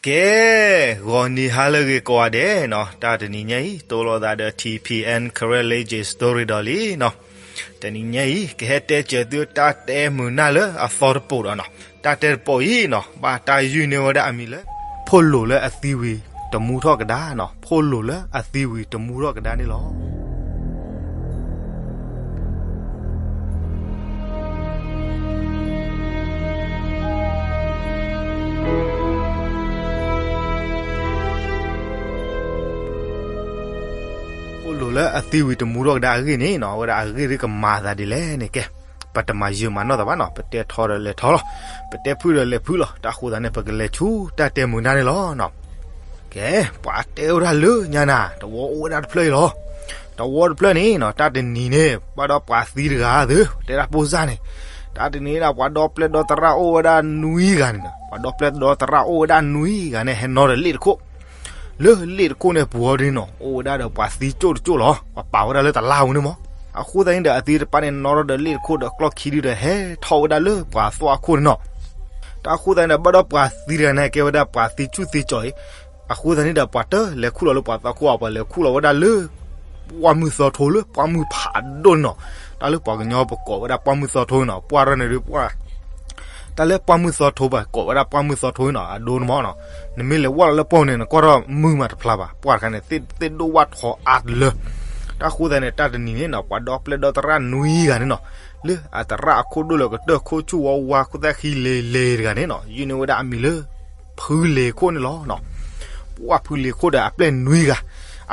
ကဲ, ဂီၤနံၤဟါလၢအဂ့ၤကိးဂၤဒဲးနီၤ, တၢ်တနံၤညါအံၤ တိလိာ်သးဒီး ထံၣ်ဖံၣ်အဲၣ် Karen Legend Story ဒီးလံနီၤ. တနံၤညါအံၤ ကဟဲတဲစၢၤသုတၢ်တဲမုာ်နၢ်လၢအသီတပိာ်ဒီးနီၤ, တၢ်တဲတပိာ်အံၤနီၤ ဘၣ်တၢ်ယုၢ်န့ၢ်ဝဲဒၣ်အမံၤလၢ ဖိၣ်လိာ်လၢအသံဝံၤတမူထီၣ်ကဒါနီၤ, ဖိၣ်လိာ်လၢအသံဝံၤတမူထီၣ်ကဒါန့ၣ်လီၤ. ဖိၣ်လိာ်လၢအသံဝံၤတမူထီၣ်ကဒါအဂ့ၢ်န့ၣ်နီၤ, အဝဲဒၣ်အဂ့ၢ်ဒ်ကမၤသးဒ်လဲၣ်န့ၣ် ကဲ, ပတမၤယၢၤမၤနီၢ်သးဘၣ်နီၤ, ပတဲထီဒီးလဲၤထီလီၤ, ပတဲဖုၣ်ဒီးလဲၤဖုၣ်လီၤ, တၢ်ဃိသတးန့ၣ် ပကလဲၤဆူတၢ်တဲမုာ်နၢ်န့ၣ်လီၤနီၤ. ကဲ, ပှၤတဲဝဲဒၣ်လၢညါနၤ တဝီအိၣ်ဝဲဒၣ်တဖျၢၣ်အံၤလီၤ. တဝီတဖျၢၣ်န့ၣ်နီၤ, တၢ်တနံၤန့ၣ် ဘၣ်ဒီးပှၤသံတဂၤသု, တဲဒၣ်ပိၢ်စၢ်န့ၣ်, တၢ်တနံၤန့ၣ် ပှၤဒီပျဲၢ်ဒီသရၣ်အိၣ်ဝဲဒၣ်နွံဂၤန့ၣ်နီၤ, ပှၤဒီပျဲၢ်ဒီသရၣ်အိၣ်ဝဲဒၣ်နွံဂၤန့ၣ် ဟဲနီၣ်ဒီးလ့ၣ်တခိၣ် လၢလ့ၣ်တခိၣ်န့ၣ်ပူၤအီၤဒ်န့ၣ်နီၤ, အိၣ်ဝဲဒၣ်ဒီးပှၤသံကၠိၣ်တကၠိၣ်လီၤ. ပှၤပာ်ဝဲဒၣ်လၢတလါပူၤန့ၣ်မး. အဃိသတးန့ၣ်ဒီး အသံတဖၣ်န့ၣ် နီၣ်ထီၣ်ဒီးလ့ၣ်တခိၣ်ဒီး ကျီၢ်ခံဒုဒီး ဟဲထီၣ်ဝဲဒၣ်လၢပှၤသွၣ်အခိၣ်န့ၣ်နီၤ. တၢ်အဃိသတးန့ၣ်ဒီး ဘၣ်ဒီးပှၤသံတဂၤန့ၣ် ကဲဝဲဒၣ်ပှၤသံကၠူၣ်သံကၠီၤအံၤ, အဃိသတးန့ၣ်ဒီး ပှၤတလဲၤခူၣ်လီၤလၢပှၤသွၣ်ခိၣ်ဘၣ်, ပှၤလဲၤခူၣ်လီၤဝဲဒၣ်လၢ ပှၢ်မုၢ်သီထိလၢပှၢ်မုၢ်ဖးဒိၣ်န့ၣ်နီၤ. တၢ်လၢပှၤကညီပကိးဝဲဒၣ်ပှၢ်မုၢ်သီထိန့ၣ်နီၤ, ပှၢ်ရၢၢ်န့ၣ်ဒီးပှၢ် တၢ်လၢပှၢ်မုၢ်သီထိ ပှၤကိးဝဲဒၣ်ပှၢ်မုၢ်သီထိန့ၣ်နီၤ, အဒိန့ၣ်မးနီၤ. နမ့ၢ်လဲၤဝၢ်လီၤလၢပှၢ်န့ၣ် နကွၢ်ထီၣ်မုၢ်မးတဖျါဘၣ်, ပှၢ်တခါန့ၣ် သ့ၣ်ဒိၣ်ဝၣ်ထီအါတလၢ. တၢ်ဃိသတးန့ၣ် တၢ်တနံၤန့ၣ်နီၤ, ပှၤဒီပျဲၢ်ဒီသရၣ်နွံဂၤန့ၣ်နီၤ, လၢအသရၣ်အခိၣ်ဒိၣ်လၢကတၢၢ် ခိၣ်ဆူၣ်ဝါဝါ ခိၣ်သၣ်ဃံလ့ၤလ့ၤတဂၤန့ၣ်နီၤ, ယုၢ်န့ၢ်ဝဲဒၣ်အမံၤလၢ ဖုလ့ၤခိၣ်န့ၣ်လီၤ. ပှၢ်ဖုလ့ၤခိၣ်ဒီးအပျဲၢ်နွံဂၤ,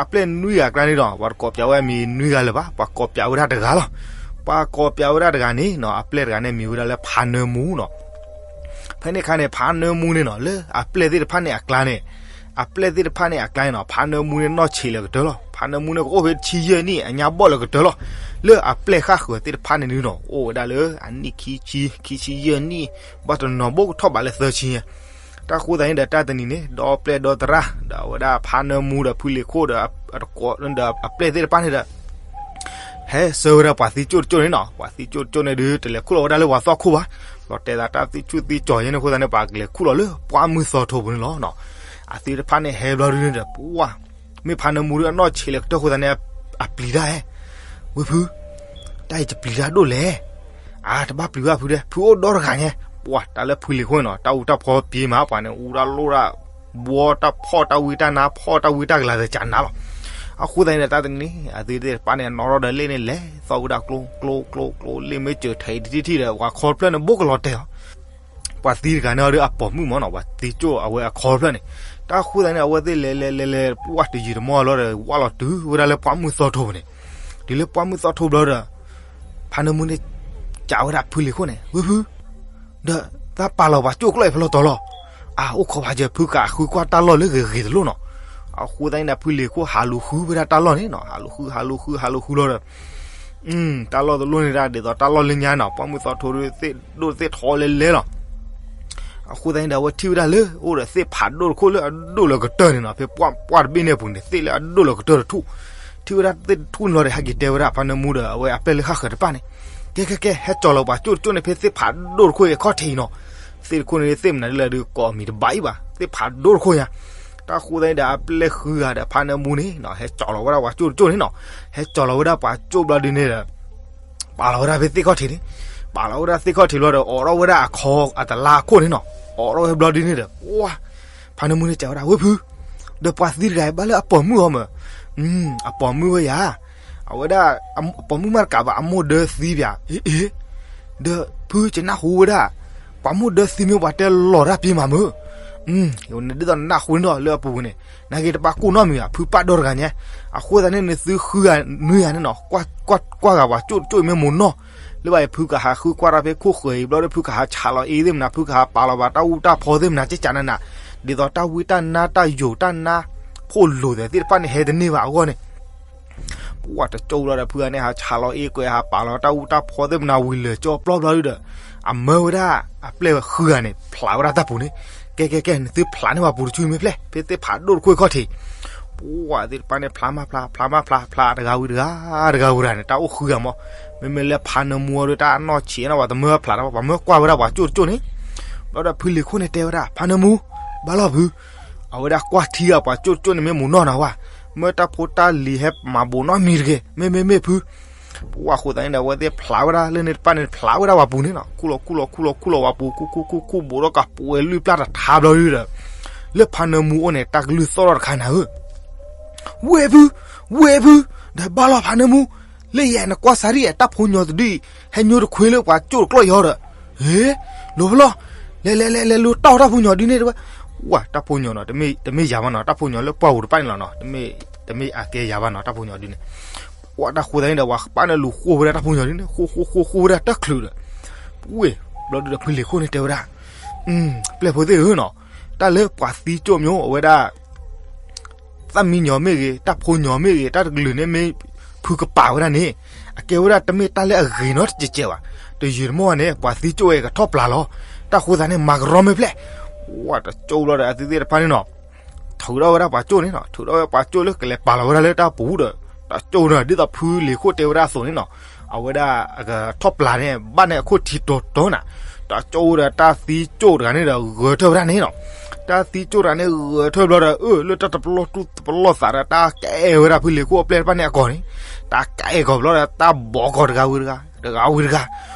အပျဲၢ်နွံဂၤအကျါန့ၣ်ဒီး ပှၤတကိးပၠးဝဲအမံၤနွံဂၤလၢၤဘၣ်, ပှၤကိးပၠးဝဲဒၣ်တဂၤလီၤ. ပှၤကိးပၠးဝဲဒၣ်တဂၤန့ၣ်နီၤ, အပျဲၢ်တဂၤန့ၣ်မံၤဝဲဒၣ်လၢဖးနၢမူနီၤ. ဖဲန့ၣ်အခါန့ၣ် ဖးနၢမူန့ၣ်နီၤ, လၢအပျဲၢ်သ့ၣ်တဖၣ်န့ၣ်အကျါန့ၣ်, အပျဲၢ်သ့ၣ်တဖၣ်န့ၣ်အကျါန့ၣ်နီၤ, ဖးနၢမူန့ၣ်နီၢ်ဆံးလၢကတၢၢ်လီၤ. ဖးနၢမူန့ၣ်ကအိၣ်ဖဲတဆံယဲၢ်နံၣ် အညါဘီၣ်လၢကတၢၢ်လီၤ. လၢအပျဲၢ်ဃၣ်ဃၢၤသ့ၣ်တဖၣ်န့ၣ်ဒုးနီၤ, အိၣ်ဝဲဒၣ်လၢအနံၣ်ခံဆံ, ခံဆံယဲၢ်နံၣ်, ဘၣ်တနီၤဘိၣ်ကထီၣ်ဘးလၢသၢဆံညါ. တၢ်ဃိသတးန့ၣ်ဒီး တၢ်တနံၤန့ၣ် ဒီပျဲၢ်ဒီသရၣ် ဒီးအဝဲဒၣ်ဖးနၢမူဒီးဖုလ့ၤခိၣ်ဒီး အတကိးဒီးအပျဲၢ်သ့ၣ်တဖၣ်န့ၣ်ဒီး ဟဲဆှၢဝဲဒၣ်ပှၤသံကၠိၣ်တကၠိၣ်န့ၣ်နီၤ, ပှၤသံကၠိၣ်တကၠိၣ်န့ၣ်ဒုး တလဲၤခူၣ်လီၤဝဲဒၣ်လၢပှၤသွၣ်ခိၣ်ဘၣ်. လီၤတဲာ်သးတၢ်သံကၠိၣ်သံကၠီၤယဲန့ၣ်အဃိသတးန့ၣ် ပှၤကလဲၤခူၣ်လီၤလၢပှၢ်မုၢ်သီထိပူၤန့ၣ်လီၤ. အသံတဖၣ်န့ၣ်ဟဲဘျီဒုန့ၣ်ဒီး ပှၢ် မ့ၢ်ဖးနၢမူဒုးအနီၢ်ဆံးလၢကတၢၢ်အဃိသတးန့ၣ် အပျံၤတၢ်ဟဲ, ဝ့ၢ်ဖု, တၢ်အံၤတပျံၤတၢ်ဒိၣ်လဲၣ်. အါ တဘၣ်ပျံၤဘၣ်ဖုဒဲး, ဖုအိၣ်ဒီတဂၤညါ. ပှၢ် တၢ်လၢဖုလ့ၤခိၣ်န့ၣ်နီၤ, တၢ်အူတၢ်ဖီပျ့ၤမး, ပှၤန့ၣ် အူတၢ်လိၣ်တၢ်ဘှီတၢ်ဖီၣ်တၢ်ဝံတၢ်နါ ဖီၣ်တၢ်ဝံတၢ်ကလၤသ့ၣ်ကနါလီၤ. အဃိသတးန့ၣ်ဒီး တၢ်တနံၤန့ၣ် အသံသ့ၣ်တဖၣ်န့ၣ် နီၣ်ထီၣ်ဒီးလ့ၣ်န့ၣ် လဲၤသီၣ်ဝဲဒၣ်ကျိကျိကျိကျိ, လ့ၣ်မ့ၢ်စၢၤထဲးအံၤတထံၣ်ထံၣ်ဒီး ပှၤခီတဖျၢၣ်န့ၣ် ဘိၣ်ကလီၤတဲာ်လီၤ. ပှၤသံတဂၤန့ၣ်အီၤဒီးအပိာ်မုၣ်မးနီၤ, ပှၤသံကၠိၣ်အဝဲအခီတဖျၢၣ်န့ၣ်. တၢ်ဃိသတးန့ၣ် အဝဲသ့ၣ်လဲၤလဲၤလဲၤလဲၤ ပှၢ်တယံာ်တမီၢ်လီၤဒီး ဝၢ်လီၤတုၤဝဲဒၣ်လၢပှၢ်မုၢ်သီထိပူၤန့ၣ်. တုၤလၢပှၢ်မုၢ်သီထိဘျီဒီး ဖးနၢမူန့ၣ် စံးဝဲဒၣ်ဖုလ့ၤခိၣ်န့ၣ်, ဝ့ၢ်ဖု, ဒီးသးပာ်လီၤပှၤကၠိၣ်ကျီၢ်အံၤဖဲလဲၣ်တီၤလီၤ. အါ အိၣ်ခိးပှၤစၢၤ ဖုကးဃုကွၢ်တၢ်လီၢ်လၢဂ့ၤဂ့ၤတလိၣ်နီၤ. အဃိသတးန့ၣ်ဒီး ဖုလ့ၤခိၣ်ဟးလူၤဃုဝဲဒၣ်တၢ်လီၢ်န့ၣ်နီၤ, ဟးလူၤဃု ဟးလူၤဃု ဟးလူၤဃုလီၤဒီး တၢ်လီၢ်တလိၣ်န့ၣ်ဒၣ် ဒ်သိးတၢ်လီၢ်လၢညါနီၤ, ပှၢ်မုၢ်သီထိဒီးသ့ၣ်ဒိၣ်သ့ၣ်ထီလဲၤလဲၤလီၤ. အဃိသတးန့ၣ်ဒီး အဝဲထံၣ်ဝဲဒၣ်လၢ အိၣ်ဒီးသ့ၣ်ဖးဒိၣ်တခိၣ်လၢအဒိၣ်လၢကတၢၢ်န့ၣ်နီၤ, ဖဲပှၢ်ပှၢ်တဘ့ၣ်န့ၣ်အပူၤန့ၣ် သ့ၣ်လၢအဒိၣ်လၢကတၢၢ်တထူၣ်. ထံၣ်ဝဲဒၣ်သ့ၣ်တထူၣ်န့ၣ်လီၤဒီး ဟဲက့ၤတဲဝဲဒၣ်ဖးနၢမူဒီး အဝဲအပျဲၢ်လၢဃၣ်ဃၢၤတဖၣ်န့ၣ်, ကဲ ကဲ ကဲ ဟဲကၠီၤလီၤပှၤကၠိၣ်တကၠိၣ်န့ၣ်ဖဲသ့ၣ်ဖးဒိၣ်တခိၣ်အခီၣ်ထံးအံၤနီၤ. သ့ၣ်တခိၣ်န့ၣ် သ့ၣ်မနုၤဒ်လဲၣ်ဒီး ကိးအမံၤတဘၣ်အံၤဘၣ်, သ့ၣ်ဖးဒိၣ်တခိၣ်ညါ. တၢ်ဃိသတးန့ၣ်ဒီး အပျဲၢ်ဃုဂၤဒီးဖးနၢမူန့ၣ်နီၤ ဟဲကၠီၤလီၤဝဲဒၣ်ပှၤကၠိၣ်တကၠိၣ်န့ၣ်နီၤ, ဟဲကၠီၤလီၤဝဲဒၣ်ပှၤကၠိၣ်ဘျီဒုန့ၣ်ဒီး ပာ်လီၤဝဲဒၣ်ဖဲသ့ၣ်ခီၣ်ထံးန့ၣ်, ပာ်လီၤဝဲဒၣ်သ့ၣ်ခီၣ်ထံးဘျီဒီး အိးထီၣ်ဝဲဒၣ်အခီအတလါခိၣ်န့ၣ်နီၤ, အိးထီၣ်ဝဲဘျီဒုန့ၣ်ဒီး ပှၢ် ဖးနၢမူန့ၣ်စံးဝဲဒၣ် ဝ့ၢ်ဖု, ဒီးပှၤသံတဂၤအံၤဘၣ်လၢအပိာ်မုၣ်အီၤမး, အပိာ်မုၣ်ဝဲယၤ, အဝဲဒၣ် အပိာ်မုၣ်မးတကးဘၣ် အမိၢ်ဒၢသံပၠး, အ့ အ့ ဒီးဖုကနၢ်ဟူဝဲဒၣ် ပှၤမိၢ်ဒၢသံမ့ၢ်ပှၤတဲလီၤတၢ်ပျ့ၤမးမး, ဒ်သိးနနၢ်ဟူန့ၣ်ဒီးလၢအပူၤန့ၣ် နာ်က့တဘၣ်ကိၢ်နီတမံၤဘၣ်, ဖုပာ်ဒိၣ်တဂၤညါ, အဃိသတးန့ၣ် နသုဃုဂၤနွံဂၤန့ၣ်နီၤ ကွၢ်ဂၤပှၤကၠိၣ်တကၠိၣ်အံၤမ့ၢ်မိၢ်နီၢ်, လၢဘၣ်အံၤ ဖုကဟးဃုကွၢ်တၢ်ဖဲခိၣ်ဃၢၤအံၤဘျီဒီး ဖုကဟးဆးလီၤအ့သ့ၣ်မနုၤ ဖုကဟးပာ်လီၤဘၣ်တၢ်အူတၢ်ဖီသ့ၣ်မနုၤ ကကနးနး, ဒ်သိးတၢ်ဝံတၢ်နါတၢ်ယိာ်တၢ်နါ ဖိၣ်လိာ်သဲးသ့ၣ်တဖၣ်န့ၣ် ဟဲတန့ၢ်ဘၣ်အဂီၢ်န့ၣ် ပှၢ်တကၠိၣ်လီၤဒီး ဖုဂၤန့ၣ် ဟးဆးလီၤအ့ကွဲး ဟးပာ်လီၤတၢ်အူတၢ်ဖီသ့ၣ်မနုၤ ဝံၤလၢာ်ကၠီပျီဘျီဒုဒီး အမၢဝဲဒၣ် အပျဲၢ်ဃုဂၤန့ၣ် ဖျးဝဲဒၣ်တၢ်ပူၤန့ၣ်, ကဲ ကဲ ကဲ နသုဖျးန့ၢ်ပှၤပူၤတဆူမ့ၢ်ဖျဲၣ် ဖဲသ့ၣ်ဖးဒိၣ်တခိၣ်အခီၣ်ထံး, ပှၢ်သ့ၣ်တဖၣ်န့ၣ် ဖျးမးဖျး ဖျးမးဖျး ဖျးတဂၤဝံၤတဂၤ တဂၤဝံၤတဂၤန့ၣ် တၢ်အိၣ်ဃုဂၤမး, မ့မ့ၢ်လၢဖးနၢမူအီၤဒီး တၢ်အနီၢ်ဆံးနီၤ ပှၤတမၢဖျးတၢ်ဘၣ် ပှၤမၢကွၢ်ဝဲဒၣ်ပှၤကၠိၣ်တကၠိၣ်န့ၣ်, ဘျီဒီးဖုလံၤခိၣ်န့ၣ်တဲဝဲဒၣ် ဖးနၢမူ ဘၣ်လီၤဖု အဝဲဒၣ်ကွၢ်ထံဂၤပှၤကၠိၣ်ကၠိၣ်န့ၣ်မ့ၢ်မိၢ်နီၢ်နၤဝဲ, မ့ၢ်တၢ်ဖိတၢ်လံၤဟဲမၤဘူးနီတမံၤတဂ့ၤ, မ့မ့မ့ၢ်ဖု, ပှၢ်ဃိသတးန့ၣ်ဒီး အဝဲသ့ၣ်ဖျးဝဲဒၣ်လၢန့ၣ်တဖၣ်န့ၣ် ဖျးဝဲဒၣ်ပှၤပူၤန့ၣ်နီၤ, ခူၣ်လီၤခူၣ်လီၤခူၣ်လီၤပှၤပူၤ ခူၣ်ခူၣ်ခူၣ်ခူၣ်ဘူးဒီးကးပှဲၤလွံၢ်ပျၢ်တထါဘျီဒုဒီး, လၢဖါနၢမူအိၣ်န့ၣ် တၢ်ကလုၢ်သီၣ်ထီၣ်တခါနၤဧၢ ဝ့ၢ်ဖု, ဝ့ၢ်ဖု, ဒီးဘၣ်လီၤဖါနၢမူ, လၢယဲနကွၢ်စၢ်ရံၣ် တၢ်ဖိညီတဒုအံၤ ဟဲညိတခွ့လၢပှၤကၠိၣ်တကျီၢ်ယီၤဒီး, ဟ့, လိၤဖဲလီၤ, လဲၤလဲၤလဲၤလဲၤလူၤတီၢ်တၢ်ဖိညီဒုန့ၣ်တဲဝဲ, ဝဲတၢ်ဖိညီနီၤ, တမ့ၢ်ယၤဘၣ်နီၤ, တၢ်ဖိညီလၢပှၢ်ပူၤတဖၣ်န့ၣ်လီၤနီၤ, တမ့ၢ်အကဲယၤဘၣ်နီၤ တၢ်ဖိညီဒုန့ၣ်, ဝဲတၢ်ဃိသတးန့ၣ်ဒီး ပှၤကပၣ်န့ၣ်လူၤဃိဝဲဒၣ်တၢ်ဖိညီဒုန့ၣ် ဃိဃိဃိဃိဝဲဒၣ်တချုးဒီး, ဝ့ၢ်, ဘျီဒုဒီးဖုလံၤခိၣ်န့ၣ်တဲဝဲဒၣ်, ပျဲၢ်ဖိသ့ၣ်ဧၢနီၤ, တၢ်လၢပှၤသံကၠိၣ်မ့ၢ်အိၣ်ဝဲဒၣ် သၣ်မံညီၤမ့ၢ်ဂ့ၤ, တၢ်ဖိညီၤမ့ၢ်ဂ့ၤ, တၢ်တကလုာ်န့ၣ်မ့ၢ်ဖုကပာ်ဝဲဒၣ်န့ၣ်, အကဲဝဲဒၣ်တမ့ၢ်တၢ်လၢအဂ့ၤနီတစဲးစဲးဘၣ်, တယုာ်တမီၢ်ဘၣ်န့ၣ် ပှၤသံကၠိၣ်ဝဲကထီၣ်ပျၢ်လီၤ, တၢ်ဃိသတးန့ၣ် မၤကရီမ့ၢ်ပျဲၢ်, ဝဲတကၠိၣ်ဘျီဒီး အသုသ့ၣ်တဖၣ်န့ၣ်နီၤ ထုးထီၣ်ဝဲဒၣ်ပှၤကၠိၣ်န့ၣ်နီၤ, ထုးထီၣ်ဝဲပှၤကၠိၣ်လၢကလဲၤပာ်လီၤဝဲဒၣ်လၢတၢ်ပူၤဒီး, တၢ်ကၠိၣ်ဒီး ဒ်သိးဖုလံၤခိၣ်တဲဝဲဒၣ်အသိးန့ၣ်နီၤ, အဝဲဒၣ်အကထီၣ်ပျၢ်န့ၣ် ဘၣ်န့ၣ်အခိၣ်ထံးတီၤတီၤနၤ, တၢ်ကၠိၣ်ဒီးတၢ်သံကၠိၣ်တဂၤန့ၣ်ဒီး ဂဲၤထၢၣ်ဝဲဒၣ်န့ၣ်နီၤ, တၢ်သံကၠိၣ်တဂၤန့ၣ်ဂဲၤထၢၣ်ဘျီဒီး အၢ လၢတၢ်တပလီၢ်တူၢ်တပလီၢ်သးဒီး တၢ်ကအဲၣ်ဝဲဒၣ်ဖုလံၤခိၣ်အပျဲၢ်တဖၣ်န့ၣ်အကီၢ်န့ၣ်, တၢ်ကအဲၣ်ကီၢ်ဘျီဒီး တၢ်ဘီကီၢ်တဂၤဝံၤတဂၤ, တဂၤဝံၤတဂၤ,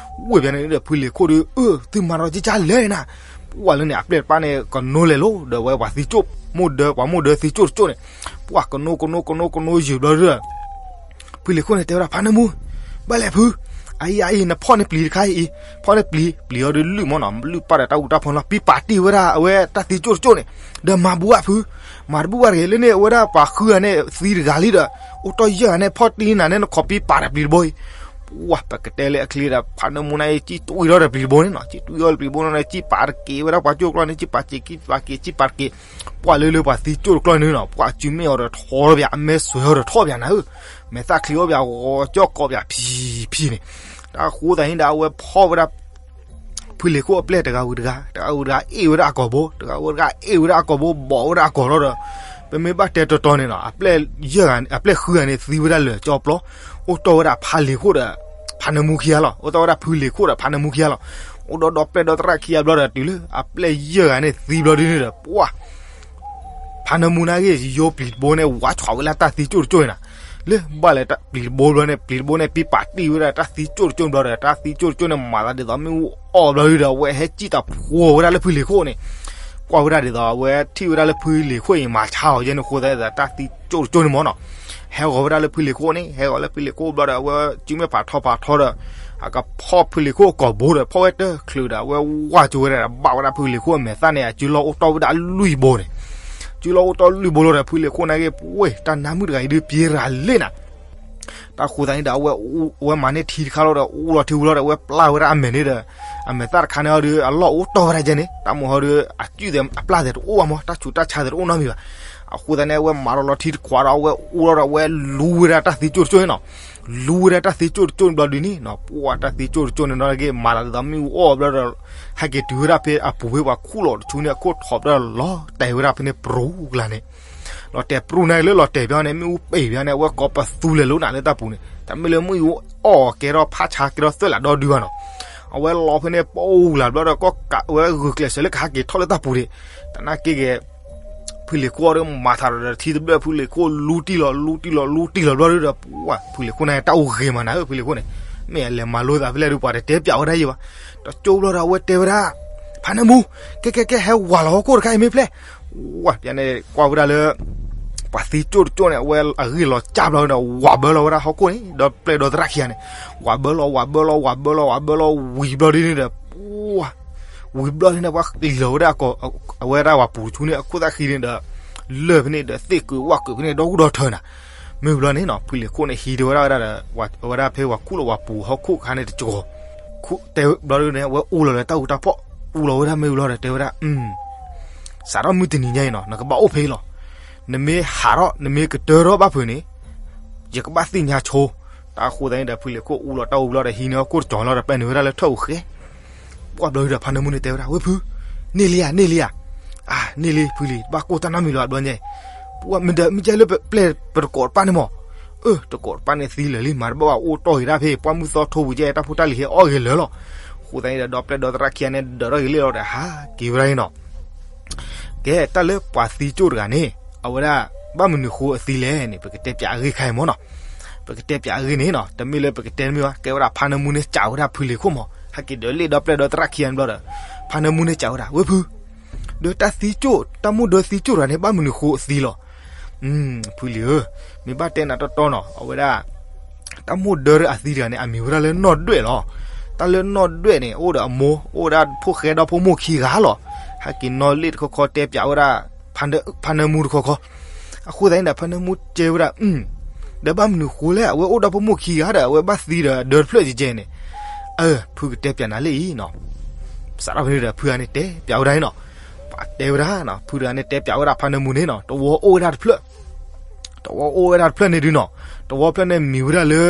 ဝ့ၢ်ပျဲၢ်န့ၣ်ဒီး ဖုလံၤခိၣ်ဒီး အၢ သုမၤဒီးကၠၢ်ကၠၢ်လဲၣ်နၤ, ပှၢ်လၢန့ၣ် အပျဲၢ်တဖၣ်န့ၣ် ကနိလဲၤလိၤ ဒီးဝဲပှၤသံကၠိၣ်, မိၢ်ဒၢ ပှၤမိၢ်ဒၢသံကၠိၣ်တကၠိၣ်န့ၣ်, ပှၢ်ကနိကနိကနိကနိယုာ်ဘျီဒီး ဖုလံၤခိၣ်န့ၣ်တဲဝဲဒၣ် ဖါနၢမူ, ဘၣ်လဲၣ်ဖု, အအံၤအအံၤ နဖီၣ်န့ၢ်ပျံၤတခါအံၤ, ဖီၣ်န့ၢ်ပျံၤ, ပျံၤအီၤဒီးလုၢ်မၢ်နီၤ, လုၢ်ပာ်ဒီးတၢ်အူတၢ်ဖီလီၤ, ပံပာ်တ့ၢ်ဝဲဒၣ်အဝဲတၢ်သံကၠိၣ်တကၠိၣ်န့ၣ်, ဒီးမၤဘူးဘၣ်ဖု, မၤတဘူးဘၣ်တဂ့ၤ, လၢန့ၣ်အဝဲဒၣ်ပှၤဃုဂၤန့ၣ်သံတဂၤလံဒီး, အိၣ်တီၢ်ယဲၢ်ဂၤန့ၣ် ဖီၣ်တ့ၢ်နၤန့ၣ် နခိးပံပာ်ဒီးပျံၤတဘိအံၤ, ပှၢ်ပကတဲလၢအချံဒီး ဖါနၢမူန့ၣ် စံၣ်တွံၢ်ထီၣ်ဒီးပျံၤတဘိန့ၣ်နီၤ, စံၣ်တွံၢ်ထီၣ်ဒီးပျံၤတဘိန့ၣ် စံၣ်ပာ်တက့ၢ်ဝဲဒၣ်ပှၤကၠိၣ်ကျီၢ်န့ၣ် စံၣ်ပာ်စ့ၤ စံၣ်ပာ်က့ၤ စံၣ်ပာ်တက့ၢ်, ပှၢ်လၢလၢပှၤသံကၠိၣ်တကျီၢ်န့ၣ်နီၤ, ပှၢ်စုမ့ၢ်အီၤဒီးထီထီၣ်ပၠး, အမဲၢ်စွဲၤအီၤဒီးထီၣ်ပၠးနၤဧၢ, မဲာ်သၣ်ချံအီၣ်ပၠး ဂီၤကၠီၣ်ကီးပၠးဖံဖံန့ၣ်, တၢ်ဃိသတးန့ၣ်ဒီး အဝဲဖီၣ်ဝဲဒၣ် ဖုလံၤခိၣ်အပျဲၢ်တဂၤဝံၤတဂၤ, တဂၤဝံၤတဂၤအ့ၣ်ဝဲဒၣ်အကိာ်ဘိ, တဂၤဝံၤတဂၤအ့ၣ်ဝဲဒၣ်အကိာ်ဘိ, ဘီးဝဲဒၣ်အကိာ်လီၤဒီး, ပမ့ၢ်ဘၣ်တဲတီတီန့ၣ်နီၤ, အပျဲၢ်ယဲၢ်ဂၤ, အပျဲၢ်ဃုဂၤန့ၣ် သံဝဲဒၣ်လၢာ်ကၠီပျီ, အိၣ်တီၢ်ဝဲဒၣ်ဖါလံၤခိၣ်ဒီး ဖါနၢမူခံဂၤလီၤ, အိၣ်တီၢ်ဝဲဒၣ်ဖုလံၤခိၣ်ဒီးဖါနၢမူခံဂၤလီၤ, အိၣ်ဒီးဒီပျဲၢ်ဒီသရၣ်ခံဂၤဘျီဒီး တုၤလၢအပျဲၢ်ယဲၢ်ဂၤန့ၣ်သံဘျီဒ်န့ၣ်ဒီး ပှၢ် ဖါနၢမူန့ၣ်ဂ့ၤ ယိပျံၤတဘိန့ၣ် ဝးဆှးဝဲလၢတၢ်သံကၠိၣ်တကၠိၣ်န့ၣ်နီၤ, လၢဘၣ်လဲၤပျံၤတဘိဘျီန့ၣ် ပျံၤတဘိန့ၣ် ပံပာ်တ့ၢ်ဝဲဒၣ်တၢ်သံကၠိၣ်တကၠိၣ်ဘျီဒီး တၢ်သံကၠိၣ်တကၠိၣ်န့ၣ် မၤသးဒ်သိးမ့ၣ်အူအီၣ်ဘျီဒီး အဝဲဟဲစံၣ်တၢ်ဖှီဝဲဒၣ်လၢဖုလံၤခိၣ်န့ၣ်, ကွၢ်ဝဲဒၣ်ဒ်သိး အဝဲထံၣ်ဝဲဒၣ်လၢဖုလံၤခိၣ်အံၤ မၤဆါအီၤယဲန့ၣ်အဃိသတး တၢ်သံကၠိၣ်တကၠိၣ်န့ၣ်မ့ၢ်နီၤ, ဟဲဂီၤဝဲဒၣ်လၢဖုလံၤခိၣ်န့ၣ် ဟဲဂီၤလၢဖုလံၤခိၣ်ဘျီဒီး အဝဲစုမဲာ်ဖးထီဖးထီဒီး အကဖီၣ်ဖုလံၤခိၣ်အကိာ်ဘိဒီး ဖီၣ်ဝဲတချုးဒီး အဝဲဝၢ်ကၠိဝဲဒၣ် ဘၣ်ဝဲဒၣ်ဖုလံၤခိၣ်အမဲာ်သၣ်န့ၣ် အစုလီၢ်အိၣ်တီၢ်ဝဲဒၣ်လွံၢ်ဘိန့ၣ်, စုလီၢ်အိၣ်တီၢ်လွံၢ်ဘိလီၤဒီး ဖုလံၤခိၣ်န့ၣ်ဂ့ၤ ပှ့ၤ တၢ်နါမုၣ်တဂၤအံၤဒုးပျံၤရၤလ့ၣ်နၤ, တၢ်ဃိသတးန့ၣ်ဒီး အဝဲမၤန့ၢ်ထံတခါလီၤဒီး အူလီၤထံဝံၤလီၤဒီး အဝဲပျၢ်ဝဲဒၣ်အမဲာ်န့ၣ်ဒီး အမဲာ်သၣ်တခါန့ၣ်ဟီဒီး အလီၢ်အိၣ်တီၢ်ဝဲဒၣ်ကဲန့ၣ် တၢ်မ့ၢ်ဟီဒီး အစုၣ်သဲးအပျၢ်သဲးတအိၣ်ဘၣ်မး တၢ်ဆူးတၢ်ဆါသဲးတအိၣ်နီတမံၤဘၣ်, အဃိသတးန့ၣ် အဝဲမၤဒီးလီၤထံတခွးဒီး အဝဲအူလီၤဒီး အဝဲလူဝဲဒၣ်တၢ်သံကၠိၣ်တကၠိၣ်န့ၣ်နီၤ, လူဝဲဒၣ်တၢ်သံကၠိၣ်တကၠိၣ်ဘျီဒုးန့ၣ်နီၤ ပှၢ်တၢ်သံကၠိၣ်တကၠိၣ်န့ၣ်နီၤ က့ၤမၤသးဒ်သိးမ့ၣ်အူအီၣ်ဘျီဒီး ဟဲက့ၤတုၤဝဲဒၣ်ဖဲအပူၤဖဲပှၤခူၣ်လီၤတဆူန့ၣ် အခိၣ်ထီးဘျီဒီး လီၤတဲာ်ဝဲဒၣ်ဖဲန့ၣ်ပြူကျါန့ၣ် လီၤတဲာ်ပြူန့ၣ်လၢလီၤတဲာ်ဘၣ်န့ၣ် မ့ၣ်အူပ့ၤဘၣ်န့ၣ် အဝဲကိးပသူလဲၤလိာ်နၤလၢတၢ်ပူၤန့ၣ် တၢ်မ့ၢ်လၢမ့ၣ်အူအီၣ်ကဲထီၣ်ဖးဆါကဲထီၣ်သၢလးဒီဒုဘၣ်နီၤ, အဝဲလီၤဖဲန့ၣ်ပူၤကျါဘျီဒီး ကီၢ်ကးဝဲဂုာ်ကျဲးစၢးလၢကဟဲက့ၤထီၣ်လၢတၢ်ပူၤဒံး, တနာ်က့ဂ့ၤ ဖုလံၤခိၣ်ဒီးမၤထးဒီးထံတဘျၢၣ် ဖုလံၤခိၣ်လူတံၢ်လီၤ လူတံၢ်လီၤ လူတံၢ်လီၤဘျီဒီး ပှၢ်ဖုလံၤခိၣ်န့ၣ် တၢ်အိၣ်ဂ့ၤမးနၤဧၢ ဖုလံၤခိၣ်န့ၣ် မ့ၢ်အလဲၤမၤလိသးဖဲလဲၣ်ဒုး ပှၤတတဲပျးဝဲဒၣ်ယံၤဘၣ်, တကၠိဘျီဒီး အဝဲတဲဝဲဒၣ် ဖါနၢမူ ကဲကဲကဲ ဟဲဝးလီၤဟီၣ်ခိၣ်တခါအံၤမ့ၢ်ဖျဲၣ်, ဝဲပျဲန့ၣ် ကွၢ်ဝဲဒၣ်လၢ ပှၤသံကၠိၣ်တကၠိၣ်န့ၣ် အဝဲအဂံၢ်လီၤကၢ်ဘျီဒီး ဝးဘၢလီၤဝဲဒၣ်ဟီၣ်ခိၣ်န့ၣ် ဒီးပျဲၢ်ဒီသရၣ်ခံဂၤန့ၣ် ဝးဘၢလီၤ ဝးဘၢလီၤ ဝးဘၢလီၤ ဝးဘၢလီၤ ဝံၤဘျီဒ်န့ၣ်ဒီး ပှၢ် ဝံၤဘျီဒ်န့ၣ် ပှၤကလီၤဝဲဒၣ်အကိာ် အဝဲဒၣ်ပှၤပူၤတဆူန့ၣ် အခိၣ်သၣ်ဃံန့ၣ်ဒီး လၢၢ်ဖဲန့ၣ်ဒီး သ့ၣ်ကုးဝၣ်ကုးဖဲန့ၣ် ဒီဂုၢ်ဒီထၢနၤ, မ့ၢ်ဘျီန့ၣ်နီၤ ဖုလံၤခိၣ်န့ၣ် ဟံးတဲဝဲဒၣ်ဝဲဒၣ်ဒီး အဝဲဒၣ်ဖဲပှၤခူၣ်လီၤပှၤပူၤဟီၣ်ခိၣ်အခါန့ၣ်တကီၤ တဲဘျီဒ်န့ၣ် အဝဲအူလီၤလၢတၢ်အူတၢ်ဖီၣ် အူလီၤဝဲဒၣ်မ့ၢ်ဘျီဒီး တဲဝဲဒၣ် စးထီၣ်မုၢ်တနံၤညါအံၤနီၤ နကဘၣ်အိၣ်ဖဲအံၤလီၤ. နမ့ၢ်ဟးထီၣ် နမ့ၢ်ကတၢၢ်ထီၣ်ဘၣ်ဖုးန့ၣ် ယကဘၣ်သ့ၣ်ညါဆိ. တၢ်ဃိသတးန့ၣ်ဒီး ဖုလံၤခိၣ်အူလီၤတၢ်အူဘျီဒီး ဟံးန့ၢ်ဟီၣ်ခိၣ်တကၠီၤလီၤဒီး ပဲာ်န့ၢ်ဝဲဒၣ်လၢထၢၣ်ပူၤဃဲ ပှၢ်ဘျီဒီး ဖါနၢမူန့ၣ်တဲဝဲဒၣ် ဝဲဖု, န့ၢ်လံဧါ န့ၢ်လံဧါ. အါ န့ၢ်လံ ဖုလံၤ တဘၣ်ကိၢ်တၢ်နီတမံၤလီၤ ဘျီညါအံၤ. ပှၢ်မ့ၢ်ဒီး မ့ၢ်ကဲလၢပျဲၢ်ပတကိးတဖၣ်န့ၣ်မး. အၢ တကိးတဖၣ်န့ၣ်သံလၢာ်လံ မၤတဘၣ်ဘၣ် အိၣ်တီၢ်ဂ့ၤဒၣ်ဖဲ ပှၢ်မုၢ်သီထိဝံၤကဲ တၢ်ဖိတၢ်လံၤဟဲအီၣ်ဂ့ၤလၢာ်လီၤ. အဃိသတးန့ၣ်ဒီး ဒီပျဲၢ်ဒီသရၣ်ခံဂၤန့ၣ် ဒၢးထီၣ်ဂ့ၤလံလီၤဒီး ဟးက့ၤဝဲဒၣ်န့ၣ်နီၤ. ကဲတၢ်လၢပှၤသံကၠိၣ်တဂၤန့ၣ် အဝဲဒၣ် ဘၣ်မနုၤဃိအသံလဲၣ်န့ၣ် ပကတဲပၠးအဂ့ၢ်ခါအံၤမ့ၢ်နီၤ. ပကတဲပၠးအဂ့ၢ်န့ၣ်နီၤ တမ့ၢ်လၢပကတဲတမ့ၢ်ဘၣ် ကဲဝဲဒၣ်ဖါနၢမူန့ၣ်စံးဝဲဒၣ်ဖုလံၤခိၣ်မး ဟဲက့ၤဒီးလ့ၣ်ဒီပျဲၢ်ဒီသရၣ်ခံဂၤန့ၣ်ဘျီဒီး ဖါနၢမူန့ၣ်စံးဝဲဒၣ် ဝဲဖု ဒီးတၢ်သံကၠိၣ် တၢ်မိၣ်ဒၢသံကၠိၣ်တဂၤန့ၣ် ဘၣ်မနုၤဃိအသံလီၤ. ဖုလံၤဧၢ, မ့ၢ်ဘၣ်တဲနၤတီတီနီၤ အဝဲဒၣ် တၢ်မိၣ်ဒၢအသံတဂၤန့ၣ် အမံၤဝဲဒၣ်လၢနီၢ်ဒွဲၣ်လီၤ. တၢ်လၢနီၢ်ဒွဲၣ်န့ၣ် အိၣ်ဒီးအမိၢ် အိၣ်ဝဲဒၣ်ဖိၣ်ဃဲဒီဖိမိၢ်ခံဂၤလီၤ. ဟဲက့ၤနီၢ်လ့ၣ်တခီခီတဲပၠးဝဲဒၣ် ဖါနၢမူတခီခီ အဃိသတးန့ၣ်ဒီး ဖါနၢမူတဲဝဲဒၣ် ဒီးဘၣ်မနုၤဃိလဲၣ် အဝဲအိၣ်ဒီဖိမိၢ်ခံဂၤဒီး အဝဲဘၣ်သံဒီးဒၢတဖျၢၣ်ကဲကဲန့ၣ်, အ ဖုကတဲပၠးနၤလၢအံၤနီၤ. စးထီၣ်ဖဲန့ၣ်ဒီး ဖုဂၤန့ၣ်တဲပၠးဝဲဒၣ်န့ၣ်နီၤ, ပှၤတဲဝဲဒၣ်နီၤ ဖုတဂၤန့ၣ်တဲပၠးဝဲဒၣ်ဖါနၢမူန့ၣ်နီၤ တဝီအိၣ်ဝဲဒၣ်တဖျၢၣ် တဝီအိၣ်ဝဲဒၣ်တဖျၢၣ်န့ၣ်ဒုနီၤ, တဝီဖျၢၣ်န့ၣ်မံၤဝဲဒၣ်လၢ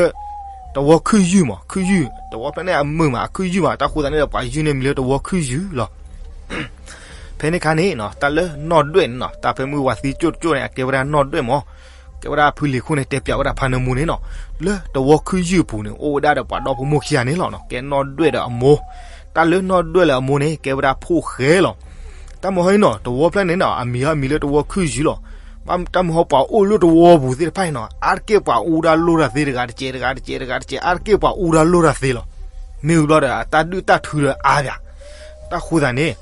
တဝီခုၣ်ယုၢ်မး ခုၣ်ယုၢ် တဝီဖျၢၣ်န့ၣ်အမုာ်မး အခုၣ်ယုၢ်မး တၢ်ဃိသတးန့ၣ်ဒီး ပှၤယုၢ်န့ၣ်မံၤလၢတဝီခုၣ်ယုၢ်လီၤ. ဖဲန့ၣ်ခါန့ၣ်နီၤ တၢ်လၢနီၢ်ဒွဲၣ်န့ၣ်နီၤ တၢ်ဖဲမုၢ်ဝၤသံကၠိၣ်တကၠိၣ်န့ၣ် အကဲဝဲဒၣ်နီၢ်ဒွဲၣ်မး, ကဲဝဲဒၣ်ဖုလံၤခိၣ်န့ၣ် တဲပၠးဝဲဒၣ်ဖါနၢမူန့ၣ်နီၤ, လၢတဝီခုၣ်ယုၢ်အပူၤန့ၣ် အိၣ်ဝဲဒၣ်ဒီးပှၤဒီဖိမိၢ်ခံဂၤန့ၣ်လီၤနီၤ, ကဲနီၢ်ဒွဲၣ်ဒီးအမိၢ်, တၢ်လၢနီၢ်ဒွဲၣ်လၢအမိၢ်န့ၣ် ကဲဝဲဒၣ်ဖိၣ်ဃဲလီၤ. တၢ်မဟီအံၤနီၤ တဝီဖျၢၣ်န့ၣ်နီၤ အမံၤအမံၤလၢတဝီခုၣ်ယုၢ်လီၤ. တၢ်မဟီပှၤအိၣ်လၢတဝီပူၤသ့ၣ်တဖၣ်အံၤနီၤ အါတက့ၢ်ပှၤအူတၢ်လိၣ်တၢ်သ့တဂၤတကဲး တဂၤတကဲး တဂၤတကဲး အါတက့ၢ်ပှၤအူတၢ်လိၣ်တၢ်သ့လီၤ. မ့ၢ်ဝံၤဘျီဒီး တၢ်ဒုၣ်တၢ်ထုဒီးအါပၠး, တၢ်ဃိသတးန့ၣ်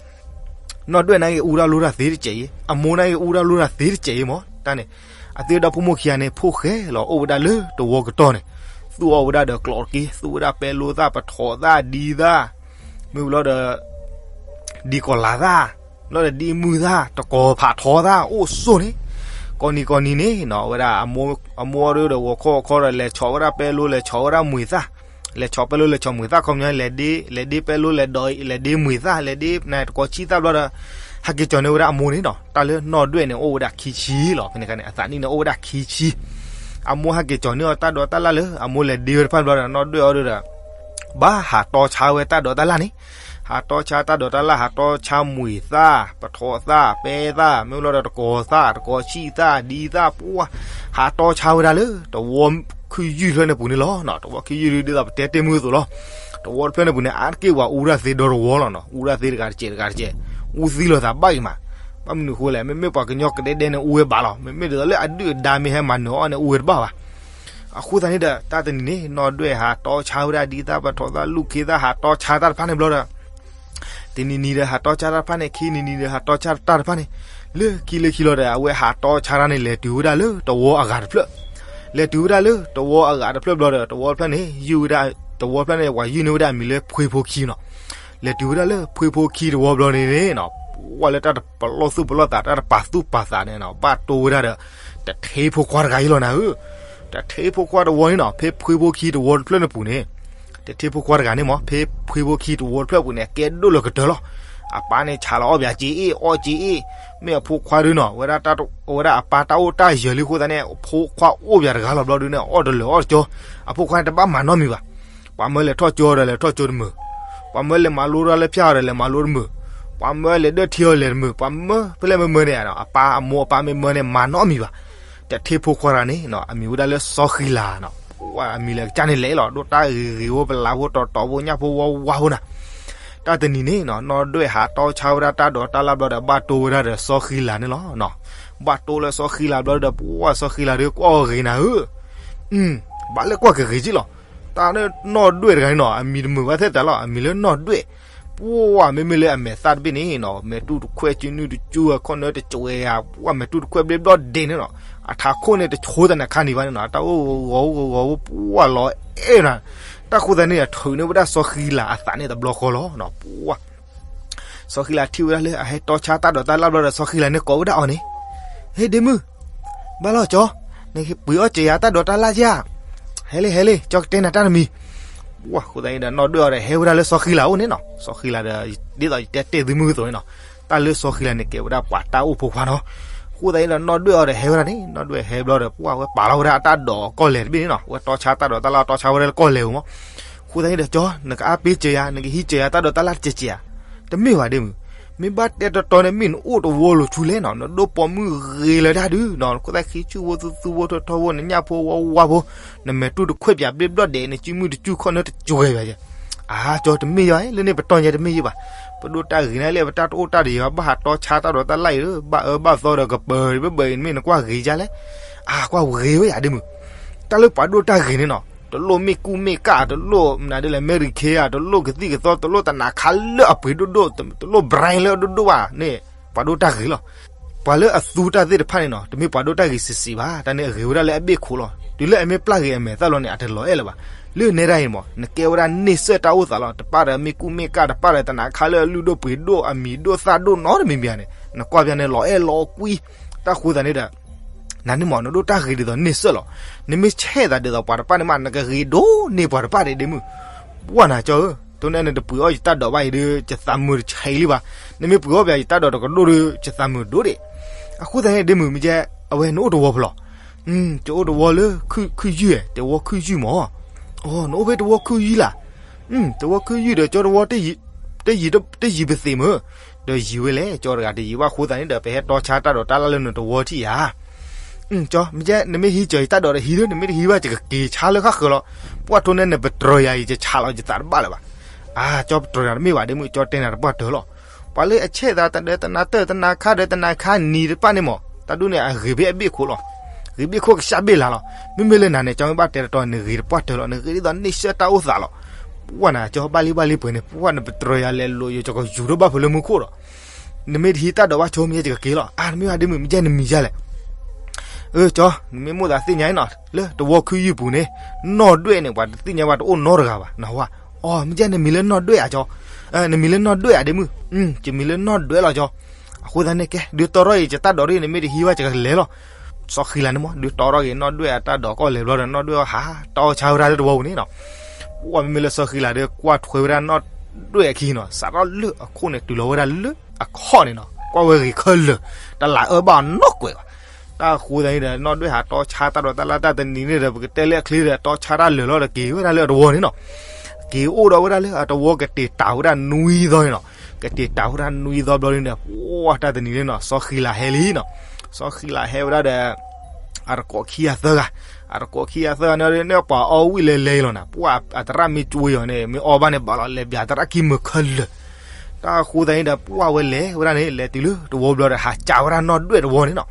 နီၢ်ဒွဲၣ်န့ၣ်ဂ့ၤအူတၢ်လိၣ်တၢ်သ့တကဲးအံၤ အမိၢ်န့ၣ်ဂ့ၤအူတၢ်လိၣ်တၢ်သ့တကဲးအံၤမး တၢ်န့ၣ်, အသ့ဒီဖိမိၢ်ခံဂၤန့ၣ် ဖိၣ်ဃဲလီၤ အိၣ်ဝဲဒၣ်လၢတဝီကတီၢ်န့ၣ်, သူၣ်အီၣ်ဝဲဒၣ်ဒီးကျိးတက့ၢ် သူၣ်ဝဲဒၣ်ပဲလိသၣ် ပထီးသၣ် ဒ်သၣ်, မ့ၢ်ဝံၤလီၤဒီး ဒ်ကီၤလၤသၣ်, လီၤဒီးဒ်မုၢ်သၣ် တကီၤဖးထီသၣ် အိၣ်ဆိၣ်န့ၣ်, ကိးနံၤကိးနံၤန့ၣ်နီၤ အဝဲဒၣ် အမိၢ်အီၤဒီးဂီၤခီဂီၤခီဒီး လဲၤဆီးဝဲဒၣ်ပဲလိ လဲၤဆီးဝဲဒၣ်မှံၤသၣ်, လဲၤဆီးပဲလိ လဲၤဆီးမှံၤသၣ် ခီပညီ လဲၤဒ့ လဲၤဒ့ပဲလိ လဲၤဒ့မှံၤသၣ် လဲၤဒ့ နတကိးဆံၣ်သၣ်ဘျီဒီး ဟဲက့ၤကၠီၤန့ၢ်ဝဲဒၣ်အမိၢ်န့ၣ်နီၤ တၢ်လၢနီၢ်ဒွဲၣ်န့ၣ် အိၣ်ဝဲဒၣ်ခံဆံလီၤ. ဖဲန့ၣ်ခါန့ၣ် အသးနံၣ်န့ၣ် အိၣ်ဝဲဒၣ်ခံဆံ, အမိၢ်ဟဲက့ၤကၠီၤန့ၢ်အီၤတၢ်ဒိးတၢ်လၣ်လၢ အမိၢ်လဲၤဒ့ဝဲတဖၣ်ဘျီဒီး နီၢ်ဒွဲၣ်အီၤဒီး ဘၣ်ဟးတီဆါဝဲတၢ်ဒိးတၢ်လၣ်န့ၣ်, ဟးတီဆါတၢ်ဒိးတၢ်လၣ် ဟးတီဆါမှံၤသၣ် ပထီးသၣ် ပဲသၣ် မ့ၢ်လီၤဒီးတကီၤသၣ် တကီၤဆံၣ်သၣ် ဒ်သၣ်ပှၢ်, ဟးတီဆါဝဲဒၣ်လၢ တဝီခုၣ်ယုၢ်တဖျၢၣ်န့ၣ်ပူၤန့ၣ်လီၤ. တဝီခုၣ်ယုၢ်ဒ်သိးပတဲတ့ၢ်မုၢ်အသိးလီၤ. တဝီတဖျၢၣ်န့ၣ်ပူၤန့ၣ် အါတက့ၢ်ပှၤအူတၢ်သ့ဒီတဝီလီၤနီၤ အူတၢ်သ့တဂၤတကဲးတဂၤတကဲး, အူသံလိာ်သးဘၣ်ဂ့ၤမး, ဘၣ်မနုၤအဃိလဲၣ် မ့မ့ၢ်ပှၤကညီကဒဲဒဲန့ၣ် အူဝဲဘၣ်လီၤ မ့မ့ၢ်ဒ်သိးလၢအဒုၣ်အဒါမ့ၢ်ဟဲမၤနၢၤအီၤန့ၣ် အူဝဲတဘၣ်ဘၣ်. အဃိသတးန့ၣ်ဒီး တၢ်တနံၤန့ၣ် နီၢ်ဒွဲၣ်ဟးတီဆါဝဲဒၣ်ဒ်သၣ်ပထီးသၣ် လူၢ်ခ့သၣ် ဟးတီဆါတၢ်တဖၣ်န့ၣ်ဘျီဒီး တနံၤနံၤဒီးဟးတီဆါတၢ်တဖၣ်န့ၣ် ခံနံၤနံၤဒီးဟးတီဆါတၢ်တဖၣ်န့ၣ်, လၢခံလၢခံလီၤဒီး အဝဲဟးတီဆါတၢ်န့ၣ် လဲၤတုၤဝဲဒၣ်လၢတဝီအဂၤတဖျၢၣ်, လဲၤတုၤဝဲဒၣ်လၢတဝီအဂၤတဖျၢၣ်ဘျီဒီး တဝီတဖျၢၣ်န့ၣ် ယုၢ်ဝဲဒၣ်, တဝီတဖျၢၣ်န့ၣ် ပှၤယုၢ်န့ၢ်ဝဲဒၣ်အမံၤလၢဖှ့ဖိခံနီၤ. လဲၤတုၤဝဲဒၣ်လၢဖှ့ဖိခံတဝီဘျီန့ၣ်န့ၣ်နီၤ ပှၤလၢတၢ်တပလီၢ်သူၣ်ပလီၢ်သး တၢ်တပာ်သူၣ်ပာ်သးန့ၣ်နီၤ ဘၣ်တိၢ်ဝဲဒၣ်ဒီး တထ့ဖိခွါတဂၤအံၤလီၤနၤဧၢ. တထ့ဖိခွါတဝီန့ၣ်နီၤ ဖဲဖှ့ဖိခံတဝီတဖျၢၣ်န့ၣ်ပူၤန့ၣ် တထ့ဖိခွါတဂၤန့ၣ်မး ဖဲဖှ့ဖိခံတဝီတဖျၢၣ်ပူၤန့ၣ် အကဲဒိၣ်လၢကတၢၢ်လီၤ. အပၢ်န့ၣ် ဆးလီၤအီၣ်ပၠးက့ၤအ့ၣ် အီၣ်က့ၤအ့ၣ်, မ့ၢ်အဖိခွါဒုနီၤ ဝဲဒၣ်တၢ်, ဝဲဒၣ်အပၢ်တၢ်အိၣ်တၢ်ယၢၤလံအဃိသတးန့ၣ် အဖိခွါအိၣ်ပၠးတဂၤလီၤဘျီဒုန့ၣ် အီၣ်တလၢာ်အီၣ်တကၠီ, အဖိခွါန့ၣ်တဘၣ်မၤနီတမံၤဘၣ်. ပှၤမၢလဲၤထီၣ်ကၠိဒီးလဲၤထီၣ်ကၠိတမုာ်, ပှၤမၢလဲၤမၤလိတၢ်လၢဖၠၣ်အီၤဒီးလဲၤမၤလိတမုာ်, ပှၤမၢလဲၤဒၢထံအီၤလဲၤတမုာ်, ပှၤမၢဖဲလဲၣ်မၢမၢန့ၣ် အပၢ်အမိၢ်အပၢ်မ့ၢ်မၢန့ၣ် မၤနီတမံၤဘၣ်. တထ့ဖိခွါတဂၤန့ၣ်နီၤ အမံၤဝဲဒၣ်လၢစီၤဃံလၤနီၤ, ပှၤအမံၤလဲၤကစၢ်န့ၣ်လဲၤလီၤ ဒိၣ်တၢ်ဂ့ၤဂ့ၤဖိ ပလးဖိတီၤတီၤဖိ ညၣ်ဖိဝါဝါဖိနၤ. တၢ်တနံၤန့ၣ်နီၤ နီၢ်ဒွဲၣ်ဟးတီဆါဝဲဒၣ်တၢ်ဒိးတၢ်လၣ်ဘျီဒီး ဘၣ်တိၢ်ဝဲဒၣ်ဒီးစီၤဃံလၤန့ၣ်လီၤ. ဘၣ်တိၢ်လၢစီၤဃံလၤဘျီဒီး ပှၤစီၤဃံလၤဒီး ကွၢ်ဂ့ၤနၤဧၢ, ဘၣ်လၢကွၢ်ကဂ့ၤက့လီၤ. တၢ်နီၢ်ဒွဲၣ်တဂၤန့ၣ်နီၤ အမံၤတမုာ်ဘၣ်ထဲတၢ်လီၤ အမံၤလၢနီၢ်ဒွဲၣ်, ပှၤမ့မ့ၢ်လၢအမဲာ်သၣ်တဘ့ၣ်န့ၣ်နီၤ မဲာ်တူၢ်တခွဲး စုနုၢ်တစူၢ် ခီၣ်နၢတစွဲးဧါ ပှၤမဲာ်တူၢ်တခွဲးဘျ့ဘျီၣ်ဒဲးန့ၣ်နီၤ အထးခိၣ်န့ၣ်တဆိတၢ်နခါနံၤဘၣ်န့ၣ်နီၤ တၢ်အိၣ်ဂီၤအိၣ်ဂီၤအိၣ် ပှၤလီၤအဲၣ်နၤ, တၢ်ဃိသတးန့ၣ် ထုးန့ၢ်ဝဲဒၣ်စီၤဃံလၤအသးန့ၣ်တဘျီဃီလီၤ. ပှၤ စီၤဃံလၤထံၣ်ဝဲဒၣ်လၢအဟဲတီဆါတၢ်ဒိးတၢ်လၣ်ဘျီဒီး စီၤဃံလၤန့ၣ်ကိးဝဲဒၣ်အီၤန့ၣ်, ဟ့ၣ်ဒ့မုၢ်, ဘၣ်လီၤကၠီ, နကပှ့ၤအီၣ်စၢၤယၤတၢ်ဒိးတၢ်လၣ်ဧါ, ဟဲလံ ဟဲလံ ကၠီကတဲနၤတၢ်တမံၤ. ပှၤ အဃိသတးန့ၣ်ဒီး နီၢ်ဒွဲၣ်အီၤဒီး ဟဲဝဲဒၣ်လၢစီၤဃံလၤအိၣ်န့ၣ်နီၤ စီၤဃံလၤဒီး ဒ်သိးယတဲတ့ၢ်သုမုၢ်အသိးန့ၣ်နီၤ, တၢ်လၢစီၤဃံလၤန့ၣ် ကဲဝဲဒၣ်ပှၤတၢ်အိၣ်ဖိခွါနီၤ. အဃိသတးန့ၣ်ဒီး နီၢ်ဒွဲၣ်အီၤဒီး ဟဲဝဲဒၣ်န့ၣ် နီၢ်ဒွဲၣ်ဟဲဘျီဒီး ပှၤဝဲပာ်လီၤဝဲဒၣ်အတၢ်ဒိးကီၢ်လဲၢ်တဘ့ၣ်န့ၣ်နီၤ ဝဲတီဆါတၢ်ဒိးတၢ်လၣ်တီဆါဝဲဒၣ်လၢကီၢ်လဲၢ်ပူၤမး. အဃိသတးန့ၣ်ဒီး ကၠီ နကအါပ့ၤစၢၤယၤ နကဟံးစၢၤယၤတၢ်ဒိးတၢ်လၣ်တစဲးစဲးဧါ, တမ့ၢ်ဘၣ်ဒ့မုၢ်, မ့ၢ်ဘၣ်တဲတီတီန့ၣ် မ့ၢ်နအိၣ်တဝီလိၤဆူလဲၣ်နီၤ နဒိၣ်ပိာ်မုၣ်ဂ့ၤလၢၤတၢ်ဒုးနီၤ နခိၣ်သၣ်ခံဆူၣ်ဖိ သူသူဖိ ထီထီဖိ နညၣ်ဖိဝါဝါဖိ, နမဲာ်တူၢ်တခွဲးပၠးဘျ့ဘျီၣ်ဒဲး နစုမုၢ်တစူၢ် ခီၣ်နၢတစွဲးပၠးယဲ အၢ ကၠီ တမ့ၢ်ယၤ လၢန့ၣ်ပတီၢ်ညါတမ့ၢ်ယၤဘၣ်. ပဒိၣ်တၢ်ဂ့ၤန့ၣ်လၢပတၢ်တအိၣ်တၢ်တယၢၤ ဘၣ်ဟးတီဆါတၢ်ဒိးတၢ်လၣ်အံၤ ဘၣ်အၢဘၣ်သီဒီးကပၢၤဘၢဘၢအံၤ မ့ၢ်နကွၢ်ဂ့ၤယၤလဲၣ်. အၢ ကွၢ်ဂ့ၤဝဲယၤဒ့မုၣ်. တၢ်လၢပှၤဒိၣ်တၢ်ဂ့ၤန့ၣ်နီၤ တလိၣ်မ့ၢ်ကူၣ်မ့ၢ်ကၣ် တလိၣ်မနုၤဒ်လဲၣ် မဲရံခ့ဧါ တလိၣ်ကသံၣ်ကသီ တလိၣ်တနၤခါလၢအပှ့ၤဒိၣ်ဒိၣ် တလိၣ် brand လၢအဒိၣ်ဒိၣ်ဘၣ်န့ၣ် ပှၤဒိၣ်တၢ်ဂ့ၤလီၤ. ပှၤလၢအသူတၢ်သ့ၣ်တဖၣ်န့ၣ်နီၤ တမ့ၢ်ပှၤဒိၣ်တၢ်ဂ့ၤစံးစံးဘၣ် တၢ်န့ၣ်အဂ့ၤဝဲဒၣ်လၢအဘ့ၣ်ခိၣ်လီၤ. တုၤလၢအမ့ၢ်ပျၢ်ဂ့ၤအမဲာ်သၣ်လီၤန့ၣ် အတလီၤအဲၣ်လၢၤဘၣ်. လၢနဲဒၣ်အံၤမး နကဲဝဲဒၣ်န့ၢ်စၢၣ်တၢ်အိၣ်သးလီၤ. တပၣ်ဒီးမ့ၢ်ကူၣ်မ့ၢ်ကၣ် တပၣ်ဒီးတနၤခါလၢအလုၢ်ဒိၣ်ပှ့ၤဒိၣ် အမံၤဒိၣ်သၣ်ဒိၣ်နီတမံၤမံၤန့ၣ် နကွၢ်ပျၢ်န့ၣ် လီၤအဲၣ်လီၤကွံ. တၢ်ဃိသတးန့ၣ်ဒီး နန့ၣ်မး နဒိၣ်တၢ်ဂ့ၤဒ်သိးန့ၢ်စၢၣ်လီၤ. နမ့ၢ်ဆဲးသးဒ်သိးပှၤတပၣ်န့ၣ်မး နကဂ့ၤဒိၣ်န့ၢ်ပှၤတပၣ်ဒံးဒ့မုၣ်. ပှၢ်နၤကၠီဧၢ, တိၢ်န့ၣ်နတပှ့ၤအီၣ်ယတၢ်ဒိးဘၣ်အံၤဒီး ယသးမုာ်တဆံးလံဘၣ်. နမ့ၢ်ပှ့ၤအီၣ်ဘၣ်ယတၢ်ဒိးတကဒိၣ်ဒီး ယသးမုာ်ဒိၣ်ဒံး. အဃိသတးန့ၣ်ဒ့မုၣ် မ့ၢ်ကဲ အဝဲနအိၣ်တဝီဖဲလဲၣ်. ယအိၣ်တဝီလၢ ခုၣ်ယုၢ်, တဝီခုၣ်ယုၢ်မး. အိ နအိၣ်ဖဲတဝီခုၣ်ယုၢ်လၢ်. တဝီခုၣ်ယုၢ်ဒီး ကၠီတဝီ တယံၤပသ့ၣ်မး, ဒီးယံၤဝဲလဲၣ်, ကၠီတဂၤတယံၤဘၣ်အဃိသတးန့ၣ်ဒီး ပဟဲတီဆါတၢ်ဒိးတၢ်လၣ်လၢနတဝီထံၣ်ဧါ. ကၠီ မ့ၢ်ကဲ နမ့ၢ်ဟံးကၢၤယတၢ်ဒိးဒီးဟံးဒီး နမ့ၢ်တဟံးဘၣ် ယကက့ၤဆါလၢဃၣ်ဃၢၤလီၤ. ပှၢ်ထိၣ်န့ၣ် နပတြၢၤယၤအံၤ ယဆးလီၤယသးတဘၣ်လၢၤဘၣ်. အၢ ကၠီပတြၢၤနၤတမ့ၢ်ဘၣ်ဒ့မုၣ် ကၠီတဲနၤတပှၢ်တၢၢ်လီၤ. ပှၤလၢအဆဲးသးတၢ်ဒိးတနၤတၢၢ်တနၤခါဒီးတနၤခါနံၤတဖၣ်န့ၣ်မး တၢ်ဒိၣ်န့ၣ် အဂ့ၤဖဲအဘ့ၣ်ခိၣ်လီၤ. ဂ့ၤဘ့ၣ်ခိၣ်ကစၢ်ဘ့ၣ်လါလီၤ. မ့မ့ၢ်လၢနၤန့ၣ် ကၠီမ့ၢ်ဘၣ်တဲတတီၤ နဂ့ၤတပှၢ်တၢၢ်လီၤ. နဂ့ၤဒ်သိးန့ၢ်စၢၣ်တၢ်အိၣ်သးလီၤ. ပှၢ်နၤကၠီ ဘၣ်လံဘၣ်လံပှဲၤန့ၣ် ပှၢ်နပတြၢၤယၤလဲၤလိာ်ယကကယူၤထီၣ်ဘၣ်ဖဲလၢမူခိၣ်ဒီး နမ့ၢ်တဟံးတၢ်ဒိးဘၣ်ဆိ မ့ၢ်ယဲယကက့ၤလီၤ. အၢ နမ့ၢ်ဘၣ်ဒ့မုၣ် မ့ၢ်ကဲနမံၤယၤလဲၣ်. အၢ ကၠီ နမ့ၢ်မိၣ်သးသ့ၣ်ညါနီၤ လၢတဝီခုၣ်ယုၢ်ပူၤန့ၣ် နီၢ်ဒွဲၣ်န့ၣ် ပှၤတသ့ၣ်ညါဘၣ်တအိၣ်နီတဂၤဘၣ် နဝဲ. အိ မ့ၢ်ကဲနမံၤလၢနီၢ်ဒွဲၣ်ဧါကၠီ. နမံၤလၢနီၢ်ဒွဲၣ်ဧါဒ့မုၣ်. ယမံၤလၢနီၢ်ဒွဲၣ်လီၤကၠီ. အဃိသတးန့ၣ်ကဲ ဒုးတီထီၣ်အံၤ ယတၢ်ဒိးဒ် နမ့ၢ်တဟံးဘၣ် ယကလဲၤလီၤ. စီၤဃံလၤန့ၣ်မး ဒုးတီထီၣ်က့ၤနီၢ်ဒွဲၣ်အတၢ်ဒိးကီၢ်လဲၤဘျီဒီး နီၢ်ဒွဲၣ်ဟးတီဆါဝဲဒၣ်လၢတဝီပူၤန့ၣ်နီၤ. ပှၢ်မ့မ့ၢ်လၢစီၤဃံလၤဒီး ကွၢ်ထွဲဝဲဒၣ်နီၢ်ဒွဲၣ်အခံနီၤ စးထီၣ်လၢအခိၣ်န့ၣ် တုၤလီၤဝဲဒၣ်လၢအခီၣ်န့ၣ်နီၤ ကွၢ်ဝဲဂ့ၤခဲလၢာ် တလးအၢဘၣ်နီၢ်ကွဲးဘၣ်. တၢ်ဃိသတးန့ၣ်ဒီး နီၢ်ဒွဲၣ်ဟးတီဆါတၢ်ဒိးတၢ်လၣ်တၢ်တနံၤန့ၣ်ဒီး ပကတဲလၢအချ့ဒီး တီဆါတၢ်လၢာ်လီၤဒီး က့ၤဝဲဒၣ်လၢအတဝီန့ၣ်နီၤ. က့ၤအိၣ်ဒီးဝဲဒၣ်လၢအတဝီ ကတ့ၢ်တၢ်ဝဲဒၣ်နွံသီန့ၣ်နီၤ. ကတ့ၢ်တၢ်ဝဲဒၣ်နွံသီဘျီန့ၣ်ဒီး ပှၢ်တၢ်တနံၤန့ၣ်နီၤ စီၤဃံလၤဟဲလံနီၤ. စီၤဃံလၤဟဲဝဲဒၣ်ဒီး အတကိးခံဂၤသၢဂၤ, အတကိးခံဂၤသၢဂၤန့ၣ် ပှၤအီဝံၣ်လဲၤလဲၤလီၤနၤ ပှၢ်အသရၣ်မ့ၢ်ကွံာ်အီၤန့ၣ် မ့ၢ်အီဘၣ်န့ၣ် ဘၣ်လီၤလဲၤပၠးသရၣ်ခံမုာ်ခဲလၢာ်. တၢ်ဃိသတးန့ၣ်ဒီး ပှၢ်ဝဲလဲၤဝဲဒၣ်န့ၣ် လဲၤတုၤလၢတဝီဘျီဒီး ဟးစံးဝဲဒၣ်နီၢ်ဒွဲၣ်တဝီန့ၣ်နီၤ.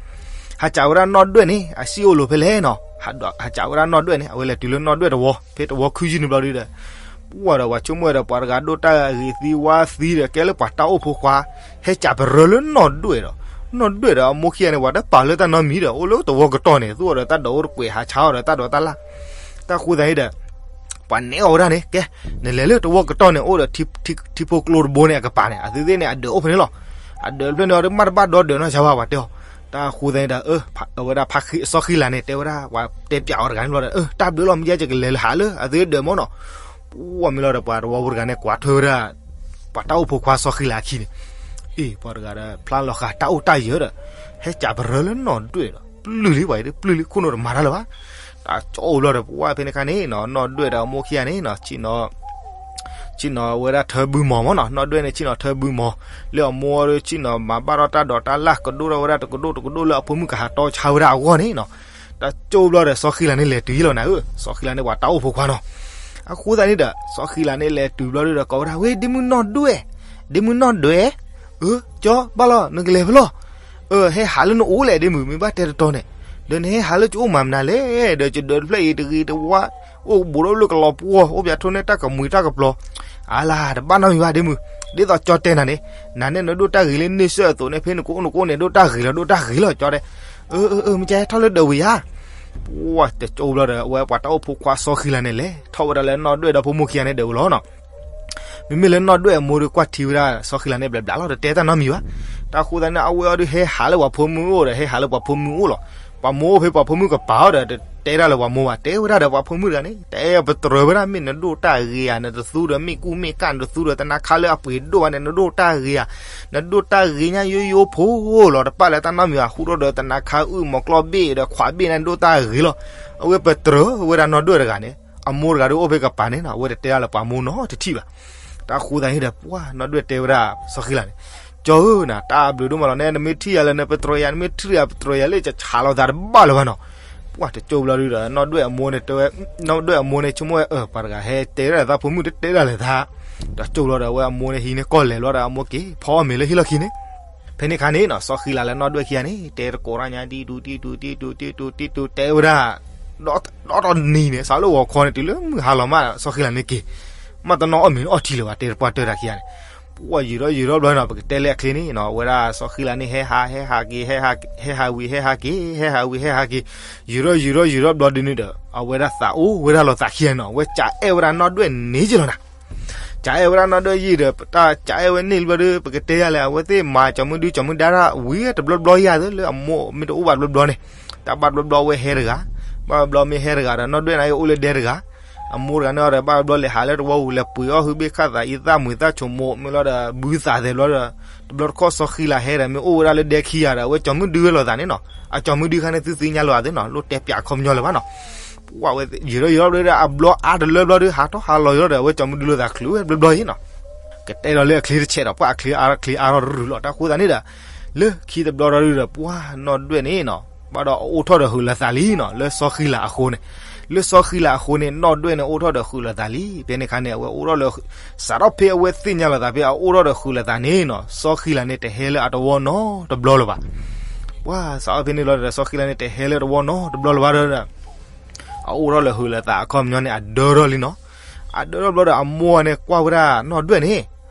ဟးစံးဝဲဒၣ်နီၢ်ဒွဲၣ်န့ၣ် အစံးအိၣ်လိာ်ဖဲလဲၣ်နီၤ. ဟးစံးဝဲဒၣ်နီၢ်ဒွဲၣ်န့ၣ် အဝဲလဲၤတုၤလၢနီၢ်ဒွဲၣ်တဝီ ဖဲတဝီခုၣ်ယုၢ်န့ၣ်ဘျီဒီး ပှၢ်ဒီးပှၤဆိကမိၣ်ဒီး ပှၤတဂၤဒိၣ်တၢ်ဂ့ၤသံဝါသံဒီး ကဲလၢပှၤတၢ်အိၣ်ဖိခွါ ဟဲစံးပရၢလၢနီၢ်ဒွဲၣ်ဒီး နီၢ်ဒွဲၣ်ဒီးအမိၢ်ခံဂၤန့ၣ် ပှၤတပာ်လၢတၢ်နီတမံၤဒီး အိၣ်လၢတဝီကတီၢ်န့ၣ် သူၣ်အိၣ်ဒီးတၢ်ဒိးအိၣ်တကွဲး ဟးဆါအီၤဒီးတၢ်ဒိးတၢ်လၣ်. တၢ်ဃိသတးန့ၣ်ဒီး ပှၤနဲၣ်အီၤဝဲဒၣ်န့ၣ် ကဲ နလဲၤလၢတဝီကတီၢ်န့ၣ် အိၣ်ဒီးထံဖိကျိတဘိန့ၣ် အကပၤန့ၣ် အသုသ့ၣ်န့ၣ် အဒၢးအိၣ်ဖဲန့ၣ်လီၤ. အဒၢးတဖျၢၣ်န့ၣ် အီၤတမ့ၢ်တဘၣ်ဒီဒၢးနီၢ်ဆါဘၣ် ပှၤတဲအီၤ. တၢ်ဃိသတးန့ၣ်ဒီး အဝဲဒၣ်ဖါဃံ စီၤဃံလၤန့ၣ် တဲဝဲဒၣ် ပှၤတဲပၠးအီၤတဂၤန့ၣ်ဘျီဒီး တၢ်ဘျုးလီၤ မ့ၢ်ယဲယကလဲၤလၢဟးလၢအသုဒၢးမၢ်နီၤ. ပှၢ်မ့ၢ်လီၤဒီး ပှၤတဝီဖိတဂၤန့ၣ် ကွၢ်ထွဲဝဲဒၣ် ပှၤတၢ်အိၣ်ဖိခွါစီၤဃံလၤအခံန့ၣ် အ့ ပှၤတဂၤဒီး ဖျါလီၤဃာ်တၢ်အိၣ်တၢ်ယၢၤဒီး ဟဲစံးပရၢလၢနီၢ်ဒွဲၣ်ဒီး ပျုၢ်လံ ပှၤအံၤဒီး ပျုၢ်လံ ခိၣ်နူာ်တမၤတၢ်လၢၤဘၣ်. တၢ်ကၠီအိၣ်ဘျီဒီး ပှၢ်ဖဲန့ၣ်ခါန့ၣ်နီၤ နီၢ်ဒွဲၣ်ဒီးအမိၢ်ခံဂၤန့ၣ်နီၤ ဆ့ၣ်နီၤဝဲဒၣ်ထၢဘုမီၤမၢ်နီၤ နီၢ်ဒွဲၣ်န့ၣ် ဆ့ၣ်နီၤထၢဘုမီၤ လၢအမိၢ်ဒီး ဆ့ၣ်နီၤမၤဘၣ်ထီၣ်တၢ်ဒိးတၢ်လၣ် ကဒိၣ်ထီၣ်ဝဲဒၣ်တကဒိၣ်တကဒိၣ်လၢအဖိမုၣ်ကဟးတီဆါဝဲဒၣ်အဂီၢ်န့ၣ်နီၤ. တၢ်ကၠီအိၣ်ဘျီဒီး စီၤဃံလၤန့ၣ်လဲၤတုၤယံလီၤနၤဧၢ စီၤဃံလၤန့ၣ် ပှၤတၢ်အိၣ်ဖိခွါနီၤ. အဃိသတးန့ၣ်ဒီး စီၤဃံလၤန့ၣ်လဲၤတုၤဘျီဒီး ကိးဝဲဒၣ် ဝဲ ဒ့မုၣ်နီၢ်ဒွဲၣ်, ဒ့မုၣ်နီၢ်ဒွဲၣ်, အၢ ကၠီ ဘၣ်လီၤ နကလဲၤဖဲလဲၣ်. အၢ ဟဲဟးလၢနအိၣ်လဲၣ် ဒ့မုၣ် မ့ၢ်ဘၣ်တဲတတီၤန့ၣ်, ဒီးနဟဲဟးလၢကအိၣ်မၤမနုၤလဲၣ်, ဒီးယဒၢးတဖျၢၣ်အံၤတဂ့ၤတဝါ, အိၣ်ဘူးဒီးလၢကလီၤပှီၢ် အိၣ်ပၠးထိၣ်န့ၢ်တၢ်ကမှံၤတၢ်ကပျီၤ, အါလၢ တဘၣ်နီတမံၤဘၣ် ဒ့မုၣ်, ဒ်သိးကၠီတဲနၤန့ၣ်, နၤန့ၣ်နဒိၣ်တၢ်ဂ့ၤလၢန့ၢ်စၢၣ်အသိးန့ၣ် ဖဲနကအိၣ်နကအိၣ်န့ၣ် ဒိၣ်တၢ်ဂ့ၤလီၤ ဒိၣ်တၢ်ဂ့ၤလီၤ ကၠီတဲ, အၢ အၢ အၢ မ့ၢ်ကဲ ထီၣ်လၢဒၢးဝံၤဧါ. ပှၢ်တကၠိဘျီဒီး အဝဲပှၤတၢ်အိၣ်ဖိခွါစီၤဃံလၤန့ၣ်လဲၤထီၣ်ဝဲဒၣ်လၢနီၢ်ဒွဲၣ်ဒီဖိမိၢ်ခံဂၤန့ၣ်ဒၢးဝံၤလီၤနီၤ. မ့မ့ၢ်လၢနီၢ်ဒွဲၣ်အမိၢ်ဒီးကွၢ်ထံဝဲဒၣ်စီၤဃံလၤန့ၣ်ဘျးဘျးလီၤ တတဲတၢ်နီတမံၤဘၣ်. တၢ်ဃိသတးန့ၣ် အဝဲအီၤဒုးဟဲဟးလၢပှၤဖိမုၣ်အိၣ်ဒီး ဟဲဟးလၢပှၤဖိမုၣ်အိၣ်လီၤ. ပှၤမိၢ်အိၣ်ဖဲပှၤဖိမုၣ်ကပၤအီၤဒီး တတဲတၢ်လၢပှၤမိၢ်ဘၣ်, တဲဝဲဒၣ်ဒီးပှၤဖိမုၣ်တဂၤန့ၣ် တအဲၣ်ပတြၢၤဝဲဒၣ် မ့ၢ်နဒိၣ်တၢ်ဂ့ၤဧါ နတသူဒီးမ့ၣ်ကူၣ်မ့ၣ်ကၣ် နတသူဒီးတနါခါလၢအပှ့ၤဒိၣ်ဘၣ်န့ၣ် နဒိၣ်တၢ်ဂ့ၤဧါ, နဒိၣ်တၢ်ဂ့ၤညါယိယိဖိလီၤ တပာ်လၢတၢ်နီတမံၤဘၣ်, ဟူထီၣ်ဒီးတနါခါအုၣ်မီၤကျီၢ်ဘ့ၣ်ဒီးခွးဘ့ၣ်န့ၣ် နဒိၣ်တၢ်ဂ့ၤလီၤ. အဝဲပတြၢၤဝဲဒၣ်နီၢ်ဒွဲၣ်တဂၤန့ၣ် အမိၢ်တဂၤဒုးအိၣ်ဖဲကပၤန့ၣ်နီၤ အဝဲတတဲတၢ်လၢပှၤမိၢ်နီတထံၣ်ဘၣ်. တၢ်ဃိသတးန့ၣ်ဒီး ပှၢ်နီၢ်ဒွဲၣ်တဲဝဲဒၣ်စီၤဃံလၤန့ၣ်, ကၠီဧၢ နၤ တၢ်ဘျုးဒိၣ်မးလီၤန့ၣ် နမ့ၢ်ထံၣ်ယၤလၢနပတြၢၤယၤ နမ့ၢ်ထံၣ်ယၤပတြၢၤယၤလၢယဆးလီၤသးတဘၣ်လၢၤဘၣ်နီၤ. ပှၢ်တကၠိၢ်ဘျီဒုဒီး နီၢ်ဒွဲၣ်အမိၢ်န့ၣ်တဲဝဲ, နီၢ်ဒွဲၣ်အမိၢ်န့ၣ် ဆိကမိၣ်ဝဲ အၢ ပှၤတဂၤဟဲတဲဒၣ်သး ဖိမုၣ်တတဲဒၣ်လဲာ်သး, တကၠိၢ်ဘျီဒီး အဝဲအမိၢ်န့ၣ်ဟံးန့ၢ်ကီၢ်လဲၤဘျီဒီး အမိၢ်က့ၤဖီအီၣ်မ့ၤလၢဟံၣ်လီၢ်ခံန့ၣ်, ဖဲန့ၣ်အခါန့ၣ်နီၤ စီၤဃံလၤလၢနီၢ်ဒွဲၣ်ခံဂၤန့ၣ် တဲတကိးတၢ်ညါ တံတူတံတူတံတူတံတူတံတူ တဲဝဲဒၣ် ဒီတနံၤန့ၣ် စးလၢဂီၤခီန့ၣ် တုၤလၢမုၢ်ဟါလီၤမး စီၤဃံလၤန့ၣ်က့ၤ မ့ၢ်တနီၣ်အီၣ်မ့ၤအီၣ်ထံလၢၤဘၣ် တဲတပှၢ်တၢၢ်တၢ်ခံဂၤန့ၣ်, ပှၢ်ယံာ်ထီၣ်ယံာ်ထီၣ်ဘျီနီၤ ပကတဲလၢအချ့န့ၣ်နီၤ အဝဲဒၣ်စီၤဃံလၤန့ၣ် ဟဲဟး ဟဲဟးက့ၤ ဟဲဟးဝံၤ ဟဲဟးက့ၤ ဟဲဟးဝံၤ ဟဲဟးက့ၤ, ယံာ်ထီၣ်ယံာ်ထီၣ်ယံာ်ထီၣ်ဘျီဒုန့ၣ်ဒီး အဝဲဒၣ်သးအိၣ်ဝဲဒၣ်လီၤသးခံဂၤနီၤ အဝဲကးအဲၣ်ဝဲဒၣ်နီၢ်ဒွဲၣ်န့ၣ်ယ့ၢ်လီၤနၤ ကးအဲၣ်ဝဲဒၣ်နီၢ်ဒွဲၣ်ယံာ်ဒီး တၢ်ကးအဲၣ်ဝဲန့ၣ်ဘျီဒီး ပကတဲယၤလဲၣ် အဝဲသ့ၣ်မၤကၠီၤမုၢ်ဒု ကၠီၤမုၢ်ဒါတၢ်ဝံၤတဘျီဘျီယၤသ့ လၢအမိၢ်မ့ၢ်တအိၣ်ဘၣ်တဘျီဘျီန့ၣ်, တၢ်ဘၣ်တဘျီဘျီအဝဲဟဲတဂၤ, ဘၣ်တဘျီမ့ၢ်ဟဲတဂၤဒီး နီၢ်ဒွဲၣ်န့ၣ်အအိၣ်လၢဒဲတဂၤ, အမိၢ်တဂၤန့ၣ်ဒီး ဘၣ်တဘျီလဲၤဟးလၢတဝီပူၤ လဲၤပှ့ၤအီၣ်ဟုဘ့ၣ်ခၣ်သး အံသၣ်မွံသၣ်ဆိမိး မ့ၢ်လီၤဒီး ဘုသးသဲဘျီဒီး တဘျီတခီၣ်စီၤဃံလၤဟဲဒီး မ့ၢ်အိၣ်ဝဲဒၣ်လၢဒဲခံဂၤဒီး အဝဲကၠီၤမုၢ်ဒုဝဲလိာ်သးန့ၣ်နီၤ, အကၠီၤမုၢ်ဒုခါန့ၣ်သုသ့ၣ်ညါလိာ်သးသ့နီၤ လိၣ်တဲပၠးအခီပညီလၢၤဘၣ်နီၤ ပှၢ်ဝဲယံာ်ထီၣ်ယံာ်ထီၣ်ဘျီဒီး အဘျီအါတလၢဘျီဒီး ဟးထီၣ်ဟးလီၤယံာ်ထီၣ်ဒီး အဝဲကၠီၤမုၢ်ဒုလိာ်သးချုးဝဲတဘျီဘျီယ့ၢ်နီၤ, ကတဲဒီးလၢအချ့တဆဲးဒီး ပှၢ်အချ့အါထီၣ်ချ့အါထီၣ်တရူးလီၤ တၢ်ဃိသတးန့ၣ်ဒီး လၢခံတဘျီဒီး ပှၢ်နီၢ်ဒွဲၣ်န့ၣ်နီၤ ဘၣ်ဒီးအအိၣ်ထီၣ်ဒီးဟုးလိာ်သးလံနီၤ လၢစီၤဃံလၤအဃိန့ၣ်, လၢစီၤဃံလၤအဃိန့ၣ် နီၢ်ဒွဲၣ်န့ၣ်အိၣ်ထီၣ်ဒီးဟုးလိာ်သးလံ ဖဲန့ၣ်အခါန့ၣ် အဝဲအိၣ်ထီၣ်လၢ စးထီၣ်ဖဲအဝဲသ့ၣ်ညါလိာ်သးဖဲအအိၣ်ထီၣ်ဒီးဟုးလိာ်သးန့ၣ်နီၤ စီၤဃံလၤန့ၣ်တဟဲလၢအတဝီနီတဘျီလၢၤဘၣ် ပှၢ်စးထီၣ်ဖဲန့ၣ်လီၤဒီး စီၤဃံလၤန့ၣ် တဟဲလၢတဝီနီတဘျီလၢၤဘၣ်ဒီး အအိၣ်ထီၣ်လၢဟုးလိာ်သးအခီပညီန့ၣ် အဒၢထီၣ်လံနီၤ, အဒၢထီၣ်ဘျီဒီး အမိၢ်န့ၣ်ကွၢ်ဝဲဒၣ်နီၢ်ဒွဲၣ်န့ၣ်,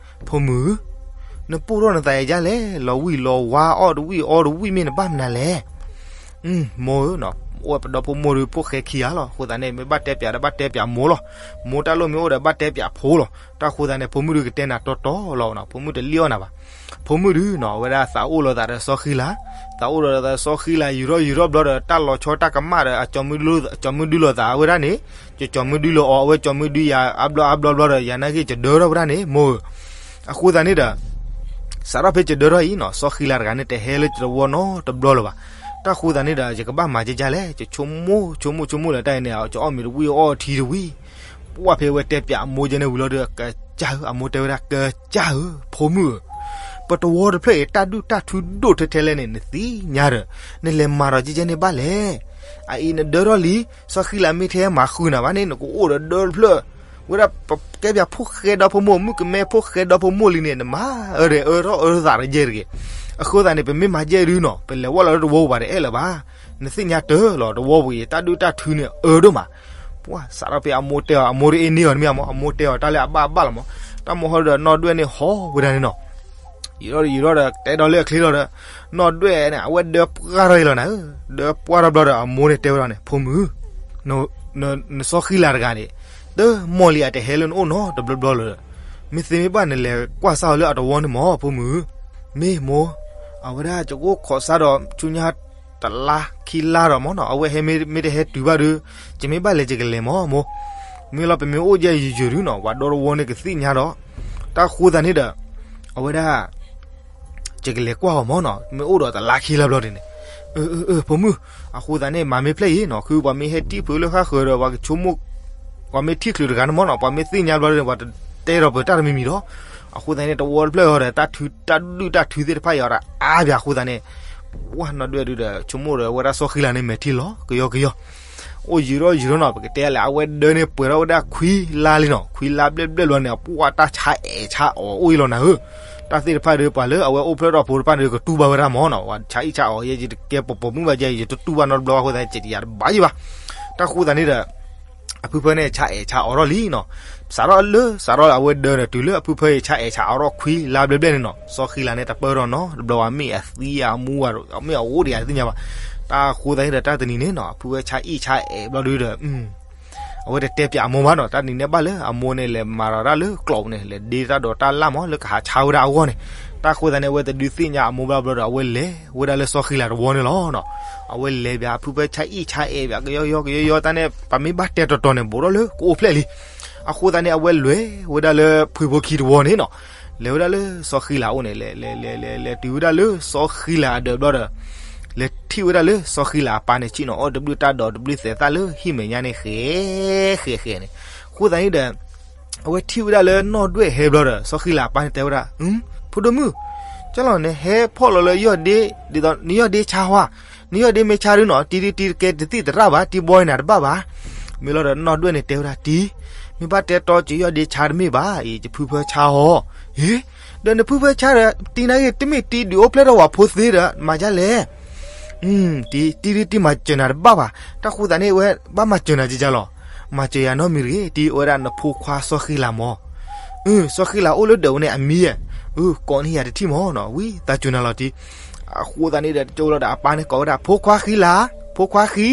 ဖိမုၣ်, နပူၣ်ထီၣ်နသးယါလဲၣ်, လီၤဝံၣ်လီၤဝါအီၣ်တဝံၣ်အီတဝံၣ်မ့ၢ်နဘၣ်မနုၤလဲၣ် မိၢ်ဧၢ, အိၣ်ဝဲပဒီဖိမိၢ်ဒီးဖိၣ်ဃဲခံဂၤလီၤ, အဃိသတးန့ၣ် မ့ၢ်ဘၣ်တဲပၠးဒီးဘၣ်တဲပၠးမိၢ်လီၤ, မိၢ်တၢ်လိၣ်မ့ၢ်အိၣ်ဒီးဘၣ်တဲပၠးဖိလီၤ, တၢ်ဃိသတးန့ၣ် ဖိမုၣ်ဒုကတဲနၤတီတီလီၤနီၤ, ဖိမုၣ်တလံၣ်အီၣ်နၤဘၣ်, ဖိမုၣ်ဒုနီၤ အဝဲဒၣ်သးအိၣ်လိာ်သးဒီးစီၤဃံလၤ, သးအိၣ်လိာ်သးဒီးစီၤဃံလၤ ယံာ်ထီၣ်ယံာ်ထီၣ်ဘျီဒီး တၢ်လီၤဆီတၢ်ကမၣ်ဒီး အကၠီၤမုၢ်ဒုလိာ်သးဝဲဒၣ်န့ၣ်, ကၠီၤမုၢ်ဒုလိာ်အီၤ အဝဲကၠီၤမုၢ်ဒုယၤအါဘျီအါဘျီဘျီဒီး ယၤနာ်က့ၤကဒၢထီၣ်ဝဲဒၣ်န့ၣ် မိၢ်ဧၢ, အဃိသတးန့ၣ်ဒီး စးထီၣ်ဖဲကဒၢထီၣ်အံၤနီၤ စီၤဃံလၤတဂၤန့ၣ် တဟဲလၢတဝီနီတဘျီလၢၤဘၣ်, တၢ်ဃိသတးန့ၣ်ဒီး ယကဘၣ်မၤကဲကဲလဲၣ်, ယဆိကမိၣ်ဆိကမိၣ်ဆိကမိၣ်လၢတၢ်အံၤန့ၣ် ကအီၣ်မ့ၤတဝံၣ်အီထံတဝံၣ်, ပှၢ်ဖဲအဝဲတဲပၠးအမိၢ်ကဲန့ၣ်ဝံၤလီၤဒီး ကစၢ်ဧၢ, အမိၢ်တဲဝဲဒၣ် ကစၢ်ဧၢ, ဖိမုၣ်ဧၢ, ပတဝီတဖျၢၣ်အံၤ တၢ်ဒုၣ်တၢ်ထုဒိၣ်ထဲထဲလဲၣ်န့ၣ် နသ့ၣ်ညါဒီး နလဲၤမၤဒီးကဲကဲန့ၣ်ဘၣ်လဲၣ်, အအံၤနဒၢထီၣ်လံ, စီၤဃံလၤမ့ၢ်ထဲမၤဃုာ်နၤဘၣ်န့ၣ် နကအိၣ်ဒီးဒၢတဖျၢၣ်, ဝဲဒၣ်ပကဲပၠးဖိၣ်ဃဲဒီဖိမိၢ် မုၣ်ကမဲဖိၣ်ဃဲဒီဖိမိၢ်လံန့ၣ် နမၤအၢဒီးအၢထီၣ်အၢထီၣ်သးတယဲၢ်တဂ့ၤ, အဃိသတးန့ၣ် ပမ့ၢ်မၤကဲဒုနီၤ ပလဲၤဝဲလီၤလၢတဝီပူၤဘၣ်တအဲၣ်လၢၤဘၣ်, နသ့ၣ်ညါတၢ်လီၤ တဝီပူၤအံၤ တၢ်ဒုၣ်တၢ်ထုန့ၣ်အၢဒိၣ်မး, ပှၢ်စးထီၣ်ဖဲအမိၢ်တဲအီၤ အမိၢ်တအ့န့ၢ်အီၤတမ့ၢ်အမိၢ်, အမိၢ်တဲအီၤတၢ်လၢအဘၣ်အဘၣ်လီၤမး, တၢ်မိၢ်ဟီဒီးနီၢ်ဒွဲၣ်န့ၣ်ဟီဝဲဒၣ်န့ၣ်နီၤ ယံာ်ထီၣ်ဒီးယံာ်ထီၣ်ဒီး တဲဒီးလၢအချ့လီၤဒီး နီၢ်ဒွဲၣ်န့ၣ် အဝဲဒၢပှၢ်ထီၣ်အံၤလီၤနၤဧၢ, ဒၢပှၢ်ထီၣ်ဘျီဒီး အမိၢ်န့ၣ်တဲဝဲဒၣ်န့ၣ် ဖိမုၣ်, နစီၤဃံလၤတဂၤန့ၣ် တမီၢ်လံအတဟဲလၢနအိၣ်နီတဘျီဘျီလၢၤ, မ့ၢ်သ့မ့ၢ်ဘၣ်နလဲၤကွၢ်စၢ်အီၤလၢအတဝီန့ၣ်မး ဖိမုၣ်, မ့ၢ်မိၢ်, အဝဲဒၣ်ကအိၣ်ခိးစါဒီးဆူညါ တလါခံလါဒီးမးနီၤ အဝဲဟဲမ့ၢ်တဟဲတုၤဘၣ်ဒီး ယမ့ၢ်ဘၣ်လဲၤယကလဲၤမးမိၢ်, မ့ၢ်လီၤပမ့ၢ်အိၣ်ယဲယိယိၤဒုနီၤ ပှၤဒီတဝီန့ၣ်ကသ့ၣ်ညါဒီး တၢ်ဃိသတးန့ၣ်ဒီး အဝဲဒၣ် ယကလဲၤကွၢ်အီၤမးနီၤ မ့ၢ်အိၣ်ဒီးတလါခံလါဘျီဒ်န့ၣ်, အၢ အၢ အၢ ဖိမုၣ်, အဃိသတးန့ၣ် မၤမ့ၢ်ဖျဲၣ်အံၤနီၤ ဃုပှၤမ့ၢ်ဟဲတံၢ်ဖုးလၢဃၣ်ဃၢၤဒီး ပှၤကဆိကမိၣ် ပှၤမ့ၢ်ထံၣ်ချုးတဂၤန့ၣ်မးနီၤ ပှၤမ့ၢ်သ့ၣ်ညါဘျီဒ်န့ၣ် ပှၤတတဲဒီးပတၢ်တမံၤမံၤဒီး, အဃိသတးန့ၣ် တဝီတဖျၢၣ်အီၤဒီး တၢ်ဒုၣ်တၢ်ထုသ့ၣ်တဖၣ်အံၤအီၤဒီးအါပၠးအဃိသတးန့ၣ်, ပှၢ်နီၢ်ဒွဲၣ်ဒုဒီး ဆိကမိၣ်ဒီးဝဲဒၣ်စီၤဃံလၤန့ၣ် မဲာ်ထံလီၤကယီကယီ အိၣ်ယံာ်ထီၣ်ယံာ်ထီၣ်နီၤ ပကတဲလဲၣ် အဝဲဒၢန့ၣ်ပှဲၤထီၣ်ဝဲဒၣ်ခွံလါလံနီၤ ခွံလါဘျဲၣ်ဘျဲၣ်လီၤန့ၣ် အပှၢ်တၢ်ဆါအဲၣ်ဆါအီၤအိၣ်အံၤလီၤနၤဧၢ, တၢ်သ့ၣ်တဖၣ်ဒီးပှၤလၢအဝဲအိၣ်ဖျဲၣ်ထီၣ်ဖိတဖၣ်န့ၣ် ကတူၢ်ဘၣ်ဝဲဒၣ်မးနီၤ ပှၤဆါအံၣ်ဆါအီၤယဲ ယတကဲပိာ်ပိာ်မုၣ်ဘၣ်ယဲ ယတတူၢ်ဘၣ်နီတဘျီဘၣ်အဃိသတး ယတယၤတဘၣ်ယံၤဘၣ်, တၢ်ဃိသတးန့ၣ်ဒီး အဖုဖၢန့ၣ် ဆါအဲၣ်ဆါအီၤထီၣ်လံနီၤ, စးထီၣ်လၢ စးထီၣ်လၢအဝဲဒၢန့ၣ် တုၤလၢအဖုဖၢအံၤ ဆါအဲၣ်ဆါအီၤထီၣ်ခွံလါဘျဲၣ်ဘျဲၣ်န့ၣ်နီၤ စီၤဃံလၤန့ၣ် တပၢၢ်ထီၣ်နီတဘျီဘၣ် မ့ၢ်အသံအမူဘၣ် မ့ၢ်အအိၣ်ဒံးယၤတသ့ၣ်ညါဘၣ်, တၢ်ဃိသတးန့ၣ်ဒီး တၢ်တနံၤန့ၣ်နီၤ အဖုဖၢဆါအံၣ်ဆါအဲၣ်ဘျီဒုဒီး အဝဲတတဲပၠးအမိၢ်ဘၣ်နီၤ တၢ်တနံၤန့ၣ်ဘၣ်လၢအမိၢ်န့ၣ် လဲၤမၤဒီးတၢ်လၢကျိးန့ၣ် လဲၤဒ့တၢ်ဒိးတၢ်လၢ်မး လၢကဟးဆါဝဲဒၣ်အဂီၢ်န့ၣ်, တၢ်ဃိသတးန့ၣ် အဝဲတဒုးသ့ၣ်ညါအမိၢ်ဘၣ်ဘျီဒီး အဝဲလဲၤဝဲဒၣ်လၢစီၤဃံလၤတဝီန့ၣ်လီၤနီၤ, အဝဲလဲၤပၠးအဖုဖၢဆါအံၣ်ဆါအဲၣ်ပၠး ကယီကယီကယီကယီတၢ်န့ၣ် ပမ့ၢ်ဘၣ်တဲတီၤတီၤန့ၣ် ဘူးထီၣ်လၢကအိၣ်ဖျဲၣ်လံ, အဃိသတးန့ၣ် အဝဲလဲၤဝဲဒၣ်လၢဖှံဖိခံတဝီန့ၣ်နီၤ, လဲၤဝဲဒၣ်လၢစီၤဃံလၤအအိၣ်န့ၣ် လဲၤ လဲၤ လဲၤ လဲၤ လဲၤတုၤဝဲဒၣ်လၢစီၤဃံလၤအဒၢးဘျီဒီး လဲၤထံၣ်ဝဲဒၣ်လၢစီၤဃံလၤအပၢ်န့ၣ် ဆ့ၣ်နီၤအီၣ်တဘျုးတၢ်ဒိးတဘျုးသဲးသၣ်လၢဟံၣ်မဲာ်ညါန့ၣ် ဃဲ ဃဲ ဃဲန့ၣ်, အဃိသတးန့ၣ်ဒီး အဝဲထံၣ်ဝဲဒၣ်လၢနီၢ်ဒွဲၣ်ဟဲဘျီဒီး စီၤဃံလၤအပၢ်န့ၣ်တဲဝဲဒၣ် ဖိဒိၣ်မုၣ်, ကၠီလီၤနဟဲဖီၣ်လီၤလၢယီၢ်ဒ့, ဒ်သိးနယီၢ်ဒ့ဆါဝါ, နယီၢ်ဒ့မ့ၢ်ဆါဒုနီၤ တံၤဒုတံၤတကဲတသံၣ်သရၣ်ဘၣ် တံၤဘီနၤတဘၣ်ဘၣ်. မ့ၢ်လီၤဒီးနီၢ်ဒွဲၣ်န့ၣ်တဲဝဲဒၣ်တံၤ, မ့ၢ်ဘၣ်တဲတီက့ၤယီၢ်ဒ့ဆါတမ့ၢ်ဘၣ်အံၤ ယဖုဖၢဆါအီၤ. ဟ့, ဒီးနဖုဖၢဆါဒီး တံၤနာ်က့ တမ့ၢ်တံၤဒုးအိၣ်ဖျဲၣ်ထီၣ်ဝဲဖိသ့ဒီး မၤဒ်လဲၣ်. တံၤ, တံၤဒုတံၤမၤစၢၤနၤတဘၣ်ဘၣ်. တၢ်ဃိသးန့ၣ် ဝဲဘၣ်မၤစၢၤနၤကကလီၤ. မၤစၢၤယၤနီတမံၤတဂ့ၤ, တံၤဝဲဒၣ်နဖိခွါစီၤဃံလၤမၢ်. အၢ စီၤဃံလၤအိၣ်လၢဒၢးဝဲန့ၣ် အမံၤယဲၢ်. အၢ ကိးန့ၢ်ယၤတထံၣ်မၢ်နီၤ ဝံသးစူၤနၤလီၤတံၤ. အဃိသးန့ၣ်ဒီး တကၠိလီၤဒီးအပၢ်န့ၣ်ကိးဝဲဒၣ် ဖိခွါဃံလၤ, ဖိခွါဃံ.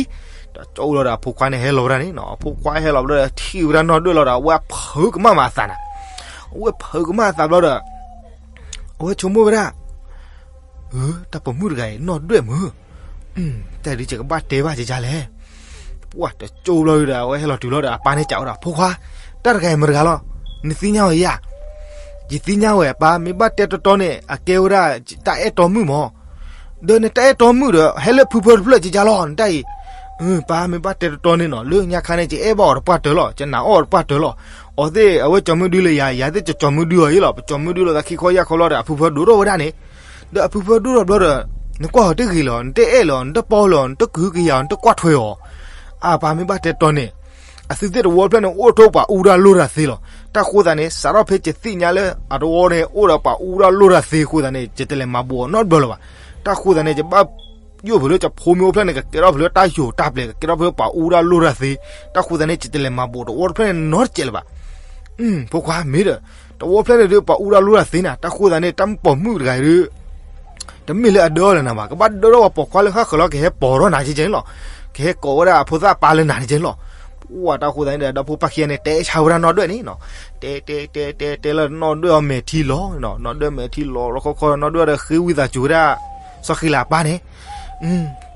တကၠိလီၤဒီးအဖိခွါန့ၣ်ဟဲလီၤဝဲဒၣ်န့ၣ်နီၤ, အဖိခွါဟဲလီၤဘျီဒီး ထံၣ်ဝဲဒၣ်နီၢ်ဒွဲၣ်လီၤဒီး အဝဲဖုးကမၣ်မၤအသးနၤ. အဝဲဖုးကမၣ်အသးဘျီဒီး အဝဲဆိကမိၣ်ဝဲဒၣ် အၢ တၢ်ပိာ်မုၣ်တဂၤအံၤ နီၢ်ဒွဲၣ်မုၢ်, တၢ်ဒုးယကဘၣ်တဲဘၣ်ကကလဲၣ်. ပှၢ်တကၠိဘျီဒီး အဝဲဟဲလီၤတုၤလီၤဒီး အပၢ်န့ၣ်စံးဝဲဒၣ် ဖိခွါ, တၢ်တဂၤအံၤမတၤတဂၤလီၤ, နသ့ၣ်ညါဝဲဧါ. ယသ့ၣ်ညါဝဲပၢ်, မ့ၢ်ဘၣ်တဲတီတီန့ၣ် အကဲဝဲဒၣ်တၢ်အဲၣ်တီမုၣ်မၢ်. ဒီးနတၢ်အဲၣ်တီမုၣ်ဒီး ဟဲလၢဖုဖၢတဖျၢၣ်ကကလီၤ နတၢ်အံၤ. ပၢ်မ့ၢ်ဘၣ်တဲတီတီန့ၣ်နီၤ လၢညါခါန့ၣ် ယအဲၣ်ဘၣ်အီၤတပှၢ်တၢၢ်လီၤ, ယနာ်အီၣ်အီၤတပှၢ်တၢၢ်လီၤ. အီၤသ့ၣ်အဝဲကၠီၤမုၢ်ဒုလၢယၤ, ယၤသ့ၣ်ကၠီၤမုၢ်ဒုအီၤအံၤလီၤ. ပကၠီၤမုၢ်ဒုလိာ်သးခံခီယၢ်ခီလီၤဒီး အဖုဖၢဒိၣ်ထီၣ်ဝဲဒၣ်န့ၣ်. ဒီးအဖုဖၢဒိၣ်ထီၣ်ဘျီဒီး နကွၢ်အီၤတဂ့ၤလီၤ, နတအဲၣ်လီၤ, နတပီလီၤ, နတကဟုကယာ်အီၤ, နတကွၢ်ထွဲအီၤ. အပၢ်မ့ၢ်ဘၣ်တဲတီတီန့ၣ် အသုသ့ၣ်တဝီတဖျၢၣ်န့ၣ် အိၣ်ထိၣ်ပှၤအူဒၣ်လိၣ်တၢ်သ့လီၤ. တၢ်ဃိသးန့ၣ် စးထီၣ်ဖဲယသ့ၣ်ညါလၢအတဝီန့ၣ် အိၣ်ဒီးပှၤအူဒၣ်လိၣ်တၢ်သ့အဃိသးန့ၣ် ယတလဲၤမၤဘူးအီၤနီတဘျီလၢၤဘၣ်. တၢ်ဃိသးန့ၣ် ယဘၣ်ယိၣ်ဖဲလၢယဖိမ့ၢ်အိၣ်ဖျဲၣ်န့ၣ် ကကဲထီၣ်ဖဲလၢတၢ်ယိာ်တၢ်ပျဲၤ ကကဲထီၣ်ဖဲပှၤအူဒၣ်လိၣ်တၢ်သ့. တၢ်ဃိသးန့ၣ် ယတလဲၤမၤဘူးတဝီတဖျၢၣ်န့ၣ်နီတစဲးလၢၤဘၣ်. ဖိခွါမ့ၢ်ဒီး တဝီဖျၢၣ်န့ၣ်ဒုးပှၤအူဒၣ်လိၣ်တၢ်သ့နၤ. တၢ်ဃိသးန့ၣ် တၢ်ပိာ်မုၣ်တဂၤအံၤဒုး တမ့ၢ်လၢအဒၢအီၣ်လၢၤနၤဘၣ်, ကဘၣ်ဒၢထီၣ်ပှၤပိာ်ခွါလၢဃၣ်ဃၢၤလီၤ ကဟဲပိာ်ထီၣ်နၤကကန့ၣ်လီၤ. ကဟဲကိးဝဲဒၣ်အဖိသၣ်အပၢ်လၢနၤကကန့ၣ်လီၤ. ပှၢ်တၢ်ဃိသးန့ၣ်ဒီး ဒီဖိပၢ်ခံဂၤန့ၣ် တဲဆါဝဲဒၣ်နီၢ်ဒွဲၣ်န့ၣ်နီၤ. တဲတဲတဲတဲတဲလၢနီၢ်ဒွဲၣ်အီၤမဲာ်ထံလီၤနီၤ, နီၢ်ဒွဲၣ်မဲာ်ထံလီၤလီၤခီခီ နီၢ်ဒွဲၣ်ဒီးဃ့ဝံသးစူၤဝဲဒၣ် စီၤဃံလၤအပၢ်န့ၣ်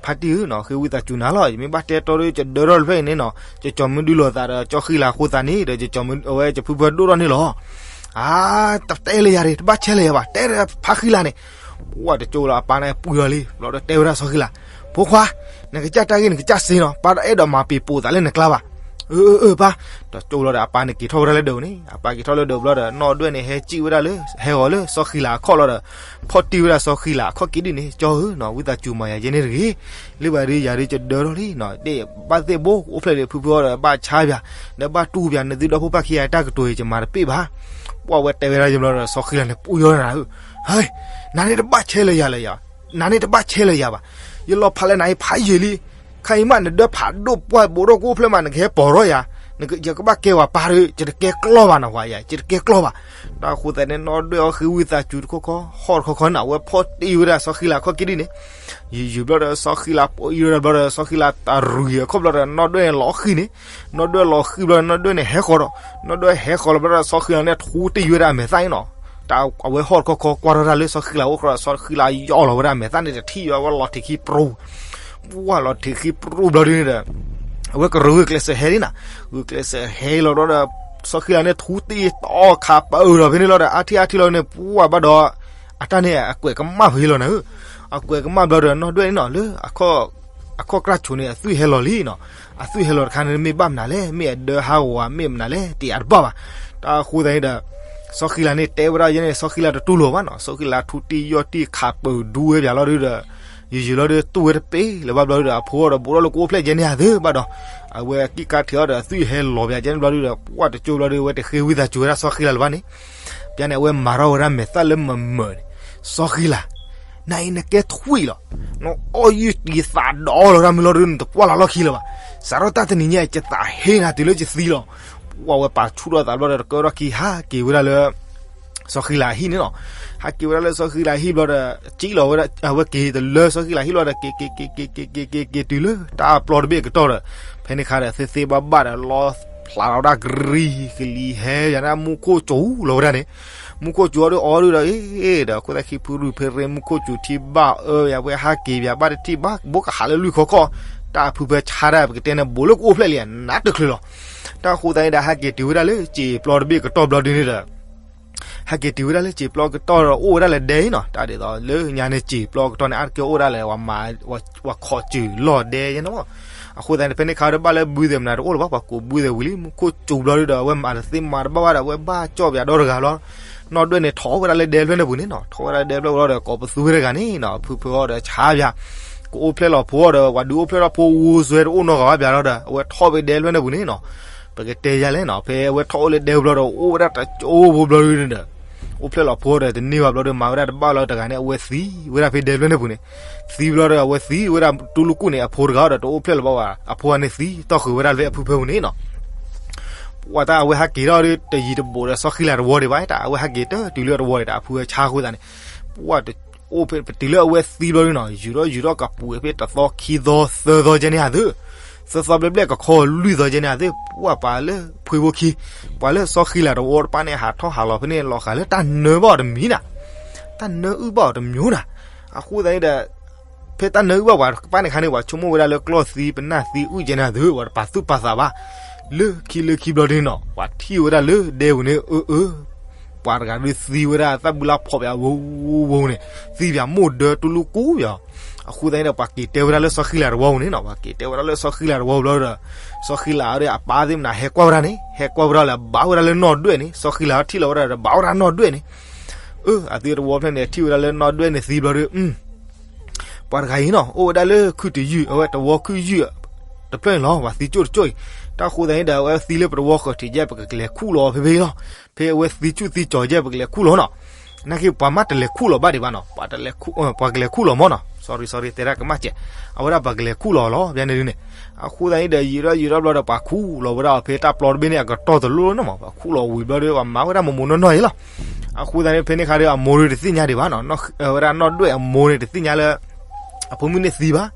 ဖါတံၢ်ဧၢနီၤ, ဃ့ဝံသးစူၤနၤလီၤ. ယမ့ၢ်ဘၣ်တဲတီဒီး ယဒၢထီၣ်တဖျၢၣ်အံၤန့ၣ်နီၤ, ယကၠီၤမုၢ်ဒုလိာ်သးဒီးကၠီဃံလၤအဃိသးန့ၣ်ဒီး ယကၠီၤမုၢ် အဝဲယဖုဖၢဒိၣ်ထီၣ်န့ၣ်လီၤ. အါ, တတဲလၢယၤဒံး, တဘၣ်ဆဲလၢၤယၤဘၣ်, တဲဒီးဖါဃံလၤန့ၣ်. ပှၢ်တကၠိလီၤအပၢ်န့ၣ်ပှံၢ်လီၤလံ, ဘျီဒီးတဲဝဲဒၣ်စီၤဃံလၤ, ဖိခွါ, နကစၢ်တၢ်ဂ့ၢ်နကစၢ်စ့နီၤ, ပၢ်တအဲၣ်ဒိးမၤပံာ်ပိာ်သးလၢနကျါဘၣ်. အၢအၢအၢပၢ်. တကၠိလီၤဒီးအပၢ်န့ၣ်က့ၤထီၣ်ဝဲဒၣ်လၢဒၢးန့ၣ်, အပၢ်က့ၤထီၣ်လၢဒၢးဘျီဒီး နီၢ်ဒွဲၣ်န့ၣ် ဟဲစံၣ်ဝဲဒၣ်လၢ ဟဲဂီၤလၢစီၤဃံလၤအခီၣ်လီၤဒီး ဖီၣ်တံၢ်ဝဲဒၣ်စီၤဃံလၤအခီၣ်က့ၤဒ်န့ၣ်, ကၠီဧၢနီၤ, ဝံသးစူၤမၤယၤယဲန့ၣ်တဂ့ၤ. လၢဘၣ်ဒုးယၤဒုးယဒၢထီၣ်လံနီၤ, ဒ်ဘၣ်သ့ၣ်ဘိ အိၣ်ဖျဲၣ်ဒီးဖုဖုအီၤဒီး ဘၣ်ဆါပၠး, ဒီးဘၣ်တူၢ်ပၠး, နသုဒီဖိပၢ်ခံဂၤတၢ်ကတိၤအံၤ ယမၤတပ့ၢ်ဘၣ်. ပှၢ်ဝဲတဲဝဲဒၣ်ယဘျီဒီး စီၤဃံလၤန့ၣ်ပှံၢ်လီၤနၤဧၢ, ဟဲ, နၤန့ၣ်တဘၣ်ဆဲလၢၤယၤလၢၤယၤ, နၤန့ၣ်တဘၣ်ဆဲလၢၤယၤဘၣ်. ယလီၤဖးလၢနၤအံၤဖးယံာ်လံ. ခဲအံၤမး နဒၢဖးဒိၣ်ပှၢ်ဘိးထီၣ်ကအိၣ်ဖျဲၣ်မး နကဟဲပိာ်ထီၣ်ယၤ, ယကဘၣ်ကဲဝဲပၢ်ဒီး ယတကဲကျီၢ်ဘၣ်နီၤ, ဝဲယၤ ယတကဲကျီၢ်ဘၣ်. တၢ်ဃိသတးန့ၣ် နီၢ်ဒွဲၣ်အီၤဃ့ဝံသးစူၤတခီခီ ဟီၣ်တခီခီန့ၣ် အဝဲဖီၣ်တံၢ်ဝဲဒၣ်စီၤဃံလၤအခီၣ်က့ၤဒ်န့ၣ်, ယံာ်ယံာ်ဘျီဒီး စီၤဃံလၤပိာ်အံၤဒီးဘျီဒီး စီၤဃံလၤတရံးအခီၣ်ဘျီဒီး နီၢ်ဒွဲၣ်န့ၣ်လီၤဃံၤန့ၣ်, နီၢ်ဒွဲၣ်လီၤဃံၤဘျီဒီး နီၢ်ဒွဲၣ်န့ၣ်ဟဲဃီၤဒီး, နီၢ်ဒွဲၣ်ဟဲဃီၤလီၤဘျီဒီး စီၤဃံလၤန့ၣ်ထူတံၢ်ဝဲဒၣ်အမဲာ်သၣ်န့ၣ်နီၤ. တၢ်အဝဲဟီၣ်တခီခီကွၢ်ထီၣ်တၢ်လၢစီၤဃံလၤအိၣ်ဃီဒီး စီၤဃံလၤယီၢ်လီၤဝဲဒၣ်အမဲာ်သၣ်န့ၣ် တထံၣ်ဝဲ အဝဲလီၤထံးခံပြူၤ ပှၢ်လီၤထံးခံပြူၤဘျီဒ်န့ၣ်ဒီး အဝဲကရၢဂုာ်ကျဲးစၢးဟဲလံနီၤ, ဂုာ်ကျဲးစၢးဟဲလီၤဒီး စီၤဃံလၤန့ၣ်ထူတံၢ်တီခးပၢအၢဒီးဖဲန့ၣ်လီၤဒီး အါထံၣ်အါထံၣ်လီၤန့ၣ် ပှၢ်ဘၣ်ဒီး အတၢ်န့ၣ်အကွဲးကမၣ်ဖဲလီၤနၤဧၢ, အကွဲးကမၣ်ဘျီဒီး နီၢ်ဒွဲၣ်န့ၣ်နီၤ လၢ အခီၣ်ကြၢ်ဆိးန့ၣ် အသွံၣ်ဟဲလီၤလံနီၤ, အသွံၣ်ဟဲလီၤတခါန့ၣ် မ့ၢ်ဘၣ်မနုၤလဲၣ်, မ့ၢ်အဒၢဟးဂီၤဧါ မ့ၢ်မနုၤလဲၣ် တယၤတဘၣ်ဘၣ်. တၢ်ဃိသတးန့ၣ်ဒီး စီၤဃံလၤန့ၣ်တဲဝဲဒၣ်ယဲန့ၣ် စီၤဃံလၤတတူၢ်လိာ်ဘၣ်နီၤ, စီၤဃံလၤထူတံၢ်ယီၢ်တံၢ်ခးပၢဒူဝဲပၠးလီၤဒုဒီး ယံာ်ယံာ်လီၤဒုတူၢ်ဝဲတပ့ၢ်လၢၤဘၣ်ဘျီဒုဒီး အဖိအီၤဒီးဘူးထီၣ်လၢကအိၣ်ဖျဲၣ်ယဲန့ၣ်ဧါသ့ဘၣ်ဒီး အဝဲကံၣ်ကါထံးအီၤဒီး အသွံၣ်ဟဲလီၤပၠးယဲန့ၣ်ဘျီဒုဒီး ပှၢ်တကၠိဘျီဒု အဝဲတဃ့ဝံသးစူၤဝဲဒၣ်စီၤဃံလၤလၢၤဘၣ်န့ၣ်, ပၠးန့ၣ် အဝဲမၤထီၣ်ဝဲဒၣ်မဲာ်သၣ်လၢမမၢၤန့ၣ်, စီၤဃံလၤ နအံၤနကဲထွံၣ်လီၤ, နအီၣ်ယုၢ်တံၤသးဒီလီၤဒၣ်မုၢ်လီၤဒု နတကွၢ်လၢ်လီၢ်ခံလၢၤဘၣ်, စးထီၣ်တၢ်တနံၤညါအံၤ ယသးဟ့နၤတုၤလၢယသံလီၤ. ပှၢ်ဝဲပာ်ဆူၣ်ထီၣ်သးဘျီဒီး တကၢထီၣ်ခံဟးက့ၤဝဲဒၣ်လၢ စီၤဃံလၤအဟံၣ်န့ၣ်နီၤ, ဟးက့ၤဝဲဒၣ်လၢစီၤဃံလၤအဟံၣ်ဘျီဒီး စံၣ်လီၤဝဲဒၣ် အဝဲက့ၤတလၢစီၤဃံလၤဟံၣ်ဘျီဒီး က့ၤက့ၤက့ၤက့ၤက့ၤက့ၤက့ၤက့ၤတုၤလၢတၢ်ပျီတဘ့ၣ်အကတီၢ်ဒီး ဖဲန့ၣ်ခါဒီး သ့သ့ဘၣ်ဘၣ်ဒီး လီၤဖျးလီၤဝဲဒၣ်ကရံၣ်ကလံၤဟဲယၤန့ၣ် မူခိၣ်စူၤလီၤဝဲဒၣ်န့ၣ်, မူခိၣ်စူၤအီၤဒုးအီၤဒုးဒီး အ့ဒီး အခိၣ်သၣ်ခံဖုရူၢ်ဖဲရ့ မူခိၣ်စူၤထံဘၣ်အၢယၤ ဝဲဟးက့ၤယၤဘၣ်တထံၣ်ဘၣ် ဘိကဟးလၢလွံၢ်ခီခီ, တၢ်ဖုဖၢဆါဒၣ် ပကတဲန့ၣ် ဘူးလၢကအိၣ်ဖျဲၣ်လံ နးတချုးလီၤ. တၢ်ဃိသတးန့ၣ်ဒီး ဟဲက့ၤတုၤဝဲဒၣ်လၢစံာ်ပျီတဘ့ၣ်ကတီၢ်ဘျီဒုန့ၣ်ဒီး ဟဲက့ၤတုၤဝဲဒၣ်လၢစံာ်ပျီကတီၢ်ဒီး အိၣ်ဝဲဒၣ်လၢဒဲအံၤနီၤ, တၢ်ဒ်သိးလၢညါန့ၣ် စံာ်ပျီကတီၢ်န့ၣ် အါတက့ၢ်အိၣ်ဒၣ်လဲာ် ပှၤခိးစၢၤလီၢ်ဒဲယဲန့ၣ်မး. အဃိသတးန့ၣ် ဖဲန့ၣ်ခါဒီး ဘၣ်လၢဘုသ့ၣ်မနုၤတအိၣ်လၢၤဘၣ်, ပှၤကိးဘုသ့ၣ်ဝံၤလံ, မူခိၣ်စူၤဘျီဒုဒီး အဝဲမၤတသ့မၤတဘၣ်ဘၣ်ဒီး အဝဲဘၣ်ကၠီၣ်ပၠးဒီတဂၤဘျီ, နီၢ်ဒွဲၣ်န့ၣ် ထီၣ်ဝဲဒၣ်လၢဒဲဖျၢၣ်န့ၣ်ပူၤန့ၣ်နီၤ, ထီၣ်ဝဲဒၣ်လၢဒဲဖျၢၣ်ဘျီဒီး ကိးပသူဝဲတဂၤန့ၣ်နီၤ, ဖုဖုအီၤဒီးဆါပၠး အိၣ်ဖျဲၣ်လီၤဖိဒီး ပှၤဒုးအိၣ်ဖျဲၣ်ထီၣ်ဖိဝူစွဲတအိၣ်နီတဂၤဘၣ်ဘၣ်ဒီး အဝဲထီၣ်ဖဲဒဲဖျၢၣ်န့ၣ်ပူၤန့ၣ်နီၤ. ပကတဲယၤလဲၣ်နီၤ ဖဲအဝဲထီၣ်အိၣ်လၢဒဲဖျၢၣ်ဒီး အိၣ်ဝဲဒၣ်တကၠိဖိဘျီဒုန့ၣ်ဒီး အိၣ်ဖျဲၣ်လီၤဖိဒီးတန့ၢ်ဘၣ်ဘျီဒီး မၤဝဲဒၣ်တဘၣ်လီၤတဂၤန့ၣ် အဝဲသံဝဲဒၣ်ဖဲဒဲဖျၢၣ်န့ၣ်ပူၤန့ၣ်. သံဘျီဒီး အဝဲသံဝဲဒၣ်တူၢ်လိာ်ကူၣ်န့ၣ် အဖိတဂၤဒီး တအိၣ်ဖျဲၣ်လၢၤဘၣ်ဝဲ အဖိန့ၣ်သံ တီၢ်ဃုာ်ဝဲဒၣ်လၢအဖုဖၢပူၤန့ၣ်နီၤ. ပှၤတၢ်အဝဲဟးက့ၤထီၣ်ဒီး တယံၤတဘူးဒီးစီၤဃံလၤတဝီဒံးဘၣ် တၢ်အဝဲဟးက့ၤတတုၤလၢတဝီဒံး တၢ်အဖုဝဲဆါဃိသးန့ၣ်. ပှၤအိၣ်ဖဲပတုၤလၢအဝဲသံဘျီဒုနီၤ ယူၤထီၣ်ယူၤထီၣ်ကပူၤဖဲတသီခံသီသၢသီကဲန့ၣ်ဟးသု သၢသီဘျဲၣ်ဘျဲၣ်ကခီလွံၢ်သီကဲန့ၣ်ဟးသု ပှၤပာ်လၢဖှ့ဖိခံ ပှၤလၢစီၤဃံလၤတဝီတဖၣ်န့ၣ် ဟးထီၣ်ဟးလီၤဖဲန့ၣ် လီၤဃာ်လၢတၢ်နၢဘၣ်အီၤတမံၤနၤ တၢ်နၢအုၣ်ဘၣ်အီၤတမံၤနၤ. အဃိသတးန့ၣ်ဒီး ဖဲတၢ်နၢအုၣ်ဘၣ်ပှၤတဖၣ်န့ၣ်ခါန့ၣ် ပှၤဆိကမိၣ်ဝဲဒၣ်လၢကျီၢ်သံပနၢ်သံအုၣ်ကဲန့ၣ်ဟးသု ပှၤတပာ်သူၣ်ပာ်သးဘၣ် လၢခံလၢခံဘျီဒုနီၤ ပှၤထံၣ်ဝဲဒၣ်လၢဒဲပူၤန့ၣ် အၢ အၢ ပှၤတဂၤဒုးသံဝဲဒၣ်သၣ်ဘုလါဖီၣ်ပၠးဝိဝိန့ၣ် သံပၠးမိၢ်ဒၢတူၢ်လိာ်ကူၣ်ပၠး. အဃိသတးန့ၣ်ဒီး ပှၤက့ၤတဲဝဲဒၣ်လၢစီၤဃံလၤတဝီပူၤန့ၣ်နီၤ ပှၤက့ၤတဲဝဲဒၣ်လၢစီၤဃံလၤတဝီပူၤဘျီဒီး စီၤဃံလၤဒီးအပၢ်သ့ၣ်မနၤဟဲကွၢ်ဝဲဒၣ်န့ၣ် ဟဲကွၢ်ဝဲဒၣ်လၢအဘၣ်ဝဲဒၣ်လၢနီၢ်ဒွဲၣ်န့ၣ် စီၤဃံလၤထံၣ်လီၤဝဲဒၣ်ဒီး ဘၣ်ဝဲဒၣ်နီၢ်ဒွဲၣ်န့ၣ် အၢ အသုတဝီဖျၢၣ်န့ၣ် ထံၣ်ဝဲဒၣ်လၢနီၢ်ဒွဲၣ်န့ၣ်သံဘျီဒီး ပှၤတဂၤအံၤနီၤ အိၣ်ဝဲဒၣ်လၢခုၣ်တယုၢ် အဝဲတဝီခုၣ်ယုၢ် တဖျၢၣ်န့ၣ်လီၤ ပှၤသံကၠိၣ်တကၠိၣ်အံၤ. တၢ်ဃိသတးန့ၣ်ဒီး အဝဲသံလၢပတဝီဃီၤထံးယဲၢ် ပကလဲၤခူၣ်လီၤဖဲဖဲလီၤ. ဖဲအဝဲသံဆူၣ်သံကၠီၤယဲၢ် ပကလဲၤခူၣ်လီၤနီၤ. နာ်က့ပှၤမ့ၢ်တလဲၤခူၣ်လီၤဘၣ်ဒံးဘၣ်နီၤ ပှၤကလဲၤခူၣ်လီၤမ့ၢ်နီၤ sorry sorry တဲဒၣ်ကမၣ်စဲး အဝဲဒၣ်ပှၤကလဲၤခူၣ်လီၤလီၤ ဖဲန့ၣ်ဒုန့ၣ်. အဃိသတးန့ၣ်ဒီး ယံာ်ထီၣ်ယံာ်ထီၣ်ဘျီဒီး ပှၤခူၣ်လီၤဝဲဒၣ်အီၤဖဲတၢ်ပျီတဘ့ၣ်န့ၣ် အကတီၢ်တလိၣ်လီၤနီၤမး ပှၤခူၣ်လီၤဝံၤဘျီဒီး ပှၤမၤဝဲဒၣ်မိၢ်မိၢ်နီၢ်နီၢ်အံၤလီၤ. အဃိသတးန့ၣ် ဖဲန့ၣ်ခါဒီး အမိၢ်ဒီးတသ့ၣ်ညါဒံးဘၣ်နီၤ အဝဲဒၣ်နီၢ်ဒွဲၣ်အမိၢ်န့ၣ် တသ့ၣ်ညါလၢ အဖိမုၣ်န့ၣ်သံဘၣ်.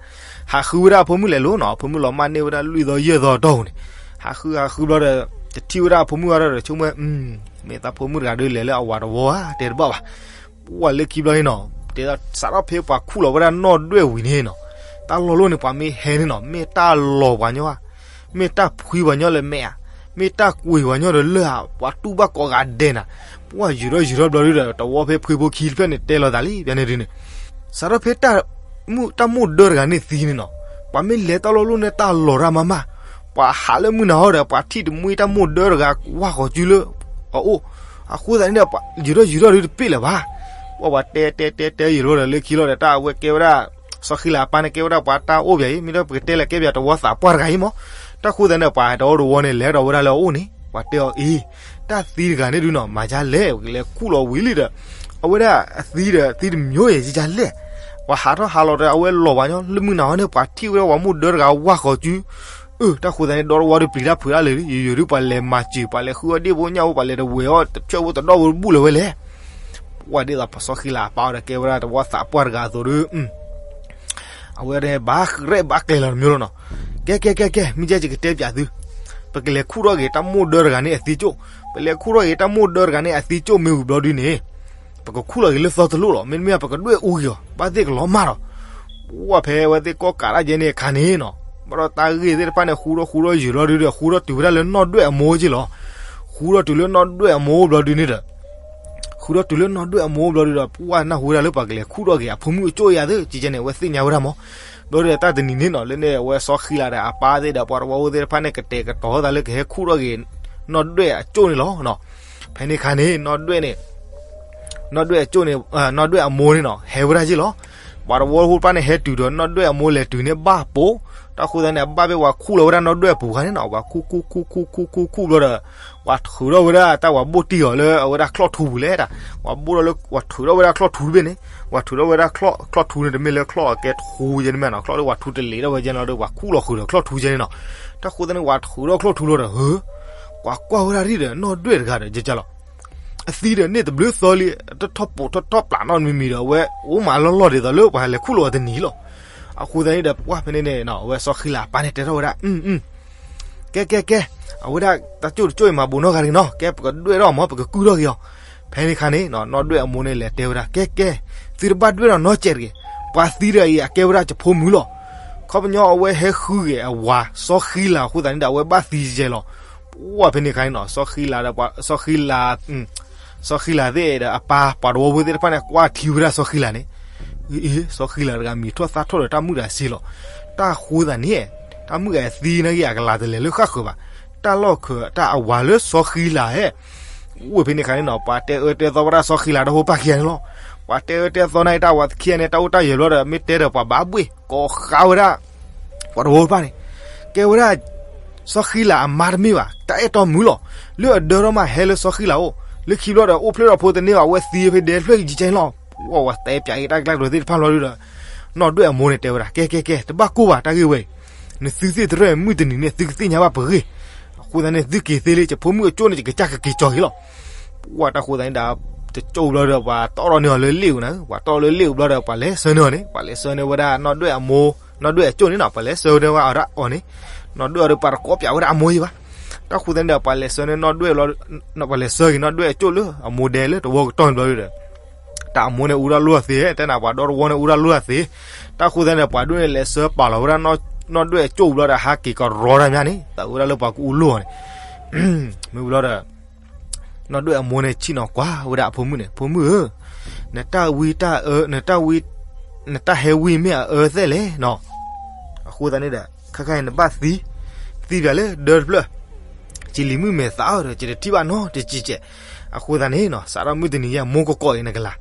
ဟးဃုဝဲဒၣ်အဖိမုၣ်လဲၤလိၤနီၤ အဖိမုၣ်လီၤမၢ်န့ၢ်ဝဲဒၣ်လွံၢ်သီယဲၢ်သီအတီၢ်ပူၤန့ၣ် ဟးဃုဟးဃုဘျီဒီး တထံၣ်ဝဲဒၣ်အဖိမုၣ်အီၤဒီး ဆိကမိၣ် မ့ၢ်သးဖိမုၣ်တဂၤဒီးလဲၤလၢအဝၤတဝီဧါ တဲတဘၣ်ဘၣ်. ပှၤလၢခံဘျီန့ၣ်နီၤ တဲဒၣ်စးထီၣ်ဖဲပှၤခူၣ်လီၤဝဲဒၣ်နီၢ်ဒွဲၣ်ဝံၤန့ၣ်နီၤ တၢ်လီၢ်လိၣ်န့ၣ် ပှၤမ့ၢ်ဟဲန့ၣ်နီၤ မ့ၢ်တၢ်လီၤပှၤညီဧါ မ့ၢ်တၢ်ဖှံပှၤညီလၢမဲာ်ဧါ မ့ၢ်တၢ်ကွံာ်ပှၤညီဒီးလၢၢ်ဧါ ပှၤတူၢ်ဘၣ်ကိးဂၤဒဲးနၤ. ပှၤယူၤထီၣ်ယူၤထီၣ်ဘျီဒုဒီး တဝီဖဲဖှ့ဖိခံတဖျၢၣ်န့ၣ် တဲလီၤသးလံ ဖဲန့ၣ်ဒုန့ၣ် စးထီၣ်ဖဲ တၢ်မိၢ်ဒၢတဂၤန့ၣ်သံန့ၣ်နီၤ ပှၤမ့ၢ်လဲၤတၢ်လီၢ်လိၣ်န့ၣ် တၢ်လီၤတၢ်မၤမး ပှၤဟးလၢမုၢ်နၤဟီဒီး ပှၤထံၣ်တမှံတၢ်မိၢ်ဒၢတဂၤ ဝၢ်ဃီၤစုလၢအအိၣ်. အဃိသတးန့ၣ်ဒီး ယူၤထီၣ်ယူၤထီၣ်ဒုတပ့ၢ်လၢၤဘၣ်. ပှၤတဲတဲတဲတဲ ယူၤထီၣ်ဒီးလၢခံလီၤဒီး တၢ်အဝဲကဲဝဲဒၣ် စီၤဃံလၤအပၢ်န့ၣ် ကဲဝဲဒၣ်ပှၤတၢ်အိၣ်ဘၣ်အံၤ မ့ၢ်ဒီးပကတဲလဲၤကဲဘၣ်တဝီသးပှၢ်တဂၤအံၤမး. တၢ်ဃိသတးန့ၣ် ပှၤတအိၣ်တဝီန့ၣ် လဲၤဒီးဝဲဒၣ်လၢအအိၣ်န့ၣ် ပှၤတဲအီၤအ့ တၢ်သံတဂၤန့ၣ်ဒုနီၤ မၤဒ်လဲၣ် ပကလဲၤခူၣ်လီၤဝံၤလံဒီး အဝဲဒၣ်အသံဒီး သံတမံၤအံၤ ယလဲၣ် ပှၤဟးထီၣ်ဟးလီၤဒီး အဝဲလီၤပှၤညီ လၢမုၢ်နၤဟီန့ၣ် ပှၤထံၣ်ဝဲဒၣ်ပှၤမိၢ်ဒၢတဂၤဝၢ်ဃီၤစု. အၢ တၢ်ဃိသတးန့ၣ် ဒီတဝီဒုပျံၤတၢ်ဖုးတၢ်လၢာ်လံ ယိယိၤဒုပှၤလဲၤမၤစၢၤ ပှၤလဲၤဃုအီၣ်ဒ့ၣ်ဖိညၣ်ဖိ ပှၤလဲၤတဝဲၤအီၣ်တဖျၢၣ်ဖိတဒီၣ်ဖိတဘူၣ်လၢၤဝဲလဲၣ်. ပှၤဒ်သိးစီၤဃံလၤအပၢ်အီၤဒီး ကဲဝဲဒၣ်တဝီသးပှၢ်တဂၤအသိးဒီး အဝဲဒၣ်ဘၣ်ရဲၣ်ဘၣ်ကျဲၤလီၤတမံၤလီၤနီၤ. ကဲကဲကဲကဲ မ့ၢ်ကဲယကတဲပၠးသု ပကလဲၤခူၣ်ထီၣ်က့ၤတၢ်မိၢ်ဒၢတဂၤန့ၣ်အသံကၠိၣ်, ပလဲၤခူၣ်ထီၣ်က့ၤတၢ်မိၢ်ဒၢတဂၤန့ၣ်အသံကၠိၣ်မ့ၢ်ဝံၤဘျီဒုန့ၣ် ပကခူၣ်လီၤက့ၤလၢသီတလိၣ်လီၤ. မ့တမ့ၢ်ပကဒွဲၣ်အူက့ၤအီၤ ဘၣ်သ့ၣ်ကလီၤမၢ်ဒီး ပှၤဖဲအဝဲသ့ၣ်ကီၢ်ကးတၢ်ယဲန့ၣ်အခါန့ၣ်နီၤ, ဘၣ်ဒီးတၢ်ဂ့ၢ်သ့ၣ်တဖၣ်န့ၣ် ဃူထီၣ်ဃူထီၣ်ယုာ်လီၤဒုဒီး ဃူထီၣ်တုၤဝဲဒၣ်လၢနီၢ်ဒွဲၣ်အမိၢ်က့ၤလီၤ. ဃူထီၣ်တုၤလၢနီၢ်ဒွဲၣ်အမိၢ်ဘျီဒုန့ၣ်ဒီး ဃုထီၣ်တုၤလၢနီၢ်ဒွဲၣ်အမိၢ်ဘျီဒုဒီး ပှၢ်နၢ်ဟူဝဲဒၣ်လၢပှၤကလဲၤခူၣ်ထီၣ်က့ၤအဖိမုၣ်အကၠိၣ်ယၤသ့ၣ် ကကဲန့ၣ် အဝဲသ့ၣ်ညါဝဲဒၣ်မး. ဘျီဒုဒီးတၢ်တနံၤန့ၣ်နီၤ လၢန့ၣ်အဝဲစီၤဃံလၤဒီးအပၢ်သ့ၣ်ဒီးပှၤတဝီဖိသ့ၣ်တဖၣ်န့ၣ် ကတဲာ်ကတီၤသးလၢကဟဲခူၣ်ထီၣ်က့ၤ နီၢ်ဒွဲၣ်အကၠိၣ်န့ၣ်လီၤ. ဖဲန့ၣ်ခါန့ၣ် နီၢ်ဒွဲၣ်န့ၣ် နီၢ်ဒွဲၣ်အကၠိၣ်န့ၣ် နီၢ်ဒွဲၣ်အမိၢ်န့ၣ်နီၤ ဟဲဝဲဒၣ်က့ၤလီၤ. ပှၤတဝီဖိတဖၣ်န့ၣ် ဟဲတုၤဒီးနီၢ်ဒွဲၣ်အမိၢ်လဲၤတုၤန့ၣ်ဘၣ်ပိာ်, တၢ်ဃိသတးန့ၣ် အဘၣ်ဖဲပှၤခူၣ်လီၤဝဲဒၣ်နီၢ်ဒွဲၣ်အပူၤခါန့ၣ်နီၤ ပှၤခူၣ်ခူၣ်ခူၣ်ခူၣ်ခူၣ်ခူၣ်ခူၣ်ဘျီဒီး ပှၤထုးထီၣ်ဝဲဒၣ်တၢ် ပှၤဘိၣ်တံၢ်အီၤလၢအဝဲဒၣ်ချီၣ်ထူပူၤလဲၣ်တၢ်, ပှၤဘိၣ်ထီၣ်လၢ ပှၤထုးထီၣ်ဝဲဒၣ်ချီၣ်ထူတဘ့ၣ်န့ၣ်, ပှၤထုးထီၣ်ဝဲဒၣ်ချီၣ်ထူန့ၣ် တမ့ၢ်လၢချီၣ်အကဲထူယဲန့ၣ်မ့ၢ်နီၤ, ချီၣ်လၢပှၤထူတလ့ၤထီၣ်ဝဲယဲန့ၣ်လီၤဒီး ပှၤခူၣ်လီၤဃုာ်ဒီးချီၣ်ထူယဲန့ၣ်နီၤ. တၢ်ဃိသတးန့ၣ် ပှၤထုးထီၣ်ချီၣ်ထူလီၤဒီး ဟၢ ပှၤကွၢ်ဝဲဒၣ်ရံၣ်ဒီး နီၢ်ဒွဲၣ်တဂၤဒီး ကကလီၤ အသံဒီး န့ၢ်တဘျုးသီလံ, တထီၣ်ပိာ်ထီၣ်ထီၣ်ပျးနီတမံၤမံၤဒီး အဝဲအိၣ်မးလီၢ်လီၢ်ဒ်သိးလၢပှၤလဲၤခူၣ်လီၤအီၤတနံၤလီၤ. အဃိသတးန့ၣ်ဒီး ပှၢ်ဖဲန့ၣ်န့ၣ် အဝဲစီၤဃံလၤအပၢ်န့ၣ် တဲထီၣ်ဝဲဒၣ် ကဲကဲကဲ, အဝဲဒၣ်တၢ်ကၠိၣ်တကၠိၣ်အံၤမၤဘူးနီတဂၤတဂ့ၤနီၤ, ကဲပကဒွဲၣ်ထီၣ်မး ပကကုၢ်ထီၣ်က့ၤအီၤ. ဖဲန့ၣ်ခါန့ၣ် နီၢ်ဒွဲၣ်အမိၢ်န့ၣ် လဲၤတဲဝဲဒၣ် ကဲကဲ, သုတဘၣ်ဒွဲၣ်ထီၣ်နီတစဲးတဂ့ၤ, ပှၤသံတဂၤအံၤ အကဲဝဲဒၣ်ယဖိမုၣ်လီၤ. ခီပညီအဝဲဟဲဃုဂ့ၤအဝၤ စီၤဃံလၤအဃိသတးန့ၣ်ဒီး အဝဲဘၣ်သံယဲလီၤ. ပှၢ်ဖဲန့ၣ်ခါန့ၣ်နီၤ စီၤဃံလၤဒီး စီၤဃံလၤ စီၤဃံလၤသ့ၣ်ဒီးအပၢ် ပှၤတဝီဖိသ့ၣ်တဖၣ်န့ၣ် ကွၢ်ထံဝဲဒၣ်စီၤဃံလၤန့ၣ်, အ့ စီၤဃံလၤတဂၤ မံၤထီၣ်သၣ်ထီၣ်ဒီးတၢ်မုာ်တၢ်ဆ့လီၤ. တၢ်ဃိသတးန့ၣ် တၢ်မုာ်ဂၤသံနာ်က့ အကလၤတလဲၤလၢဃၣ်ဃၢၤဘၣ်. တၢ်လီၢ်ခၢးတၢ်အဝၤလၢစီၤဃံလၤဧၢ, အိၣ်ဖဲန့ၣ်ခါန့ၣ်နီၤ ပှၤတဲအၢတဲသီဝဲဒၣ်စီၤဃံလၤဒီးဖိပၢ်ခံဂၤန့ၣ်လီၤ. ပှၤတဲအၢတဲသီနၤအံၤ တၢ်ဝၤသခံဂၤန့ၣ် တၢ်အိၣ်တၢ်ယၢၤဘျီဒီး မ့ၢ်တဲဒီးပှၤဘၣ်ဘှ့ၣ် ကိးဃါဝဲဒၣ် ပှၤတဝီတဖၣ်န့ၣ် ကဲဝဲဒၣ် စီၤဃံလၤအမါတမ့ၢ်ဘၣ် တၢ်အဲၣ်တီမုာ်လီၤ. လၢအဒၢထီၣ်မး ဟဲလၢစီၤဃံလၤအိၣ် လၢခံဘျီဒီး အိၣ်ဖျဲၣ်ထီၣ်ဖိတန့ၢ်ဘၣ် အဝဲသံဖဲဒဲတဖျၢၣ်ယံကဲလီၤ. ပှၤတဲပၠးအံၤတၢ်ကျဲကတိၤသ့ၣ်တဖၣ်ဘျီဒုဒီး နီၢ်ဒွဲၣ်အမိၢ်န့ၣ်တဲဝဲဒၣ် ကဲကဲကဲ တဘၣ်ကိၢ်ဘၣ် တၢ်ဂ့ၢ်ဝဲအံၤ နသုသ့ၣ်တရၢၣ်မုၢ်တနံၤန့ၣ် သုကသ့ၣ်ညါဘၣ်ပဂ့ၢ်. အဃိသတးန့ၣ် သုက့ၤသ့လံ ယဖိမုၣ်အကၠိၣ်န့ၣ် ယကစၢ်ကက့ၤကၠီၤက့ၤလီၤ. ပှၤတၢ်ဃိသတးန့ၣ်ဒီး တကၠိၣ်ဘျီဒီး ပှၤတီၣ်ထီၣ်န့ၢ်အီၤလၢလ့ၣ်ဧိၤန့ၣ် ပှၤတီၣ်လၢလ့ၣ်ဧိၤဘျီဒီး ပှၤလဲၤဆှၢန့ၢ်အီၤန့ၣ် ပှၤလဲၤဆှၢန့ၢ်ဝဲဒၣ်နီၢ်ဒွဲၣ်အမိၢ် နီၢ်ဒွဲၣ်အကၠိၣ်န့ၣ်နီၤ ပှၤလဲၤဆှၢန့ၢ်ဝဲအီၤဒၣ်အီၤန့ၣ် နီၢ်ဒွဲၣ်အီၤဒီး ပှၤတကိးပၠးဝဲဒၣ်အမိၢ်ယံၤဘၣ်. တၢ်ဃိသတးန့ၣ်ဒီး ပှၤလဲၤဆှၢန့ၢ်နီၢ်ဒွဲၣ် ပှၤလဲၤဆှၢက့ၤနီၢ်ဒွဲၣ်အကၠိၣ်လၢအမိၢ်ဒဲလၢတဝီကတီၢ်န့ၣ်ဘျီဒီး တၢ်အမိၢ်န့ၣ်အူတၢ်လိၣ်တၢ်သ့ တဲနၤပှၤဒီတဝီန့ၣ်အူတၢ်လိၣ်တၢ်သ့. တၢ်ဃိသတးန့ၣ်ဒီး ပှၤဒိၣ်န့ၣ်လဲၤဆှၢပာ်လီၤဝဲဒၣ်နီၢ်ဒွဲၣ်အကၠိၣ်ဘျီဒီး ဟးက့ၤကရီတၢ်မးန့ၣ် သးဝဲဒၣ်လၢပှၤကအူလိၣ်အီၤန့ၣ် မ့ၢ်ဘျီဒီး နီၢ်ဒွဲၣ်အမိၢ်န့ၣ် ဆ့ၣ်နီၤကွၢ်ဝဲဒၣ်အဖိမုၣ်န့ၣ် ဖိမုၣ်ဧၢ, နတၢ်ဝံတၢ်အၢ နတၢ်ဝံ နတၢ်ဟဲဝံမ့ၢ်အအၢသ့ၣ်လဲၣ်နီၤ. အဃိသတးန့ၣ်ဒီး ခဲခါအံၤနဘၣ်သံ, သံပၠးလၢဒၢတဖျၢၣ်, ယလံၤမုၣ်မဲာ်သးအီၤဒီး ယတထံၣ်ဘၣ်နီတစဲးစဲး. အဃိသတးန့ၣ်နီၤ စးထီၣ်မုၢ်တနံၤယဲ မိၢ်ကကိးက့ၤနကလၤ,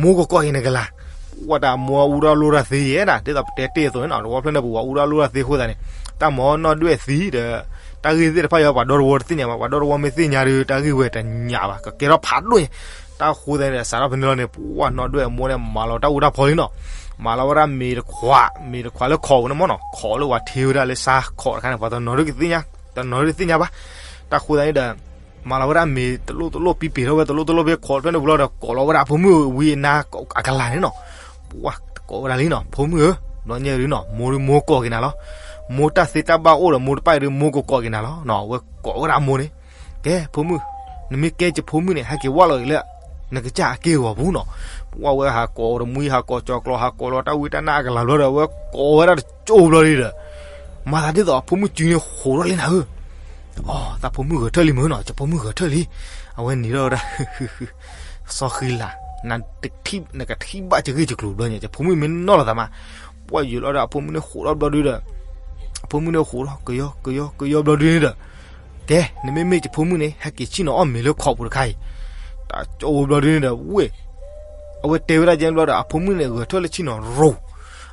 မိၢ်ကကိးက့ၤနကလၤ. ပှၤတၢ်အမိၢ်အူတၢ်လိၣ်တၢ်သ့ယဲဒၣ် ဒ်သိးပတဲတ့ၢ်အသိးန့ၣ်နီၤ တဝီဖျၢၣ်န့ၣ်ပူၤ ပှၤအူတၢ်လိၣ်တၢ်သ့အဃိသတးန့ၣ် တၢ်မၤနီၢ်ဒွဲၣ်သံဒီး တၢ်ဂ့ၢ်သ့ၣ်တဖၣ်ယဲ ပှၤဒီတဝီတသ့ၣ်ညါဘၣ်, ပှၤဒီတဝီမ့ၢ်သ့ၣ်ညါဒီး တၢ်ဂ့ၢ်ဝဲတညးဘၣ် ကကဲထီၣ်ဖးဒိၣ်ညါ. တၢ်ဃိသတးန့ၣ်ဒီး စးထီၣ်ဖဲန့ၣ်လီၤန့ၣ် ပှၤနီၢ်ဒွဲၣ်အမိၢ်န့ၣ် မၤလီၤတၢ်အူတၢ်ဖီလံနီၤ, မၤလီၤဝဲဒၣ်မ့ၤတခွး, မ့ၤတခွးလၢခိးပူၤန့ၣ်မ့ၢ်နီၤ, ခိးလၢပှၤထ့ဝဲဒၣ်လၢစါခိးတခါန့ၣ် ပှၤတနီၤဒုးကသ့ၣ်ညါ, တနီၤဒုးသ့ၣ်ညါဘၣ်. တၢ်ဃိသတးန့ၣ်ဒီး မၤလီၤဝဲဒၣ်မ့ၤတလိၣ်တလိၣ် ပံပ့ၤထီၣ်ဝဲတလိၣ်တလိၣ်ဖဲခိးဖဲန့ၣ်ပူၤလီၤဒီး ကိးလီၤဝဲဒၣ်အဖိမုၣ်ဝံအနါအကလၤန့ၣ်နီၤ. ပှၤကိးဝဲဒၣ်လံနီၤ ဖိမုၣ်ဧၢ, ဘျီညါဒုနီၤ မိၢ်ဒုးမိၢ်ကိးက့ၤနၤလီၤ. မိၢ်တၢ်သ့တၢ်ဘၣ်အိၣ်ဒီး မိၢ်တပၣ်အံၤဒုး မိၢ်ကကိးက့ၤနၤလီၤ. အဝဲကိးဝဲဒၣ်အမိၢ်န့ၣ် ကဲ ဖိမုၣ်, နမ့ၢ်ကဲယဖိမုၣ်န့ၣ် ဟဲက့ၤဝၢ်လီၤက့ၤလၢ နကစၢ်အက့ၢ်အဂီၤပူၤနီၤ. ပှၤဝဲဟးကိးတမှံဟးကိးကၠီၤကျီၤ ဟးကိးလီၤတၢ်ဝံတၢ်နါအကလၤဘျီဒီး အဝဲကိးဝဲဒၣ်တကၠိဘျီဒုဒီး မၤသးဒ်သိးအဖိမုၣ်စုန့ၣ်ဃိးထီၣ်လံနၤဧၢ, အီ သးဖိမုၣ်ဂဲၤထၢၣ်လံမ့ၢ်နီၤ, ယဖိမုၣ်ဂဲၤထၢၣ်လံ. အဝဲနံၤထီၣ်ဝဲဒၣ် စီၤဃံလၤ, နကထံၣ်ဘၣ်ယဂ့ၢ်ယကျိၤဘျီညါ ယဖိမုၣ်မ့ၢ်နီၢ်လီၤသးမး. ပှၤယိၤလီၤဒီး အဖိမုၣ်န့ၣ်ဃိးထီၣ်ဘျီဒုဒီး အဖိမုၣ်န့ၣ်ဃိးထီၣ် ကယီကယီကယီဘျီဒုန့ၣ်ဒီး ကဲ နမ့မ့ၢ်ယဖိမုၣ်န့ၣ် ဟဲက့ၤဆ့ၣ်နီၤအီၣ်မ့ၤလၢခိးပူၤတခါအံၤ. တၢ်ကၠိဝဲဘျီဒုန့ၣ်ဒီး ဝ့ၢ် အဝဲတဲဝဲဒၣ်ကဲဘျီဒီး အဖိမုၣ်န့ၣ်ဂဲၤထၢၣ်လၢဆ့ၣ်နီၤရူၢ်,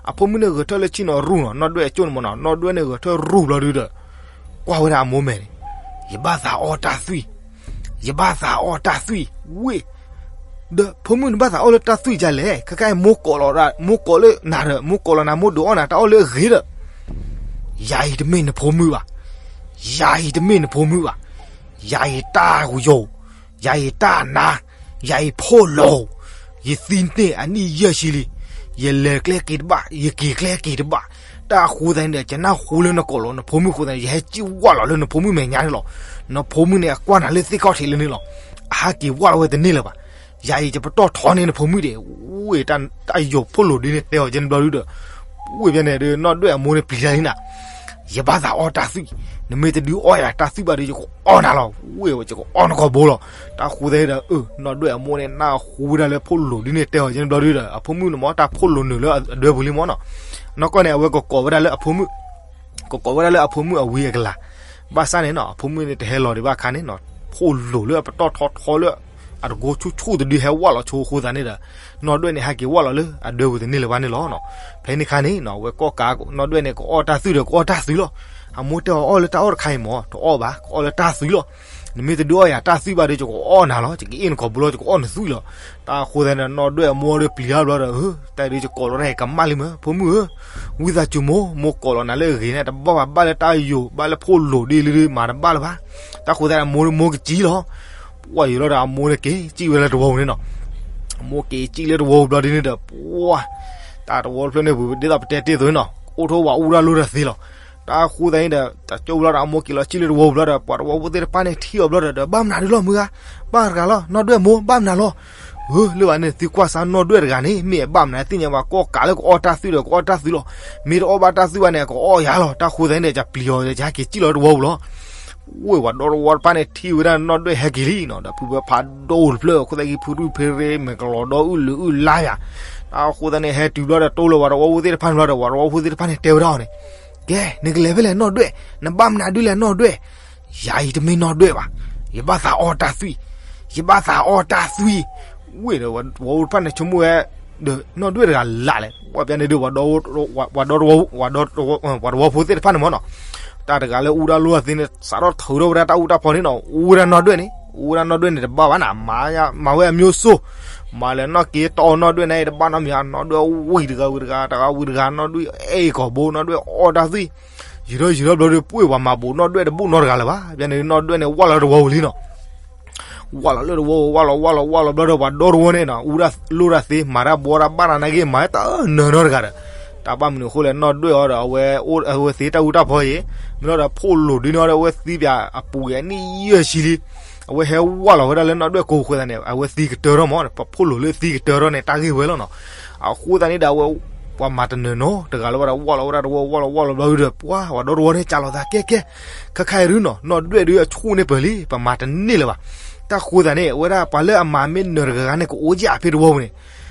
အဖိမုၣ်န့ၣ်ဂဲၤထၢၣ်လၢဆ့ၣ်နီၤရူၢ်နီၤ, နီၢ်ဒွဲၣ်အကၠိန့ၣ်မ့ၢ်နီၤ, နီၢ်ဒွဲၣ်န့ၣ်ဂဲၤထၢၣ်ရူၢ်ဘျီဒုဒီး ကွၢ်ဝဲဒၣ်အမိၢ်မဲာ်န့ၣ်, ယဘၣ်သးအီၣ်တၢ်သွံၣ်, ယဘၣ်သးအီၣ်တၢ်သွံၣ်, ဝ့ၢ် ဒီးဖိမုၣ်နဘၣ်သးအီၣ်လၢတၢ်သွံၣ်ဒ်လဲၣ်, ခဲခါအံၤမိၢ်ကိးလီၤ, မိၢ်ကိးလၢနၤဒီး မိၢ်ကိးလီၤနၤ မိၢ်ဒုးအီၣ်နၤတၢ်အီၣ်လၢအဂ့ၤဒီး, ယၤအံၤတမ့ၢ်နဖိမုၣ်ဘၣ်, ယၤအံၤတမ့ၢ်နဖိမုၣ်ဘၣ်, ယၤအံၤတၢ်ယိာ်, ယၤအံၤတၢ်နါ, ယၤအံၤဖိၣ်လိာ်, ယသံန့ၢ်အနံၣ်ယဲၢ်ဆံလံ, ယလဲၤကျဲက့ၤတဘၣ်, ယက့ၤကျဲက့ၤတဘၣ်, တၢ်အဃိသတးန့ၣ်ဒီး ယနၢ်ဟူလၢနကိးလီၤနဖိမုၣ်အဃိသတးန့ၣ် ယဟဲစံၣ်ဝၣ်လီၤလၢနဖိမုၣ်မဲာ်ညါန့ၣ်လီၤ. နဖိမုၣ်န့ၣ် အကွၢ်နၤလၢသ့ၣ်ခီၣ်ထံးလၢန့ၣ်လီၤ. အဟးက့ၤဝၣ်လီၤဝဲတန့ၢ်လၢၤဘၣ်. ယၤအံၤယပတီၢ်ထီန့ၢ်နဖိမုၣ်ဒီး, ဝ့ၢ်တၢ်ယိာ်ဖိၣ်လိာ်ဒ်န့ၣ်တဲအီၤကဲန့ၣ်ဘျီဒုဒီး, ဝ့ၢ်ဖဲန့ၣ်ဒီး နီၢ်ဒွဲၣ်အမိၢ်န့ၣ်ပျံၤတၢ်လံနၤ ယဘၣ်သးအီၣ်တၢ်သွံၣ်, နမ့ၢ်တဒုးအီၣ်ယၤတၢ်သွံၣ်ဘၣ်ဒီး ယကအီၣ်နၤလီၤ, ဝ့ၢ်ဝဲယကအီၣ်နကိာ်ဘိလီၤ. တၢ်ဃိသတးဒီး အၢ နီၢ်ဒွဲၣ်အမိၢ်န့ၣ် နၢ်ဟူဝဲဒၣ်လၢဖိၣ်လိာ်ဒ်န့ၣ်တဲအီၤကဲန့ၣ်ဘျီဒုဒီး အဖိမုၣ်န့ၣ်မ့ၢ်တၢ်ဖိၣ်လိာ်နုာ်လၢအဒွဲပူၤလံမ့ၢ်နီၤ. နီၢ်ကီၢ်န့ၣ် အဝဲကကိးဝဲဒၣ်လၢအဖိမုၣ် ကကိးဝဲဒၣ်လၢအဖိမုၣ်အဝံအကလၤ, ဘၣ်ဆၣ်န့ၣ်နီၤ အဖိမုၣ်န့ၣ်တဟဲလီၤဒံးဘၣ်အခါန့ၣ်နီၤ ဖိၣ်လိာ်လၢအပတီၢ်ထီထီလၢ အတကိဆူၣ်ဆူၣ်တဒုဟဲဝၣ်လီၤဆိအဃိသတးန့ၣ်ဒီး နီၢ်ဒွဲၣ်န့ၣ် ဟဲက့ၤဝၣ်လီၤလၢအဒွဲပူၤတန့ၢ်လၢၤဘၣ်န့ၣ်လီၤ. ဖဲန့ၣ်အခါန့ၣ်နီၤ အဝဲကီၢ်ကး နီၢ်ဒွဲၣ်န့ၣ် ကအီၣ်တၢ်သွံၣ်ဒီး ကအီၣ်တၢ်သွံၣ်လီၤ. အမိၢ်တဲအီၤအီၣ်လၢတၢ်အီၣ်တခါအံၤမ့ၢ် တအီၣ်ဘၣ် ကအီၣ်လၢတၢ်သွံၣ်လီၤ. နမ့ၢ်တဒုးအီၣ်ယၤတၢ်သွံၣ်ဘၣ်ဒီး ယကအီၣ်နၤလီၤ ယကအ့ၣ်နကိာ်ဘိလီၤ ယကအီၣ်နသွံၣ်လီၤ. တၢ်အဃိသတးန့ၣ် နီၢ်ဒွဲၣ်အမိၢ်ဒီးပျံၤတၢ်ဘျီဒီး တၢ်ဒုးယကိးလီၤတၢ်အံၤကမၣ်လံမ့ၢ် ဖိမုၣ်ဧၢ, ဝံသးစူၤမိၢ် မိၢ်ကိးလီၤနၤလၢအဂ့ၤန့ၣ် တဘၣ်ဘၣ်ဘၣ်လၢတၢ်ယိာ် ဘၣ်လၢဖိၣ်လိာ်ဒ်လံဒုးမၤတဘၣ်လၢၤဘၣ်. တၢ်ဃိသတးန့ၣ် မိၢ်ဒီးမိၢ်ကစံၣ်လီၤ. ပှၤယိၤလီၤဒီးအမိၢ်န့ၣ်က့ၤစံၣ်ဝဲလၢတဝီပူၤန့ၣ်နီၤ မိၢ်က့ၤစံၣ်လၢတဝီပူၤဘျီဒ်န့ၣ်ဒီး ပှၤ တၢ်တဝီတဖျၢၣ်န့ၣ်ပူၤ ဒ်သိးပတဲတ့ၢ်အသိးန့ၣ်နီၤ အိၣ်ထီၣ်ဝဲအူတၢ်လိၣ်တၢ်သ့လီၤ. တၢ်ဃိသတးန့ၣ်ဒီး တၢ်ကၠိဘျီဒီးအမိၢ်က့ၤလီၤစံၣ်လၢတဝီပူၤဘျီဒီး ပှၤတဝီဖိသ့ၣ်တဖၣ်န့ၣ်ထံၣ်အီၤဘျီဒီး ဘၣ်မနုၤဒုးလီၤမုၢ်ဂၤ ဘၣ်တဂၤလီၤ နီၢ်ဒွဲၣ်မိၢ် ဘၣ်မနုၤလီၤ. ဧၢ လၢဘၣ်န့ၣ် သုကွၢ်စါနီၢ်ဒွဲၣ်တဂၤန့ၣ် မ့ၢ်အဘၣ်မနုၤသ့ၣ်ညါဘၣ် ကီၢ်ကးလၢကအီၣ်တၢ်သွံၣ်ဒီး ကအီၣ်တၢ်သွံၣ်လီၤ. မ့ၢ်တအီၣ်ဘၣ်တၢ်သွံၣ်ဘၣ်န့ၣ် ကအီၣ်ယၤလီၤ. တၢ်ဃိသတးန့ၣ်ဒီး ယပျံၤအီၤ ယဟဲက့ၤစံၣ်လီၤတဝီပူၤလီၤ. ဝ့ၢ်ပှၤဒီတဝီတဖၣ်န့ၣ်ထံၣ်ဝဲဒၣ်နီၢ်ဒွဲၣ်ဟဲက့ၤလံနီၤ ဒီးဖုဖၢဖးဒိၣ်တဖျၢၣ် အဃိသတးက့ၤ ဖုရူၢ်ဖဲရ့မဲာ်ကလီၤဒီအုၣ်လုာ်အုၣ်လါယၤ တၢ်ဃိသတးန့ၣ် ဟဲတုၤဘျီဒီးတိၢ်လၢပှၤတဝီဖိသ့ၣ်တဖၣ်န့ၣ်ဘျီဒီး ပှၤတဝီဖိသ့ၣ်တဖၣ်န့ၣ်တဲဝဲဒၣ်အီၤန့ၣ် ကဲ နကလဲၤဖဲလဲၣ်နီၢ်ဒွဲၣ် နဘၣ်မနုၤဒုးလဲၣ်နီၢ်ဒွဲၣ်. ယၤအံၤတမ့ၢ်နီၢ်ဒွဲၣ်ဘၣ်. ယဘၣ်သးအီၣ်တၢ်သွံၣ်. ယဘၣ်သးအီၣ်တၢ်သွံၣ်. ဝ့ၢ်ဒီး ပှၤအိၣ်တဖၣ်န့ၣ်ဆိကမိၣ်ဝဲ ဒီးနီၢ်ဒွဲၣ်တဂၤလၢ်လဲၣ်, ပှၤပျဲန့ၣ်ဒီး ပှၤဒီတဝီ ပှၤဒီတဝီဖိသ့ၣ်တဖၣ်န့ၣ်မ့ၢ်နီၤ, တၢ်တဂၤလၢအူတၢ်လိၣ်အသ့န့ၣ် စးထီၣ်ထုးထီၣ်ဝဲဒၣ်တၢ်အူတၢ်ဖီန့ၣ်နီၤ, အူဝဲဒၣ်နီၢ်ဒွဲၣ်န့ၣ်, အူဝဲဒၣ်နီၢ်ဒွဲၣ်န့ၣ်တဘၣ်ဘၣ်နၤ, မၤဝဲအမျိုးစိ, မၤလဲၤနီၢ်က့တီၢ်နီၢ်ဒွဲၣ်န့ၣ်တဘၣ်နီတမံၤ, နီၢ်ဒွဲၣ်ဝံၤတဂၤဝံၤတဂၤ တဂၤဝံၤတဂၤ နီၢ်ဒွဲၣ်အဲၣ်ကီၢ်ဘိ နီၢ်ဒွဲၣ်အီၣ်တၢ်သွံၣ်, ယံာ်ထီၣ်ယံာ်ထီၣ်ဘျီဒီး ပှ့ၢ်ပှၤမၤဘူးနီၢ်ဒွဲၣ်တဘူၣ်နီတဂၤလၢၤဘၣ်, ပျဲန့ၣ်နီၢ်ဒွဲၣ်န့ၣ် ဝၢ်လီၤတဝီပူၤလံနီၤ ဝၢ်လီၤလၢတဝီပူၤ ဝၢ်လီၤ ဝၢ်လီၤ ဝၢ်လီၤဘျီဒီး ပှၤဒီတဝီန့ၣ်နီၤ အူဒၣ်လိၣ်ဒၣ်သ့ မၤတၢ်ဘှီတၢ်ဘၣ်တၢ်နာ်က့ မၤတၢ်နၢၤနီတဂၤဒီး, တၢ်ဘၣ်မနုၤအဃိလဲၣ် နီၢ်ဒွဲၣ်အီၤဒီး အဝဲသ့တၢ်အူတၢ်ဖီအံၤ, မ့ၢ်လီၤဒီး ဖိၣ်လိာ်ဒုးန့ၢ်အီၤဒီး အဝဲသံပၠးအပူၤကွံာ်အနံၣ်ယဲၢ်ဆံလံ, အဝဲဟဲဝၢ်လီၤဝဲဒၣ်လၢနီၢ်ဒွဲၣ်ကိးဃိသတးန့ၣ် အဝဲသံကတၢၢ်ထီၣ်မး, ပှၤဖိၣ်လိာ်လၢသံကတၢၢ်ထီၣ်န့ၣ် တၢ်ဂ့ၢ်ဝဲလီၤနီၤ, အဃိသတးန့ၣ်ဒီး အဝဲ ပှၤမၤတနၢၤနီတဂၤလၢၤဘၣ်ဒီး ဝၢ်လီၤဝဲဒၣ်တဝီ ဝၢ်လီၤ ဝၢ်လီၤဘျီဒီး ပှၤ ပှၤဒီတဝီန့ၣ် ကးလီၤသးကဲကဲ, ခဲခါအံၤဒုနီၤ နီၢ်ဒွဲၣ်ဒုအဆူၣ်န့ၢ်ပၢၢ်လံ ပမၤတန့ၢ်လၢၤဘၣ်, တၢ်ဃိသတးန့ၣ် အဝဲဒၣ်ပှၤလၢအမၤမ့ၢ်နၢၤတဂၤဂၤန့ၣ် ကအိၣ်ယၢ်ဖဲတဝီပူၤန့ၣ်,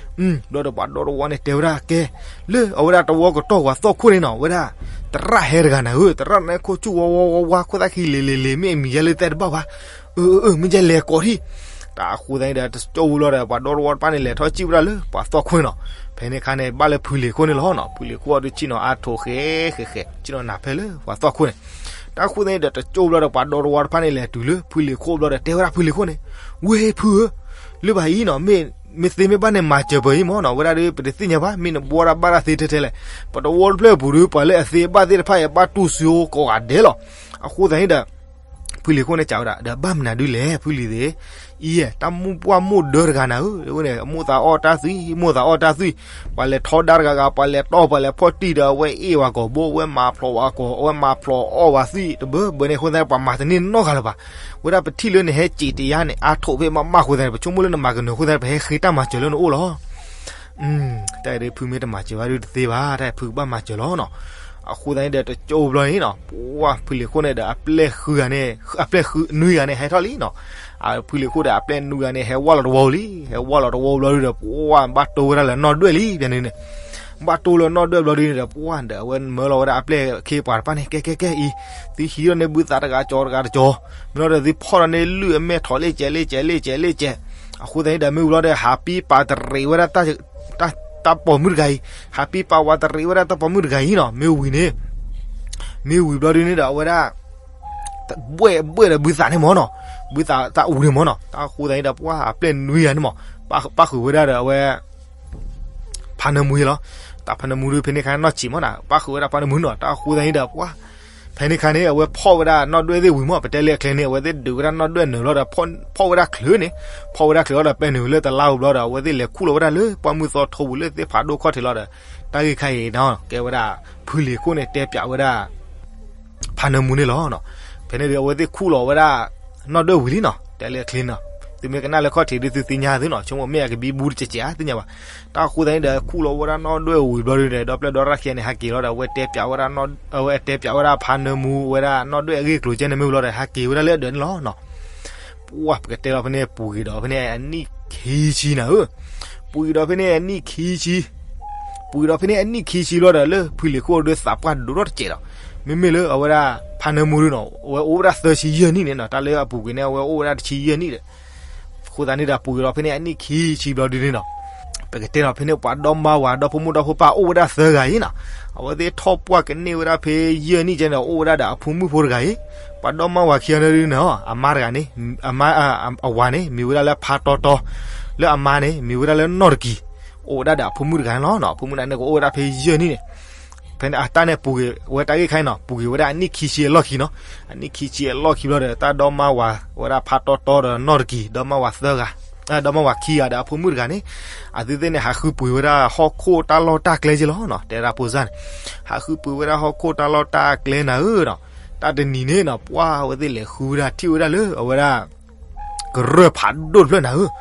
ဘျီဒီးပှၤဒီတဝီန့ၣ်တဲဝဲဒၣ်ကဲ, လၢအဝဲဒၣ်တဝီကတီၢ်ပှၤသီၣ်ခိၣ်န့ၣ်နီၤ ဝဲဒၣ် သရၣ်ဟဲတဂၤနၤဧၢ, သရၣ်န့ၣ်ခိၣ်ဆူၣ်ဝါဝါဝါဝါ ခိၣ်သၣ်ခံလ့ၤလ့ၤလ့ၤ မ့ၢ်အမံၤယဲလၢတဲတဘၣ်ဘၣ်, အၢ အၢ မ့ၢ်ယဲလဲၤကိးထံၣ်, တၢ်အဃိသတးန့ၣ်ဒီး တကၠိဘျီဒီး ပှၤဒီတဝီတဖၣ်န့ၣ် လဲၤထီၣ်စံၣ်ဝဲဒၣ်လၢပှၤသီၣ်ခိၣ်န့ၣ်နီၤ, ဖဲန့ၣ်ခါန့ၣ် ဘၣ်လၢဖုလံၤခိၣ်န့ၣ်လီၤနီၤ, ဖုလံၤခိၣ်အီၤဒုးဆ့ၣ်နီၤအါထိးဃဲဃဲဃဲ ဆ့ၣ်နီၤနးဖဲလၢပှၤသီၣ်ခိၣ်န့ၣ်, တၢ်အဃိသတးန့ၣ်ဒီး တကၠိဘျီဒီး ပှၤဒီတဝီတဖၣ်န့ၣ် လဲၤတုၤလၢဖုလံၤခိၣ်ဘျီဒီး တဲဝဲဒၣ်ဖုလံၤခိၣ်န့ၣ်, ဝ့ၢ်ဖုဧၢ, လၢဘၣ်အံၤနီၤ မ့ၢ် မ့ၢ်သ့မ့ၢ်ဘၣ်န့ၣ် မၤစၢၤပၢၤအံၤမ့ၢ်နီၤ, ဝဲဒၣ်ဒီး ပတသ့ၣ်ညါဘၣ် မ့ၢ်နဘှီတၢ်ဘၣ်တၢ်သ့ထဲထဲလဲၣ်, ပတဝီတဖျၢၣ်အပူၤဒီး ပှၤလၢအသ့ဘၣ်သ့ၣ်တဖၣ်အံၤ ဘၣ်တူၢ်စုကိးဂၤဒဲးလီၤ, အဃိသတးန့ၣ်ဒီး ဖုလံၤခိၣ်န့ၣ်စံးဝဲဒၣ် ဒီးဘၣ်မနုၤဒုလဲၣ် ဖုလံၤသ့ၣ်, အံၤ တၢ်မိၢ်ပှၢ်မိၢ်ဒၢတဂၤနၤဧၢ, ဝဲန့ၣ် မိၢ်သးအီၣ်တၢ်သွံၣ် မိၢ်သးအီၣ်တၢ်သွံၣ်, ပှၤလဲၤထီဒါတဂၤဂၤ ပှၤလဲၤတီၢ် ပှၤလဲၤဖီၣ်တံၢ်ဒီး အဝဲအ့ၣ်ဝဲကီၢ်ဘိ အဝဲမၤဖျိးဝဲကီၢ် အဝဲမၤဖျိးအီၣ်ဝဲသွံၣ်တဘၢဘၢန့ၣ်အဃိသတး ပှၤမၤတန့ၢ်နီတဂၤလၢၤဘၣ်, ဝဲဒၣ်ပထံၣ်လၢနဟဲစံးတယါန့ၣ် အါထိးဖဲမးမးအဃိသတးန့ၣ် ပဆိကမိၣ်လၢနမၤကနၢၤအဃိသတး ပဟဲဃ့တၢ်မၤစၢၤလၢနအိၣ်လီၤ တၢ်အံၤဒုး ဖုမ့ၢ်တမၤစၢၤဘၣ်ဒုးတသ့ဘၣ်, တၢ်အံၤဖုကဘၣ်မၤစၢၤလီၤနီၤ. အဃိသတးန့ၣ်ဒီး တကၠိဘျီန့ၣ်နီၤ ပှၤဖုလံၤခိၣ်န့ၣ်ဒီး အပျဲၢ်ဃုဂၤန့ၣ် အပျဲၢ်ဃုနွံဂၤန့ၣ် ဟဲထီၣ်လံနီၤ. အဖုလံၤခိၣ်ဒီး အပျဲၢ်နွံဂၤန့ၣ် ဟဲဝၢ်လီၤတဝီလံ, ဟဲဝၢ်လီၤတဝီဘျီဒုးဒီး ပှၤဘၣ်တိၢ်ဝဲဒၣ်လၢနီၢ်ဒွဲၣ်လံ ပျဲန့ၣ်န့ၣ် ဘၣ်တိၢ်လၢနီၢ်ဒွဲၣ်ဘျီဒုးန့ၣ်ဒီး ပှၤဒီး အဝဲမၢလီၤဝဲဒၣ်အပျဲၢ်ခ့ပှၤတဖၣ်န့ၣ် ကဲကဲကဲအံၤ သုဟံးထီၣ်န့ၢ်ဘုသးတဂၤကၠီတဂၤတကၠီ, မ့ၢ်လီၤဒီးသုဖီၣ်ထီၣ်န့ၢ်လုၢ်အမဲာ်ထီၣ်လ့ၣ်ကဲးလ့ၣ်ကဲးလ့ၣ်ကဲးလ့ၣ်ကဲး, အဃိသတးန့ၣ်ဒီး မ့ၢ်ဝံၤလီၤဒီး ဟးပံပာ်တရံးဝဲဒၣ် တၢ်ပိာ်မုၣ်တဂၤအံၤ, ဟးပံပာ်ဝးတရံးဝဲဒၣ်တၢ်ပိာ်မုၣ်တဂၤအံၤနီၤ, မ့ၢ်ဝံၤန့ၣ် မ့ၢ်ဝံၤဘျီဒုးန့ၣ်ဒီး အဝဲဒၣ် ဘှဲၣ်ဘှဲၣ်ဒီးဘုသးန့ၣ်မ့ၢ်နီၤ, ဘုသးတၢ်အူန့ၣ်မ့ၢ်နီၤ, တၢ်အဃိသတးန့ၣ်ဒီး ပှၤအပျဲၢ်နွံဂၤန့ၣ်မ့ၢ် ပၣ်ဃုာ်ဝဲဒၣ်ဒီးအဝဲ ဖးနၢမူလီၤ. တၢ်ဖးနၢမူဒုးဖဲန့ၣ်ခါနီၢ်ဆံးမ့ၢ်နီၤ, ပၣ်ဃုာ်ဝဲဒၣ်ဖးနၢမူနီၤ, တၢ်အဃိသတးန့ၣ်ဒီး ပှၤ ဖဲန့ၣ်ခါန့ၣ် အဝဲဖီၣ်ဝဲဒၣ်နီၢ်ဒွဲၣ်သ့ၣ်ဝံၤမ့ၢ် ပတဲလၢအချ့န့ၣ် အဝဲသ့ၣ်ဒုးဝဲဒၣ်နီၢ်ဒွဲၣ်နုာ်လီၤဒီး ဖီၣ်ဝဲဒၣ်ချၢန့ၣ်, ဖီၣ်ဝဲဒၣ်ချၢလီၤဒီး ပဲနုာ်လၢတလါဧိၤဘျီဒီး အဝဲသ့ၣ်လဲၤခူၣ်လီၤဝဲဒၣ်လၢပှၢ်မုၢ်သီထိပူၤလၢသ့ၣ်ဖးဒိၣ်ခီၣ်ထံးလီၤဒီး တၢ်ဂ့ၢ်ခါအံၤနီၤ ကဲဝဲဒၣ် ဖုလံၤခိၣ်န့ၣ် တဲပၠးဝဲဒၣ် ဖးနၢမူန့ၣ်လီၤ. ဖဲန့ၣ်ဒီး အဝဲသ့ၣ်ခူၣ်လီၤဝဲဒၣ် နီၢ်ဒွဲၣ်ဝံၤလံနီၤ, တဲလၢအချ့နီၤ, သုမ့ၢ်ကနၣ်လၢခီၣ်ထံးဒုးသုသ့ၣ်ညါသုနီၤ, ဆိကမိၣ်မ့ၢ်အကဘံဘူတကဲးကဲးဧါ သ့ၣ်ညါဘၣ်. တၢ်အဃိသတးန့ၣ်ဒီး ခူၣ်လီၤဝဲဒၣ်နီၢ်ဒွဲၣ်ဝံၤဘျီဒုးန့ၣ် ဒီပျဲၢ်ဒီရၣ်ခံဂၤန့ၣ် ဟးက့ၤလီၤဒီး အဝဲတဲပၠးဝဲဒၣ်နီၢ် အဝဲတဲပၠးဝဲဒၣ်ဖးနၢမူဝဲဒၣ်နီၢ်ဒွဲၣ်အဂ့ၢ်အကျိၤကဲန့ၣ်မ့ၢ်ဝံၤလီၤဒီး ဟးက့ၤဝဲဒၣ်လၢအဒၢးန့ၣ်လီၤနီၤ. ပှၤပကတဲလီၤဖဲန့ၣ် ပူၤက့ၤဒီးဖဲန့ၣ်အနံၣ်ခံဆံနၤဧၢ, ပူၤက့ၤဒီးဖဲန့ၣ်အနံၣ်ခံဆံ ပူၤက့ၤဒီးဖဲန့ၣ်အနံၣ်ခံဆံလီၤဒီး လၢဖုလံၤခိၣ်ဒုးသးပှၢ်ဒိၣ်ထီၣ်တစဲးဒီး မ့မ့ၢ်လၢအဝဲဒၣ် ဖးနၢမူဒုးနီၤ အဝဲအိၣ်ဝဲဒၣ်သၢဆံယဲၢ်နံၣ်န့ၣ်နီၤ, တၢ်လၢအပူၤကွံာ်န့ၣ် အဝဲအိၣ်ဝဲဒၣ်တဆံယဲၢ်နံၣ်ဒီး အဃိသတးန့ၣ်ဒီး ပူၤက့ၤဒီးဖဲန့ၣ်အနံၣ်ခံဆံဘျီဒုးန့ၣ်နီၤ, ပကတဲဒီးဖဲန့ၣ် ပှၤဒီမါဝၤ ဒီဖိမိၢ်ဒီဖိပၢ်အိၣ်ဝဲဒၣ်သၢဂၤအံၤနီၤ, အဝဲသ့ၣ်ထီၣ်ပှၢ်ကန့ၢ်ဝဲဒၣ်ဖဲယဲၢ်နံၣ်ကဲန့ၣ် အိၣ်ဝဲဒၣ်ဒီးအဖိမုၣ်ဖိတဂၤအံၤ, ပှၤဒီမါဝၤခံဂၤန့ၣ်ဒုးန့ၣ် အမါတဂၤန့ၣ် အမါ အဝၤန့ၣ် မံၤဝဲဒၣ်လၢဖးတီတီ, လၢအမါန့ၣ် မံၤဝဲဒၣ်လၢနီၢ်တကံၤ, အိၣ်ဝဲဒၣ်ဒီးအဖိမုၣ်တဂၤန့ၣ်လီၤ. အဖိမုၣ်န့ၣ်ကအိၣ်ဝဲဒၣ်ဖဲယဲၢ်နံၣ်န့ၣ်, ဖဲန့ၣ်အတၢ်န့ၣ်ပူၤကွံာ်ဝဲတၢ်ဂ့ၢ်ခါအံၤနီၤ, ပူၤကွံာ်ဝဲဒၣ်အနံၣ်ခံဆံအလီၢ်ခံနီၤ, အနံၣ်ခံဆံအလီၢ်ခံဘျီဒီး တၢ်ဒီမါဝၤဝဲဒၣ်ဖးတီတီဒီးနီၢ်တကံၤ, ဒီမါဝၤသၢဂၤ, ဒီမါဝၤခံဂၤဒီးအဖိမုၣ်တဂၤန့ၣ်, အသုသ့ၣ်န့ၣ် ဟးဃုပှ့ၤဝဲဒၣ်ဟီၣ်ခိၣ်တၢ်လီၢ်တၢ်ကျဲက့လီၤနီၤ, တဲဒၣ်ဖိစၢ်န့ၣ်, ဟးဃုပှ့ၤဝဲဒၣ်ဟီၣ်ခိၣ်တၢ်လီၢ်တၢ်ကျဲနၤဧၢနီၤ, တၢ်တနံၤန့ၣ်နီၤ ပှၤအဝဲသ့ၣ်လဲၤဃုဝဲဒၣ် ထံၣ်ဝဲဒၣ်လၢအဝဲဒၣ် ကရၢၢ်ဖးဒိၣ်တဖျၢၣ်နၤဧၢ,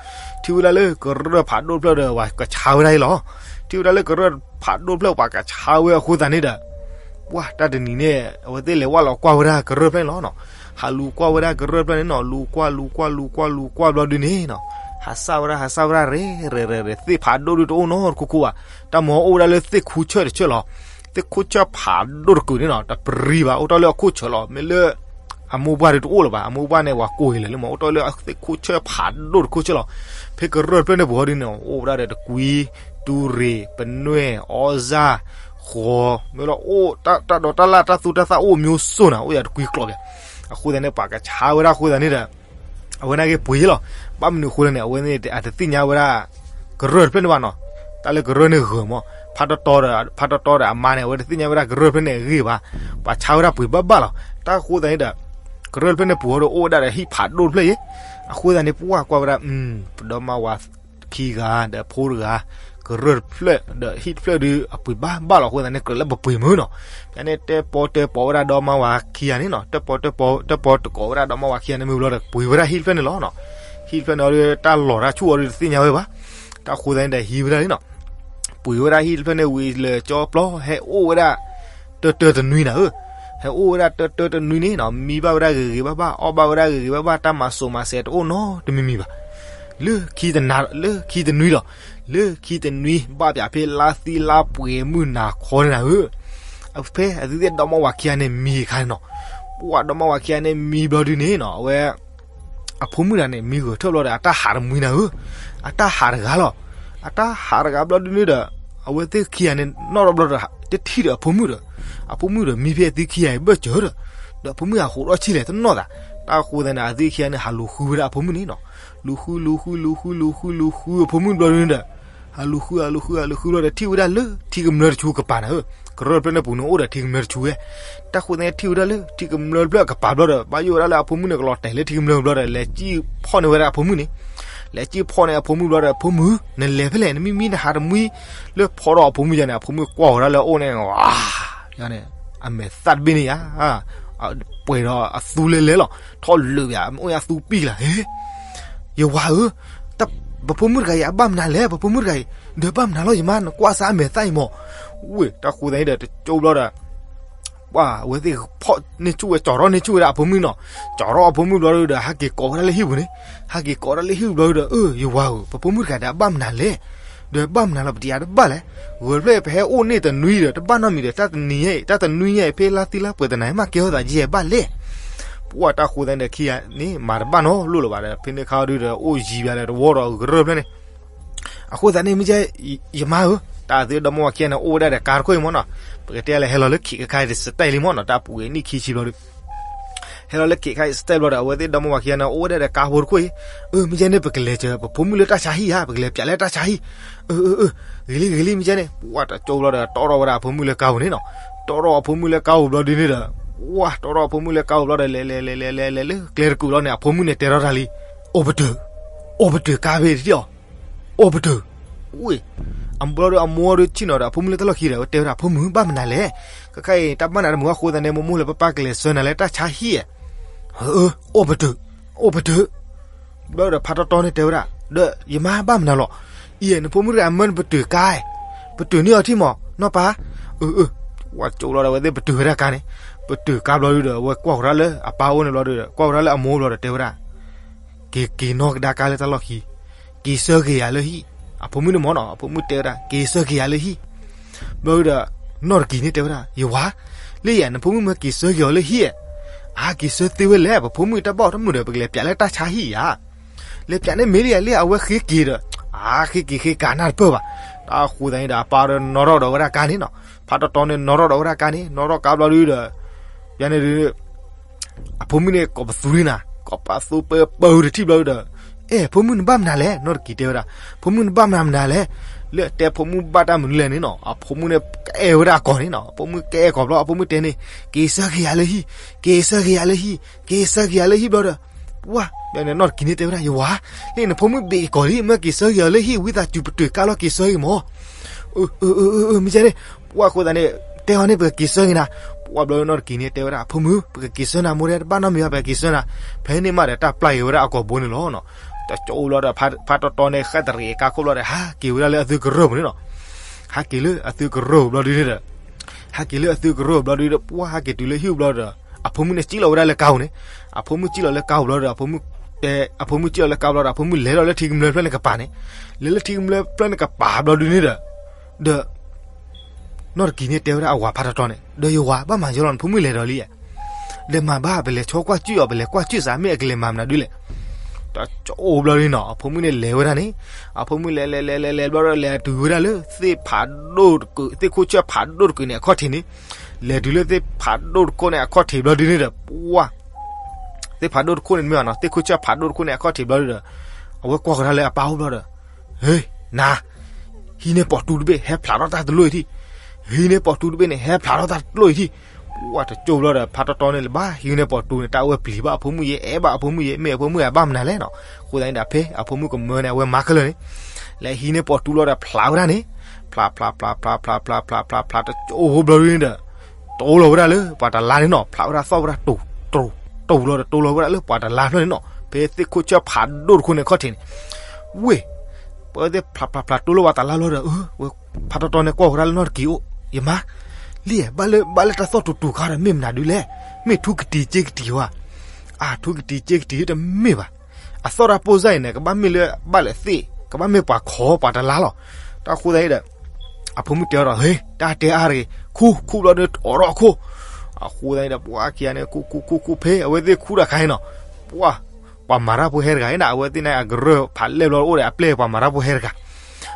ထံၣ်ဝဲဒၣ်လၢကရၢၢ်ဖးဒိၣ်တဖျၢၣ်ဒီး ပှၤကဆါဝဲဒၣ်အံၤလီၤ. ထံၣ်ဝဲဒၣ်လၢကရၢၢ်ဖးဒိၣ်တဖျၢၣ်ပှၤကဆါဝဲအဃိသတးန့ၣ်ဒီး, ပှၤတၢ်တနံၤန့ၣ် အဝဲသ့ၣ်လဲၤဝၢ်လီၤကွၢ်ဝဲဒၣ်ကရၢၢ်ဖျၢၣ်န့ၣ်လီၤနီၤ. ဟးလူၤကွၢ်ဝဲဒၣ်ကရၢၢ်ဖျၢၣ်န့ၣ်နီၤ, လူၤကွၢ်လူၤကွၢ်လူၤကွၢ်လူၤကွၢ်ဘျီဒုးန့ၣ်နီၤ, ဟးစၢ်ဝဲဒၣ် ဟးစၢ်ဝဲဒၣ်ရ့ရ့ရ့ရ့, သ့ၣ်ဖးဒိၣ်ဒုးတအိၣ်နီတခိၣ်ခိၣ်ဘၣ်. တၢ်မၤအိၣ်ဝဲဒၣ်လၢသ့ၣ်ခူဆၢၣ်တဆၢၣ်လီၤ. သ့ၣ်ခူဆၢၣ်ဖးဒိၣ်တကုာ်န့ၣ်နီၤ, တပရံဘၣ် အိၣ်တ့ၢ်လၢအခိၣ်ဆၢၣ်လီၤ. မ့ၢ်လၢ အမိၢ်ပှၢ်ဒီးတအိၣ်လၢၤဘၣ်, အမိၢ်ပှၢ်န့ၣ် ပှၤကိးဂၤလၢာ်လံမး, အိၣ်တ့ၢ်လၢအသ့ၣ်ခိၣ်ဆၢဖးဒိၣ်တခိၣ်ဆၢလီၤ. ဖဲကရၢၢ်တဖျၢၣ်န့ၣ်ပူၤအီၤဒ်န့ၣ် အိၣ်ဝဲဒၣ်ဒီးတကွံ, တူရ့ၣ်, ပနွဲၣ်, အီစၢ်, ဃီၤ, မ့ၢ်လီၤအိၣ်တၢ်ဒီးတၢ်လၢ်တၢ်သူတၢ်သၣ်အိၣ်မျိုးစုံန့ၣ် အိၣ်ယၤတကွံကျိာ်က့ၤ. အဃိသတးန့ၣ် ပှၤကဆါဝဲဒၣ်အဃိသတးန့ၣ်ဒီး အဝဲန့ၣ်က့ၤပှ့ၤလီၤ. ဘၣ်မနုၤအဃိလဲၣ်န့ၣ် အဝဲန့ၣ်အတသ့ၣ်ညါဝဲဒၣ် ကရၢၢ်တဖျၢၣ်န့ၣ်ဘၣ်နီၤ. တၢ်လၢကရၢၢ်န့ၣ်ဂၢၤမး, ဖးတီတီဒီး ဖးတီတီဒီးအမါန့ၣ် အဝဲတသ့ၣ်ညါဝဲဒၣ်ကရၢၢ်တဖျၢၣ်န့ၣ်အဂ့ၢ်ဘၣ်. ပှၤဆါဝဲဒၣ်ပှ့ၤဘၣ်ဘၣ်လီၤ. တၢ်အဃိသတးန့ၣ်ဒီး ကရၢၢ်တဖျၢၣ်န့ၣ်ပူၤအီၤဒီးအိၣ်ဝဲဒၣ်ဒီးဟံၣ်ဖးဒိၣ်တဖျၢၣ်အံၤ. အဃိသတးန့ၣ် ပှၤကွၢ်ဝဲဒၣ် ပဒီမါဝၤခံဂၤဒီးအဖိတဂၤ, ကရၢၢ်တဖျၢၣ်ဒီးဟံၣ်တဖျၢၣ်ဒီး အပှ့ၤဘၣ်ဘၣ်လီၤ. အဃိသတးန့ၣ် ကြၢးလၢပပှ့ၤမုၢ်နီၤ. ဖဲန့ၣ် တဲပီတဲပီဝဲဒၣ်ဒီမါဝၤခံဂၤန့ၣ်နီၤ, တဲပီတဲပီ တဲပီတကိးဝဲဒၣ်ဒီမါဝၤခံဂၤန့ၣ်မုၢ်ဘျီဒီး ပှ့ၤဝဲဒၣ်ဟံၣ်တဖျၢၣ်န့ၣ်လီၤနီၤ. ဟံၣ်တဖျၢၣ်န့ၣ်ဒီး တၢ်လီၤတၢ်ဆူၣ်အီၤဒီးတသ့ၣ်ညါဝဲဘၣ်. တၢ်အဃိသတးန့ၣ်ဒီးဟံးဝဲဒၣ်လံနီၤ. ပှ့ၤဝဲဒၣ်ဟံၣ်တဖျၢၣ်န့ၣ်ဝံၤလၢကၠီပျီ ဟဲအိၣ်ဝဲဒၣ် တၢတၢတနွံနၤဧၢ, ဟဲအိၣ်ဝဲဒၣ်တၢတၢတနွံန့ၣ်နီၤ, မံဘၣ်ဝဲဒၣ်ဂ့ၤဂ့ၤဘၣ်ဘၣ်, အီၣ်ဘၣ်ဝဲဒၣ်ဂ့ၤဂ့ၤဘၣ်ဘၣ်, တၢ်မၤစိၤမၤစဲးတအိၣ်နီတမံၤမံၤဘၣ်. လၢခံတနၤ လၢခံတနွံလီၤ. လၢခံတနွံ ဘၣ်ပၠးဖဲလါသံလါပှဲၤမုၢ်နၤခီန့ၣ်နၤဧၢ, ဖဲအသုသ့ၣ်ဒီမါဝၤခံဂၤန့ၣ်မံအခါန့ၣ်နီၤ, ပှၤဒီမါဝၤခံဂၤန့ၣ်မံဘျီဒုန့ၣ်နီၤ, အဝဲ အဖိမုၣ်တဂၤန့ၣ် မံဂၢၢ်ထၢၣ်ဘျီဒီး အတၢ်ဟးတမှံနၤဧၢ, အတၢ်ဟးတဂၤလီၤ. အတၢ်ဟးတဂၤဘျီဒုန့ၣ်ဒီး အဝဲသ့ၣ်ခံဂၤန့ၣ် နီၣ်ထီၣ်ဘျီဒီး တထံၣ်ဒီးအဖိမုၣ်ဒီး, အဖိမုၣ်ဒီးမံဖဲအသုခံဂၤအံၤဘၢၣ်စၢၤဒီး, ဒီးအဖိမုၣ်ဟးဃိးထီၣ်ဆံလဲၣ် တနီၣ်သး. တၢ်အဃိသတးန့ၣ် အသုခံဂၤန့ၣ် ဟးလူၤဃုဝဲဒၣ်အဖိမုၣ်န့ၣ်နီၤ, လူၤဃု လူၤဃု လူၤဃု လူၤဃု လူၤဃုအဖိမုၣ်ဘျီဒုန့ၣ်ဒီး, ဟးလူၤဃု ဟးလူၤဃု ဟးလူၤဃုဘျီဒီး ထံၣ်ဝဲဒၣ်လၢထံကမျၢၢ်တဆူကပၤနၤဧၢ, ကရၢၢ်တဖျၢၣ်န့ၣ်ပူၤန့ၣ်အိၣ်ဒီးထံကမျၢၢ်တဆူဝဲ. တၢ်အဃိသတးန့ၣ် ထံၣ်ဝဲဒၣ်လၢထံကမျၢၢ်တဖျၢၣ်အကပၤဘျီဒီး ဘၣ်ယိၣ်ဝဲဒၣ်လၢအဖိမုၣ်န့ၣ် ကလီၤတဲာ်လၢထံကမျၢၢ်ဘျီဒီး လဲၤစံၣ်ဖီၣ်န့ၢ်ဝဲဒၣ်အဖိမုၣ်န့ၣ်, လဲၤစံၣ်ဖီၣ်န့ၢ်အဖိမုၣ်ဘျီဒီး ဖိမုၣ် နလဲၤဖဲလဲၣ်, နမံမံနဟးတမှံ လၢဖီထီၣ်အဖိမုၣ်ယၤန့ၣ် အဖိမုၣ်ကွၢ်ဝဲဒၣ်လၢအအိၣ်န့ၣ် ဝါ ယၤန့ၣ် အမဲာ်သၣ်တဘ့ၣ်န့ၣ်ယၤ ပှဲၤဒီးအသူလဲၤလဲၤလီၤ, ထီၣ်လၢာ်ယၤ အိၣ်ညါသူပံၢ်လၢ်, ဟ့, ယဝၤဧၢ, ပဖိမုၣ်တဂၤအံၤ အဘၣ်မနုၤလဲၣ်, ပဖိမုၣ်တဂၤအံၤ ဒီးဘၣ်မနုၤလီၤ ယမါ နကွၢ်စၢ်အမဲာ်သၣ်အံၤမး. ဝ့ၢ် တၢ်ဃိသတးန့ၣ်ဒီး တကၠိဘျီဒီး ပှၤအဝဲသ့ၣ်ဖီၣ်န့ၢ်ဆူၣ်ဝဲ ကၠီထီၣ်န့ၢ်ဆူၣ်ဝဲဒၣ်အဖိမုၣ်နီၤ, ကၠီထီၣ်အဖိမုၣ်ဘျီဒီး ဟဲက့ၤကိးဝဲဒၣ်လၢဟံၣ်ပူၤန့ၣ်, ဟဲက့ၤကိးဝဲဒၣ်လၢဟံၣ်ပူၤဘျီဒီး အၢ ယဝၤဧၢ, ပဖိမုၣ်တဂၤဒီးအဘၣ်မနုၤလဲၣ်, ဒီးဘၣ်မနုၤလီၤ ပတယၤတဘၣ်လဲၣ်, ဂၢၢ်ဖျၢၣ်ပဟဲအိၣ်န့ၢ်တနွံဒီး တဘၣ်နီတမံၤဒီး တၢ်တနွံညါအံၤ တၢ်တနွံညါအံၤ ဖဲလါသံလါပှဲၤတနၤအံၤ မ့ၢ်ကဲထီၣ်သးယဲၢ်ဘၣ်လဲၣ်. ပှၤတၢ်ဃိသတးန့ၣ်ဒီး ခံဂၤန့ၣ် မၤတဘၣ်နီတလိၣ်လၢၤဘၣ်ဒီး ဖဲန့ၣ်ခါဒုဒီး အိၣ်ယံၤဘၣ်ဒီး တဝီဒီးကရၢၢ်ဖျၢၣ်န့ၣ် အဃိသတးန့ၣ် မ့ၢ်ကဲ ယမါဧၢ, တၢ်အသုဒီမါဝၤခံဂၤန့ၣ် အိၣ်ဝဲဒၣ်ဒီးကါတခိၣ်အံၤမ့ၢ်နီၤ, ပကတဲလၢဟဲလီၤလၢခံးခါအံၤ စတဲလံမ့ၢ်နီၤ, တၢ်ပူၤအံၤနံၣ်ခံဆံဘျီဒီး ဟဲလီၤလၢခံးခါအံၤ စတဲဘျီဒီး အဝဲသ့ၣ်ဒီမါဝၤခံဂၤန့ၣ် အိၣ်ဝဲဒၣ်ဒီးကါဖိတခိၣ်အံၤ, အၢ မ့ၢ်ကဲန့ၣ် ပကလဲၤစၢၤပဖိမုၣ်လၢတၢ်ဆါဟံၣ်ဧါ, ပကလဲၤပၠးလၢတၢ်ဆါဟံၣ်, အၢ အၢ အၢ ဂ့ၤလံ ဂ့ၤလံ မ့ၢ်ကဲန့ၣ်, ပှၤတကၠိဘျီဒီး တီၣ်ထီၣ်ဝဲဒၣ်အဖိမုၣ်လၢကါပူၤန့ၣ်နီၤ, တီၣ်ထီၣ်အဖိမုၣ်လၢကါပူၤဘျီဒုန့ၣ်ဒီး ပှၤတီၣ်ထီၣ်အဖိမုၣ်လၢကါပူၤဘျီဒီး လဲၤလဲၤလဲၤလဲၤလဲၤလဲၤလၢကျဲတကူာ်လီၤန့ၣ် အဖိမုၣ်န့ၣ်တဲထီၣ်တၢ်လံ, အိၣ်ပတုာ်, အိၣ်ပတုာ်ကါဖဲတထံၣ်အီၤ, အိၣ်ပတုာ်, ဝ့ၢ်, အဘျီဒီးအမိၢ်ဒီးဆ့ၣ်နီၤဒီး အဖိမုၣ်လၢတၢ်လီၢ်ခံဒီး အဝဲတဲဝဲဒၣ် ဖိမုၣ် ဘၣ်မနုၤလဲၣ်, ခဲခါအံၤ တၢ်ဘၣ်နၤတမုာ်အဃိသတးန့ၣ် မိၢ်မိၢ်လၢပၢ်ပၢ်ကလဲၤဆှၢနၤလၢတၢ်ဆါဟံၣ်ဧါ, အၢ အိၣ်ပတုာ်, အိၣ်ပတုာ် ဘျီဒီးဖါတီတီန့ၣ်တဲဝဲဒၣ်, ဒီးယမါဘၣ်မနုၤလီၤ, အံၤ နဖိမုၣ်တဂၤမၢနပတုာ်ကါ, ပတုာ်န့ၢ်အီၤထံၣ်မး နီၢ်ပၢ်, အၢ အၢ ဝဲကၠိလီၤဒီး အဝဲသ့ၣ်ပတုာ်ဝဲဒၣ်ကါန့ၣ်, ပတုာ်ကါဘျီဒုဒီး အဝဲကွၢ်ဃီၤတၢ်လၢအပၢ်အိၣ်န့ၣ်ဘျီဒီး ကွၢ်ဃီၤတၢ်လၢအမိၢ်ဘျီဒီးတဲဝဲဒၣ် က့ၤက့ၤနီၢ်ကဒါကါလၢတၢ်လီၢ်ခံ, က့ၤဆၢက့ၤယၤလၢဟံၣ်, အဖိမုၣ်န့ၣ်မ့ၢ်နီၤ အဖိမုၣ်တဲဝဲဒၣ် က့ၤဆၢက့ၤယၤလၢဟံၣ်, ဘျီဒီး နီၢ်တကံၤန့ၣ်တဲဝဲဒၣ် ယဝၤ, လၢယၤ နဖိမုၣ်မၢက့ၤဆၢက့ၤအီၤလၢဟံၣ်, အက့ၤဆၢသ့ဝဲလဲၣ် ပဖိမုၣ်တၢ်ဘၣ်အီၤတမုာ်ဒီး ပကလဲၤပၠးလၢတၢ်ဆါဟံၣ်ဧါ, လဲၤပၠးန့ၣ်မ့ၢ်လံယၤ လၢအဝဲဃ့က့ၤဒီး, အဃ့က့ၤဃ့ကၤနၢ်တပၢၢ်ဘၣ်, တၢ်ဃိသတးန့ၣ်ဒီး အပၢ်ဒီးနီၣ်ထီၣ်ဒီးဝဲဒၣ်ကါန့ၣ်နီၤ, ဖါတီတီန့ၣ် နီၣ်ထီၣ်ဒီးဝဲဒၣ်ကါန့ၣ် နီၣ်ထီၣ်ကါဘျီဒုဒီး, ယၤန့ၣ် အဖိမုၣ်န့ၣ် ကိးပသူဒ်နၤ, ကိးပသူပၢပၢတထံၣ်ဘျီဒုဒီး, အဲ ဖိမုၣ်နဘၣ်မနုၤလဲၣ်, နီၢ်တကံၤတဲဝဲဒၣ်, ဖိမုၣ်နဘၣ်မနုၤမနုၤလဲၣ်, လၢအတဲဖိမုၣ်ဘၣ်တၢ်မနုၤလဲၣ်န့ၣ်နီၤ အဖိမုၣ်န့ၣ် ကအဲၣ်ဝဲဒၣ်အကိာ်န့ၣ်နီၤ, အဖိမုၣ်ကအဲၣ်ကိာ်ဘျီ အဖိမုၣ်တဲန့ၣ်, က့ၤဆၢက့ၤယၤလၢဟံၣ်, က့ၤဆၢက့ၤယၤလၢဟံၣ်, က့ၤဆၢက့ၤယၤလၢဟံၣ်ဘျီဒီး, ပှၤ, နီၢ်တကံၤန့ၣ်တဲဝဲဒၣ် ယဝၤ, လၢနဖိမုၣ်ဘ့ၣ်က့ၤကိာ်လံ မၢက့ၤဆၢက့ၤအီၤလၢဟံၣ် ဝံသးစူၤပတုာ်ကါလီၤက့ၤဆၢက့ၤမး မ့ၢ်ကဲန့ၣ်, ပှၤအဃိသတးန့ၣ် တဲအီၤန့ၣ် ပကက့ၤဆၢက့ၤနၤ, ပှၤဘျီနီၢ်တကံၤန့ၣ်တဲဝဲဒၣ် အဖိမုၣ် ပကက့ၤဆၢနၤမိၢ်ဒဲးတဘၣ်နီတမံၤဘၣ် ပကက့ၤဆၢနၤ, ဖဲန့ၣ်မးဒီးတၢ်ပျၢ်က့ၤဝဲဒၣ်အကိာ်ဘိန့ၣ်လီၤ, တကၠိလီၤဒီး ဖါတီတီန့ၣ် ဃဲတရံးကါခိၣ်ဘျီဒီး ဟးက့ၤဝဲဒၣ်လၢအသုကရၢၢ်ပူၤန့ၣ်နီၤ, ဟးက့ၤလၢအသုကရၢၢ်ဘျီဒုန့ၣ်ဒီး ဟဲက့ၤလၢအသုကရၢၢ်ဘျီဒုဒီး ပှၤဟးက့ၤတုၤလၢဟံၣ်ဘျီဒီး အဖိမုၣ်န့ၣ်စံၣ်လီၤဝဲဒၣ်လၢကါပူၤန့ၣ်, အဖိမုၣ်စံၣ်လီၤလၢကါပူၤဘျီဒီး အဖိမုၣ်တဲ, အဖိမုၣ်စံၣ်လီၤလၢကါပူၤဘျီဒီး အဖိမုၣ်လဲၤလီၤလၢထံကမျၢၢ်ဖျၢၣ်န့ၣ်ကပၤန့ၣ်, လဲၤလၢထံကမျၢၢ်ဖျၢၣ်န့ၣ်ကပၤဘျီဒုန့ၣ်ဒီး, ဒီး နီၢ်တကံၤန့ၣ်တဲဝဲဒၣ်အဝၤဖါတီတီန့ၣ် ဒီးယဝၤဘၣ်မၤယီလီၤ နဖိမုၣ်လဲၤဒီးလံဧါ, လဲၤမၤဘၣ် ပလဲၤဆီကွၢ်ကၠုၣ်အီၤ ပလဲၤကွၢ်ကၠုၣ်စး မ့ၢ်အကလဲၤမၤမနုၤဒုလဲၣ်. တကၠိဘျီဒုနီၤ အဖိမုၣ်န့ၣ်လဲၤဝဲဒၣ်န့ၣ်, အဖိမုၣ်လဲၤလဲၤလဲၤလဲၤလဲၤဘျီဒီး လဲၤတုၤဝဲဒၣ်လၢ သ့ၣ်ဖးဒိၣ်တကုာ် သ့ၣ်ခိၣ်ဆၢၣ်ဖးဒိၣ်တကုာ်န့ၣ် အခီၣ်ထံးန့ၣ်, လဲၤတုၤလၢသ့ၣ်ဖးဒိၣ်တခိၣ်န့ၣ် အခီၣ်ထံးဘျီဒုန့ၣ်ဒီး ပှၤ သ့ၣ်ဖးဒိၣ်တခိၣ်န့ၣ်မ့ၢ်နီၤ သ့ၣ်ခိၣ်ဆၢၣ်ဖးဒိၣ်တခိၣ်န့ၣ် အခီၣ်ထံးဘျီဒုဒီး အဝဲကွၢ်ဃီၤတၢ်လၢအပၢ်အိၣ်ဘျီဒီး ဟ့ နၤ ဟံးန့ၢ်ပိာ်တူတဘ့ၣ် ဟဲဖျးထီၣ်တၢ်တလိၣ်အံၤထံၣ်, ဟံးန့ၢ်ပိာ်တူတဘ့ၣ်န့ၣ် ဟဲဖျးထီၣ်တၢ်တလိၣ်အံၤထံၣ်. ပှၤတကၠိဘျီဒီး ဖးတီတီန့ၣ်လၢဘၣ် ဟံးန့ၢ်ပိာ်တူန့ၣ် တၢ်အဝဲပျံၤဘၣ်အဖိမုၣ်ယဲ အဲၣ်ဘၣ်အဖိမုၣ်ယဲ မ့ၢ်အဖိမုၣ်အဘၣ်မနုၤလဲၣ်နီၤ. အဃိသတးန့ၣ်ဒီး ဖဲအဖိမုၣ်ကမၢန့ၣ် အဝဲမၤခဲလၢာ်န့ၣ် လဲၤဟံးန့ၢ်ပိာ်တူဘျီဒီးဖျးဝဲဒၣ်န့ၣ်, ဖျးဖျးဖျးဖျးဖျးဖျးဖျးဖျးတကၠိဘျီဒုန့ၣ်ဒီး တိလီၤဝဲဒၣ်လၢပှၤတလါန့ၣ်နီၤ, ဖျးဝဲဒၣ်သီၣ်ဝဲဒၣ်တိၤတိၤ တိၤလီၤဒီးတိလီၤဝဲဒၣ်လၢပှၤတလါဖျၢၣ်န့ၣ်နီၤ, ဖဲသ့ၣ်ခိၣ်ဆၢၣ်ဖးဒိၣ်တခိၣ်န့ၣ်ခီၣ်ထံးန့ၣ်, ဝ့ၢ် ပဝဲသ့ၣ်ဖျးဖျးဖျးတိလီၤပှၤတလါဘျီဒီး ဝဲဖးတီတီန့ၣ်ကွၢ်ဃီၤတၢ်လၢနီၢ်တကံၤအိၣ်, ယမါ လံ ဘၣ်လၢ ဘၣ်လၢတၢ်သီၣ်တူၤတူၤခါဒီး မ့ၢ်မနုၤဒုလဲၣ်, မ့ၢ်ထူကတံၤစ့ကတံၤဧါ, အါ ထူကတံၤစ့ကတံၤတမ့ၢ်ဘၣ်, အသီၣ်တၢ်ပိၢ်စၢ်အံၤန့ၣ် ကဘၣ်မ့ၢ်လၢဘၣ်လဲၣ်သ့ၣ် ကဘၣ်မ့ၢ်ပှၤခိးပှၤတလါလီၤ. တၢ်ဃိသတးန့ၣ်ဒီး အဖိမုၣ်တဲအီၤဒီး ဟ့ တၢ်တဲအါတဂ့ၤ ခူၣ်ခူၣ်ဘျီဒီးအိးထီၣ်အခိၣ်, အဃိသတးန့ၣ်ဒီး ပှၤခံဂၤန့ၣ် ခူၣ်ခူၣ်ခူၣ်ခူၣ် ဖဲအဝဲသ့ၣ်ခူၣ်တၢ်ခါန့ၣ်နီၤ, ပှၤ ပှၤမၤတၢ်ဖိဟဲတဂၤန့ၣ် အဝဲသ့ၣ်န့ၣ်အကရၢၢ်ဖးလဲၢ်ဘျီအိၣ်ဒီးအပျဲၢ်ပှၤမၤတၢ်ဖိဟဲတဂၤ,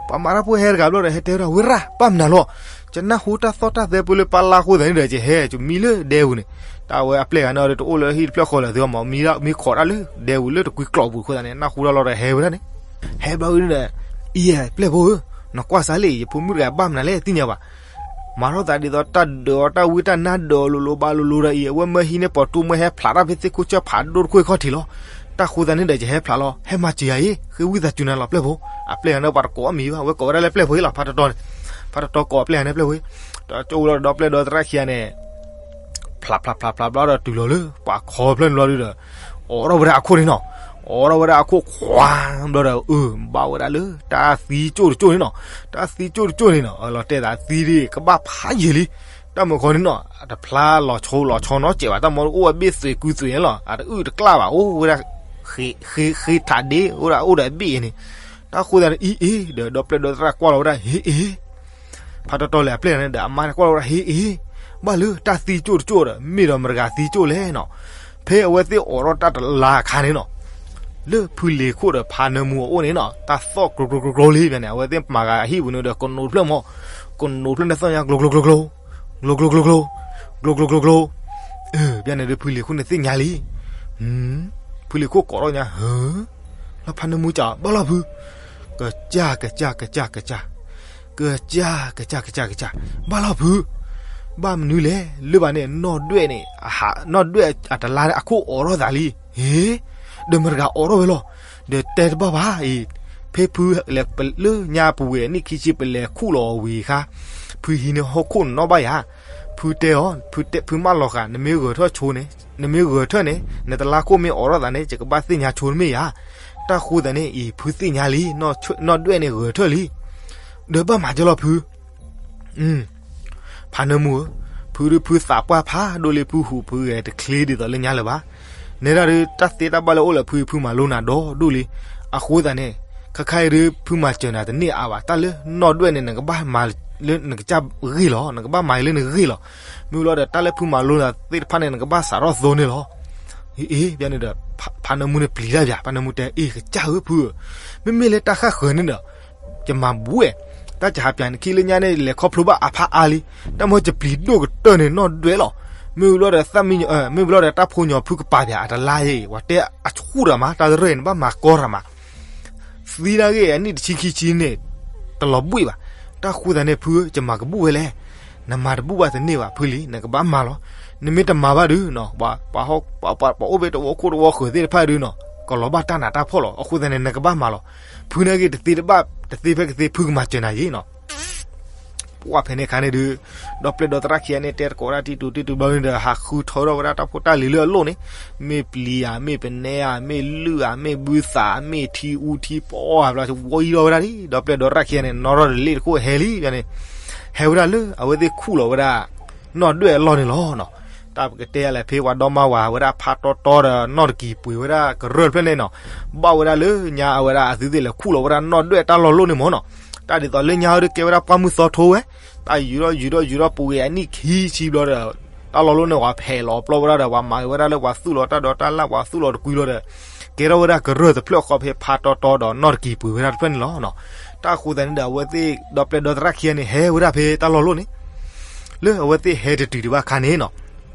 ပှၤမၤတၢ်ဖိဟဲတဂၤဘျီဒီး ဟဲတဲဝဲဒၣ် ဝဲရၣ် ဘၣ်မနုၤလီၤ, ယနၢ်ဟူတၢ်သီၣ်တၢ်သဲပူၤလၢပၢ်လါအဃိသတးန့ၣ်ဒီး ယဟဲ ယမံလၢဒဲပူၤန့ၣ်, တၢ်ဝဲအပျဲၢ်ဂၤန့ၣ်ဒီး တအိၣ်လၢဟံၣ်တဖျၢၣ်ဃီလၢၤသုမး မံမံခိးတၢ်လၢဒဲပူၤလၢတကွံကျိးပူၤအဃိသတးန့ၣ် နၢ်ဟူတၢ်လီၤဒီးဟဲဝဲဒၣ်န့ၣ်, ဟဲဘျီဒုန့ၣ်ဒီး အံၤ ပျဲၢ်ဖိဧၢ, နကွၢ်စးလံ ယဖိမုၣ်တဂၤဘၣ်မနုၤလဲၣ်သ့ၣ်ညါဘၣ် မၤထီၣ်သးဒ်သိးတၢ်ဒုးအီၤ တၢ်ဝံတၢ်နါဒုးအီၤလိၤလိၤဘၣ်လိၤလိၤဒီးအံၤ အဝဲမၢဟံးန့ၢ်ပိာ်တူမၢဟဲဖျးတၢ်ဖဲသ့ၣ်ခိၣ်ဆၢၣ်ဖးဒိၣ်တခိၣ်အခီၣ်ထံးလီၤ. တၢ်ဃိသတးန့ၣ်ဒီး ယဟဲဖျးလီၤ ဟဲမၤစၢၤယၤအံၤ ဃ့ဝံသးစူၤနၤလီၤပျဲၢ်ဖိ, အပျဲၢ်ဂၤန့ၣ် ပှၤတကိးအမံၤဘၣ် အဝဲကိးဝဲဒၣ်လၢပျဲၢ်ဖိအံၤလီၤ ဖးတီတီန့ၣ်, ဖးတီတီကိးအပျဲၢ်ဂၤန့ၣ်ပျဲၢ်ဖိအံၤ, တကၠိလီၤဒီးပျဲၢ်ဒီသရၣ်ခံဂၤန့ၣ် ဖျးဖျးဖျးဖျးဘျီဒီးတုၤလီၤလၢ ပှၤခိးဖျၢၣ်န့ၣ်ဘျီဒုဒီး အိးထီၣ်ဝဲဒၣ်အခိၣ်န့ၣ်နီၤ, အိးထီၣ်ဝဲဒၣ်အခိၣ်ခွါဘျီဒီး အၢ ဘၣ်ဝဲဒၣ်လၢ တၢ်သံကၠိၣ်တကၠိၣ်န့ၣ်နီၤ, တၢ်သံကၠိၣ်တကၠိၣ်န့ၣ်နီၤ, လီၤတဲာ်သးသံဒ် ကဘၣ်ဖးယံာ်လံ, တၢ်မုၢ်ခီန့ၣ်နီၤ အတဖျါလီၤဆီလီၤဆီနီတစဲးဘၣ် တၢ်မီအိၣ်အဘ့ၣ်သွဲးကုသွဲးန့ၣ်လီၤ အတအုၣ်တကျၣ်ဘၣ် အိၣ်ဝဲဒၣ် ဃ့ထးဒ့ အိၣ်ဒၣ်အိၣ်ဒီးအဘ့ၣ်အံၤန့ၣ်, တၢ်ဃိသတးန့ၣ် အံၤအ့ ဒီးဒီပျဲၢ်ဒီသရၣ်ကွၢ်လီၤဝဲဒၣ် ဟ့အ့ ဖးတီတီလဲၣ်အပျဲၢ်န့ၣ်ဒီး အမါန့ၣ်ကွၢ်လီၤဝဲဒၣ် ဟ့အ့, ဘၣ်လၢတၢ်သံကၠိၣ်တကၠိၣ်ဒီး မ့ၢ်ဒီးမတဂၤသံကၠိၣ်လဲၣ်နီၤ, ဖဲအဝဲသ့ၣ်အိးထီၣ်တၢ်တလါအခါန့ၣ်နီၤ, လၢဖုလံၤခိၣ်ဒီးဖးနၢမူအအိၣ်န့ၣ်နီၤ တၢ်သီၣ်ကျိကျိကျိကျိလံ ဖဲန့ၣ် အဝဲသ့ၣ်မၤဂၤအဟံၣ်ပူၤန့ၣ်ဒီး ကနိးတဖျၢၣ်မး, ကနိးတဖျၢၣ်န့ၣ်သီၣ်ညါကျိကျိကျိကျိ, ကျိကျိကျိကျိ, ကျိကျိကျိကျိ, ဖဲန့ၣ်ဒီးဖုလံၤခိၣ်န့ၣ်သ့ၣ်ညါလံ, ဖုလံၤခိၣ်ကိးထီၣ်ညါ ဟၢ လီၤဖးနၢမူကၠး ဘၣ်လီၤဖု, ကစၢ် ကစၢ် ကစၢ် ကစၢ်, ကစၢ် ကစၢ် ကစၢ် ကစၢ်, ဘၣ်လီၤဖု, ဘၣ်မနုၤလဲၣ် လၢဘၣ်န့ၣ် နီၢ်ဒွဲၣ်န့ၣ် အဟး နီၢ်ဒွဲၣ်အတလါန့ၣ် အခိၣ်အိးထီၣ်သးလံ, ဟ့ ဒီးမတဂၤအိးထီၣ်ဝဲလီၤ, ဒီးတဲတဘၣ်ဘၣ်အံၤ, ဖဲဖုလဲၤလၢညါပူၤဝဲအနံၣ်ခံဆံ ပလဲၤခူၣ်လီၤအဝံၤအခါ, ဖုဟံးန့ၢ်ဟီၣ်ခိၣ်နီၣ်ဘၣ်ယၤ, ဖုတဲအီၤ ဖုတဲ ဖုမၢလီၤဃာ် နမ့ၢ်ဂဲၤထၢၣ်ဆိန့ၣ် နမ့ၢ်ဂဲၤထၢၣ်န့ၣ် နတလါခိၣ်မ့ၢ်အိးထီၣ်သးန့ၣ် ယကဘၣ်သ့ၣ်ညါဆိတမ့ၢ်ဧါ, တၢ်ဃိသတးန့ၣ်အံၤ ဖုသ့ၣ်ညါလံ, နီၢ်ဒွဲၣ်န့ၣ်ဂဲၤထၢၣ်လံ, ဒီးဘၣ်မၤကလီၤဖု, ဖးနၢမူဧၢ, ဖုဒုးဖုသးပှၢ်ဖးဒိၣ်လံ ဖုဟူးဖုဂဲၤတချ့ဒ်သိးလၢညါလၢၤဘၣ်, နဲဒၣ်ဒုး တၢ်သ့တၢ်ဘၣ်လၢအိၣ်လၢဖု ဖုမၤလိနၤဒီဒိၣ်လံ, အဃိသတးန့ၣ် ခါခါအံၤဒုး ဖုမၤစၢၤနၤတန့ၢ်အါဘၣ် တၢ်လၢနီၢ်ဒွဲၣ်န့ၣ် နကဘၣ်မၤလၢနကစၢ်ဂ့ၢ်လီၤ, နကဘၣ်မၤလၢနဂ့ၢ်လီၤ, မ့ၢ်လီၤဒီး တၢ်လၢဖုမၤလိနၤသ့ၣ်တဖၣ်န့ၣ် နကဘၣ်စးထီၣ်သိန့ၣ်လီၤ, အ့ အ့ ဖဲန့ၣ်ဒီး ဖးနၢမူန့ၣ်ပျံၤတၢ်ပၠး ဖးနၢမူတဲ အ့ ကစၢ်ဧၢဖုဧၢ, မ့မ့ၢ်လၢတၢ်ဃၣ်ဃၢၤန့ၣ်ဒီး ယမၤဘူးဝဲ, တၢ်ကဟးပၠးနခံလၢညါန့ၣ် လဲၤခီဖျိဘၣ်အဖးအါလံ, တၢ်မ့ၢ်ယပျံၤဒိၣ်ကတၢၢ်န့ၣ် နီၢ်ဒွဲၣ်လီၤ, မ့ၢ်ဝံၤလီၤဒီးသၣ်မံ မ့ၢ်ဝံၤလီၤဒီးတၢ်ဖိညီဖုကပာ်ပၠးအတလါယဲအံၤ ပှၤတဲအဆူၣ်တၢ်မး တၢ်တရၢၣ်အံၤ နဘၣ်မၤကီတၢ်မး သံဒၣ်ဂ့ၢ်အနံၣ်တဆံခံဆံန့ၣ် တလီၤဘှံးဘၣ်, တၢ်ဃိသတးန့ၣ် ဖု ယမၤကဘူၣ်ဝဲလဲၣ်, နမၤတဘူၣ်ဘၣ်တန့ၢ်ဘၣ်ဖုလံ, နကဘၣ်မၤလီၤ, နမ့ၢ်တမၤဘၣ်ဒုးနီၤ ပှၤအိၣ်ဘ့ၣ်တဝီခိၣ်တဝီဃၢၤသ့ၣ်တဖၣ်ဒုးနီၤ ကလီၤဘၣ်တၢ်နးတၢ်ဖှီၣ်လီၤ, အဃိသတးန့ၣ် နကဘၣ်မၤလီၤ, ဖုန့ၣ်ဂ့ၢ်တသ့တဘၣ် တသ့ဖဲကသ့ ဖုကမၤစၢၤနၤယံၤနီၤ ပှၢ်ဖဲန့ၣ်အခါန့ၣ်ဒုး ဒီပျဲၢ်ဒီသရၣ်ခံဂၤန့ၣ် တဲတကိးတၢ်တံတူာ်တံတူာ်ဘျီန့ၣ်ဒီး ဟးဃုထၢထီၣ်ဝဲဒၣ်တၢ်ဖိတၢ်လံၤလၢအလိၣ်န့ၣ်, မ့ၢ်ပျံၤဧါ, မ့ၢ်ပနဲဧါ, မ့ၢ်လုၢ်ဧါ, မ့ၢ်ဘုသး, မ့ၢ်ထံအူထံပီဧါ, ဘျီဝံထီၣ်ဝဲဒၣ်လံ, ဒီပျဲၢ်ဒီသရၣ်ခံဂၤန့ၣ် နီၣ်ထီၣ်တလ့ၣ်တခိၣ်ဟဲလံ, ဘျီန့ၣ် ဟဲဝဲဒၣ်လၢအဝဲသ့ၣ်ခူၣ်လီၤဝဲဒၣ် နီၢ်ဒွဲၣ်အလီၢ်န့ၣ်လီၤနီၤ. တၢ်ပကတဲယၤလဲၣ် ဖဲပှၤဒီမါဝၤဝဲဒၣ်ဖးတီတီဒီးနီၢ်တကံၤပှ့ၤဝဲဒၣ်ကရၢၢ်တဖျၢၣ်န့ၣ်နီၤ, ဘၣ်ဝဲဒၣ်လၢညါအဝဲဒၣ်အသုသ့ၣ်လဲၤခူၣ်လီၤဝဲဒၣ်နီၢ်ဒွဲၣ်တၢ်လီၢ်လိၣ်န့ၣ်မ့ၢ်နီၤ. တၢ်ဒ်သိးလၢညါအံၤဒုးကဲဝဲဒၣ်ပှၢ်မုၢ်သီထိဝဲ, တၢ်ယူၤထီၣ်ယူၤထီၣ်ယူၤထီၣ်ပူၤဂ့ၤအနံၣ်ခံဆံဘျီဒီး တၢ်လီၢ်လီၢ်န့ၣ် ပှၤဖဲးလီၤပျီဝဲဒၣ်ဒီး ပှၤမၤဝဲဒၣ်လၢပှၤသူၣ်လီၤတၢ်ဒီးတၢ်လၢ် ပှၤသူၣ်လီၤတကွံလီၤဒီး ကဲထီၣ်ဝဲဒၣ်ကရၢၢ်တဖျၢၣ်ဃီဖဲဖးတီတီဒီးနီၢ်တကံၤပှ့ၤဝဲဒၣ်တဖျၢၣ်န့ၣ်လီၤ. တၢ်အဃိသတးန့ၣ်ဒီး အဝဲသ့ၣ်ဒီပျဲၢ်ဒီသရၣ်ခံဂၤန့ၣ် ဟဲဝဲဒၣ်ဖဲတၢ်လီၢ်လီၢ်န့ၣ် လၢအဝဲသ့ၣ်ဟဲတတုၤဒံးဘၣ်အခါန့ၣ်နီၤ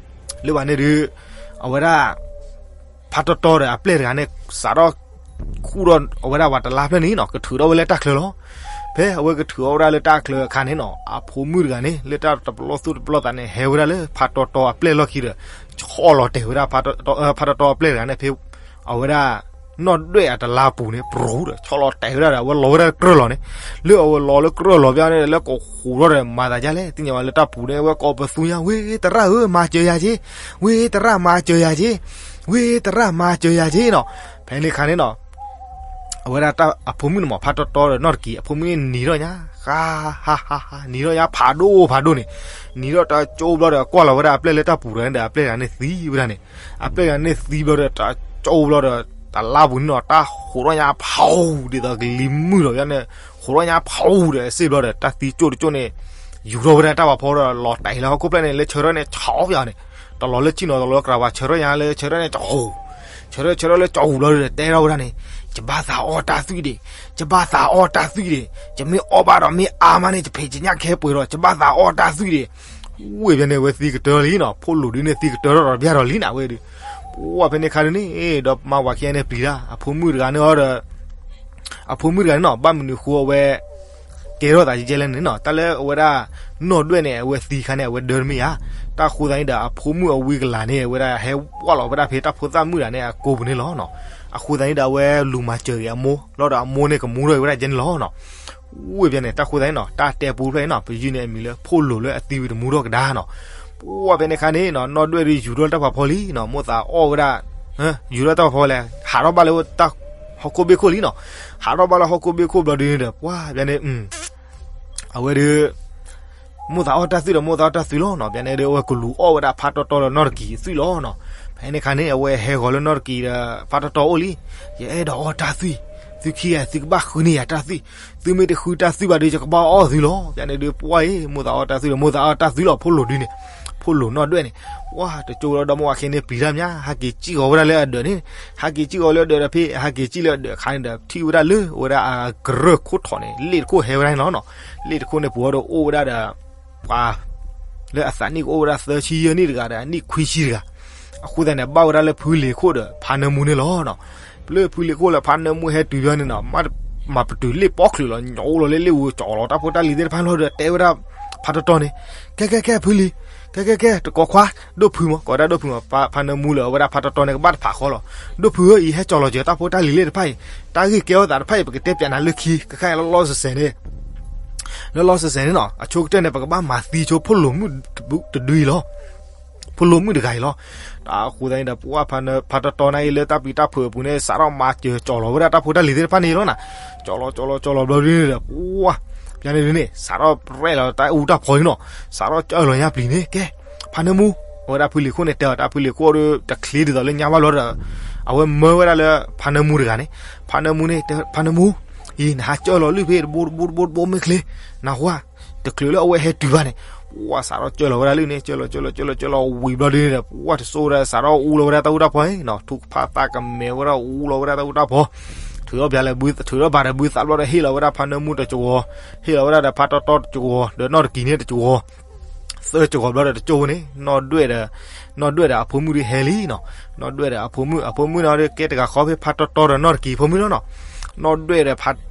လၢဘၣ်န့ၣ်ဒီး အဝဲဒၣ် ဖးတီတီဒီးအပျဲၢ်တဂၤန့ၣ် စးထီၣ်ခူၣ်ဒီးအဝဲဒၣ်ပှၤတလါဖျၢၣ်န့ၣ်နီၤ ကထုးထီၣ်ဝဲလၢတၢ်ချၢလီၤ. ဖဲအဝဲကထုးထီၣ်ဝဲဒၣ်လၢတၢ်ချၢအခါန့ၣ်နီၤ အဖိမုၣ်တဂၤန့ၣ် လၢတၢ်တပလီၢ်သူၣ်တပလီၢ်သးန့ၣ် ဟဲဝဲဒၣ်လၢဖးတီတီအပျဲၢ်လီၢ်ခံဒီး ဆီၣ်လီၤတဲာ်ဝဲဒၣ် ဖးတီတီအပျဲၢ်တဂၤန့ၣ် ဖဲအဝဲဒၣ် နီၢ်ဒွဲၣ်အတလါပူၤန့ၣ် ပြူၤဒီး ဆီၣ်လီၤတဲာ်ဝဲဒၣ်ဒီး အဝဲလီၤဝဲဒၣ်ကြၢၢ်လီၤန့ၣ် လၢအဝဲလီၤလၢကြၢၢ်လီၤဘၣ်န့ၣ် လၢကိးဃူၤထီၣ်ဒီး မၤသးဒ်လဲၣ် သ့ၣ်ညါဝဲလၢတၢ်ပူၤန့ၣ် အဝဲကိးပသူညါ ဝ့တရၣ်ဧၢ မၤစၢၤယၤက့, ဝ့တရၣ် မၤစၢၤယၤက့, ဝ့တရၣ် မၤစၢၤယၤက့နီၤ. ဖဲန့ၣ်အခါန့ၣ်နီၤ အဝဲဒၣ်အဖိမုၣ်န့ၣ်မ့ၢ် ဖးတီတီဒီးနီၢ်တကံၤ အဖိမုၣ်န့ၣ်နံၤထီၣ်ညါ ဟါဟါဟါ နံၤထီၣ်ညါဖးဒိၣ်ဖးဒိၣ်န့ၣ်, နံၤထီၣ်တကၠိဘျီဒီး ကွၢ်လီၤဝဲဒၣ်အပျဲၢ်လၢတၢ်ပူၤတဂၤန့ၣ်ဒီး အပျဲၢ်တဂၤန့ၣ်သံဝဲဒၣ်န့ၣ်, အပျဲၢ်တဂၤန့ၣ်သံဘျီဒီး တကၠိဘျီဒီး တလါပူၤန့ၣ်နီၤ တၢ်ဃူးထီၣ်ညါဖးအူ ဒ်သိးကလံၤမုၢ်လီၤဘၣ်န့ၣ်, ဃူးထီၣ်ညါဖးအူဒီး အစ့ၢ်ဘျီဒီး တၢ်သံကၠိၣ်တကၠိၣ်န့ၣ် ယူၤထီၣ်ဝဲဒၣ်တၢ်ပာ်ဖီဒီး လီၤတဲာ်လၢဟီၣ်ခိၣ်ဖျၢၣ်န့ၣ် လၢဆၢထၢၣ်န့ၣ် ဆီၣ်ပၠးန့ၣ်, တလီၤလၢဆ့ၣ်နီၤ တလီၤလၢကြးဝါ ဆၢထၢၣ်ညါလၢဆၢထၢၣ်န့ၣ် ကၠီ ဆၢထၢၣ်ဆၢထၢၣ်လၢကၠီအူဘျီဒီး တဲထီၣ်ဝဲဒၣ်န့ၣ်, ယဘၣ်သးအီၣ်တၢ်သွံၣ်ဒံး, ယဘၣ်သးအီၣ်တၢ်သွံၣ်ဒံး, ယမ့ၢ်အီၣ်ဘၣ်ဒီးမ့ၢ်အါမးန့ၣ် ယဖံးယညၣ်ခဲပှဲၤဒီး ယဘၣ်သးအီၣ်တၢ်သွံၣ်ဒံး, ဝ့ၢ်ဖဲန့ၣ် အဝဲသံကတၢၢ်လံနီၤ, ဖိလိာ်ဒုန့ၣ်သံကတၢၢ်ထီၣ်ဒီး ပျၢ်ဒီးလံနၤဝဲဒီး, ပှၢ်ဖဲန့ၣ်ခါဒုန့ၣ် ဒီးမါဝၤခံဂၤန့ၣ်ပျံၤတၢ်, အဖိမုၣ်တဂၤန့ၣ်အီၤဒီး အဖိမုၣ်တဂၤန့ၣ်နီၤ ဘၣ်မနုၤဃိအဝဲ ကဲထီၣ်သးကဲလဲၣ်န့ၣ်နီၤ, တၢ်လၢအဝဲဒၣ် နီၢ်ဒွဲၣ်န့ၣ် အဝဲသံခါန့ၣ် အဝဲဒၢတမ့ၢ်ဧါ, တၢ်ဃိသတးန့ၣ်ဒီး အဖိမုၣ်အဝံကလၤန့ၣ် အဝဲဒၣ်ဟဲဝဲလီၤဝဲဒၣ်ဖဲတၢ်ဖိသၣ်မုၣ်တဂၤန့ၣ် အကိာ်ပူၤန့ၣ်လီၤနီၤ, အဃိသတးန့ၣ်ဒီး အဝဲလူၤမၤစၢၤက့ၤအမိၢ် လီၤဒီးအမိၢ်န့ၣ်ကမူထီၣ်က့ၤဝဲဒၣ်ကဲန့ၣ်လီၤနီၤ, ဝ့ၢ်ဖဲန့ၣ် တၢ်ဃိသတးန့ၣ်နီၤ တၢ်တဲပူတဖျၢၣ်အံၤနီၤ ပယုၢ်န့ၢ်အမံၤလၢ ဖိလိာ်လၢအသံဝံၤတမူထီၣ်ကဒါနီၤ, ပှၢ်ဖဲန့ၣ်ခါန့ၣ်နီၤ နီၢ်ဒွဲၣ်ဒုးယူၤထီၣ်တၢ်ပာ်ဖီလံနီၤ, မိၢ်သးအီၣ်ဝဲဒၣ် ယူၤထီၣ်တၢ်ပာ်ဖီလဲၣ် ဟးထီၣ်ဘၣ်လၢတၢ်ဟီၣ်ခိၣ်ဘ့ၣ်ခိၣ်လံနီၤ, ဟးထီၣ်ဘၣ်လၢဟီၣ်ခိၣ်ဘ့ၣ်ခိၣ်ဘျီဒုန့ၣ်ဒီး ပှၢ်ဖဲန့ၣ် အဝဲဒုး မိၢ်သးအီၣ်တၢ်သွံၣ်ဒီး မိၢ်သးအီၣ်တၢ်သွံၣ်လီၤနီၤ, ဖဲန့ၣ်ဒုး အဝဲကလူၤအီၣ်ဝဲဒၣ်ဖးတီတီဒီးနီၢ်တကံၤအသွံၣ်လီၤနီၤ, ဖဲန့ၣ်ခါန့ၣ် အဝဲဟဲဂီၤလၢနီၢ်တကံၤဒီး ဖးတီတီအိၣ်လံ, ယအဲၣ်ဒိးအီၣ်တၢ်သွံၣ်, သုခံဂၤသုကဘၣ်ဃုန့ၢ်ယၤတၢ်သွံၣ်, သုမ့ၢ်တဃုတၢ်သွံၣ်ဘၣ်ဒီး ယကဘၣ်အီၣ်သုလီၤ, ဖဲန့ၣ်ဒုး ပှၢ်အံၤ မိၢ်သးအီၣ်တၢ်သွံၣ်ဒီး မိၢ်သးအီၣ်တၢ်သွံၣ်လီၤ ဖိလိာ်ဒုန့ၣ်, ဖိလိာ်နီၢ်ဒွဲၣ်န့ၣ်, ပှၢ်တကၠိဝဲဒီး ဒီမါဝၤခံဂၤန့ၣ်ပျံၤတၢ်မး ဟးက့ၤစံၣ်ဂီၤဝဲဒၣ်လၢအဒၢးန့ၣ်, ဟးက့ၤစံၣ်ဂီၤလၢအဒၢးဒီး ဖဲဟးက့ၤစံၣ်လၢအဒၢးအခါန့ၣ်ဒီး ထံၣ်ဝဲဒၣ်လၢဝဲဒၣ်အကရၢၢ်ခိၣ်ထံးန့ၣ် လ့ၣ်တခိၣ်ဟဲဝဲဒၣ်န့ၣ်လီၤနီၤ, လ့ၣ်တခိၣ်န့ၣ်ပူၤအီၤဒီးအိၣ်ဝဲဒၣ်ဒီး ပှၤ လၢအသးနံၣ်ကအိၣ်ဝဲဒၣ်သၢဆံယဲၢ်နံၣ်တဂၤဒီး အနံၣ်ခွံဆံတဂၤ, အဃိသတးန့ၣ် ဘၣ်ဝဲဒၣ်လၢဖုလံၤခိၣ်ဒီးဖါနၢမူန့ၣ်လီၤနီၤ, လၢဖုလံၤခိၣ်လၢဖါနၢမူဟဲတုၤဘျီန့ၣ်နီၤ မၤပတုာ်လ့ၣ်ပီချုးလီၤ ညီအိၣ်လီၤလၢလ့ၣ်အူ ကၠီလီၤတၢ်ဖိတၢ်လံၤသ့ၣ်တဖၣ်လီၤဒီး တဲဝဲဒၣ်ဖါတီတီန့ၣ်, ကဲကဲကဲဖုလံၤ, ကဲကဲကဲ တကိးခွါ, ဒိၣ်ဖုမး ကိးဝဲဒၣ်ဒိၣ်ဖုမး ဖါနၢမူလၢအဝဲဒၣ်ဖါတီတီန့ၣ် ကဘၣ်တဖးဃီလီၤ, ဒိၣ်ဖုဧၢ အံၤဟဲကၠီလီၤစၢၤတၢ်ဖိတၢ်လံၤလ့ၣ်တဖၣ်အံၤ, တၢ်ဂ့ၢ်ကဲထီၣ်သးတဖၣ်အံၤ ပကတဲပၠးနၤလၢခံ ကခါအံၤလၢလီၢ်စဲးစဲးန့ၣ် လၢလီၢ်စဲးစဲးန့ၣ်နီၤ အဆိကတၢၢ်န့ၣ် ပကဘၣ်မၤသံဆိဖိလိာ်မုၣ်တဒုအံၤလီၤ, ဖိလိာ်မုၣ်တဂၤအံၤလီၤ, အဃိသတးန့ၣ်ဒီး ပှၢ်ဖါတီတီန့ၣ်အံၤ လၢတၢ်ပျံၤတၢ်ဖုးအပူၤန့ၣ် စးထီၣ်မၤစၢၤကၠီလီၤဝဲဒၣ်တၢ်ဖိတၢ်လံၤသ့ၣ်တဖၣ်န့ၣ်လီၤနီၤ, ကၠီလီၤကၠီလီၤကၠီလီၤဘျီဒုန့ၣ်ဒီး ပှၢ် ဖဲန့ၣ်ဒုန့ၣ် စးထီၣ်ရဲၣ်လီၤတၢ်အူတၢ်ဖီလံနီၤ, စးထီၣ်ကၢၣ်လီၤညါပျံၤန့ၣ် ကဲ ဖါနၢမူ, အဝဲဒၣ်ဖုလံၤခိၣ်န့ၣ် တဲအီၤ တၢ်ဖုလံၤခိၣ်ဒီး တချ့ဒ်သိးလၢညါဘၣ်လီၤဒီး အဝဲမၢဝဲဒၣ်လၢဖါနၢမူတဂၤန့ၣ်, ဖါနၢမူန့ၣ် ဖါနၢမူ, အံၤ နဟးကၢၣ်လီၤလုၢ်ဖဲ တဘိတဘိတဘိမ့ၢ်ချ့, နၢ်ဟူဧါ, တချုးလၢအဝဲဟဲတုၤဘၣ်န့ၣ်, ပှၢ်စးထီၣ်ကၢၣ်လီၤဝဲဒၣ်လုၢ်န့ၣ် ကၢၣ်လီၤကၢၣ်လီၤကၢၣ်လီၤကၢၣ်လီၤဝံၤဘျီဒုန့ၣ်ဒီး ပှၢ်တစိၢ်ဝဲဒၣ် စးထီၣ်အူလီၤဝဲဒၣ်တၢ်အူတၢ်ဖီနီၤ, ထူကဖၣ်သၣ်ကမဲာ်ဝဲဒၣ်အူလီၤဝဲဒၣ်တၢ်အူတၢ်ဖီ, ထုးထီၣ်ဘၣ်လၢ ထုးထီၣ်ဘၣ်ဒီးဘုသးဘျီဒီး ဟ့ၣ်လီၤဝဲဒၣ်ဖါနၢမူတကဝီၤ, ဟ့ၣ်လီၤဝဲဒၣ်ဒီးဖါတီတီတကဝီၤ ဒီးနီၢ်တကံၤန့ၣ်တကဝီၤ သၢကဝီၤဘျီဒီးတကၠိၢ်ဝဲန့ၣ် နီၢ်ဒွဲၣ်ဒီး, နီၢ်ဒွဲၣ်ဒီးအဖိမုၣ်ဒုးဟဲလံနီၤ, နီၢ်ဒွဲၣ်ဒီးအဖိမုၣ်, အဖိမုၣ်န့ၣ်ဒီးကဲတဂၤဃီဖဲဖါတီတီဒီးနီၢ်တကံၤအဖိမုၣ်လီၤနီၤ, နီၢ်ဒွဲၣ်ဒီး,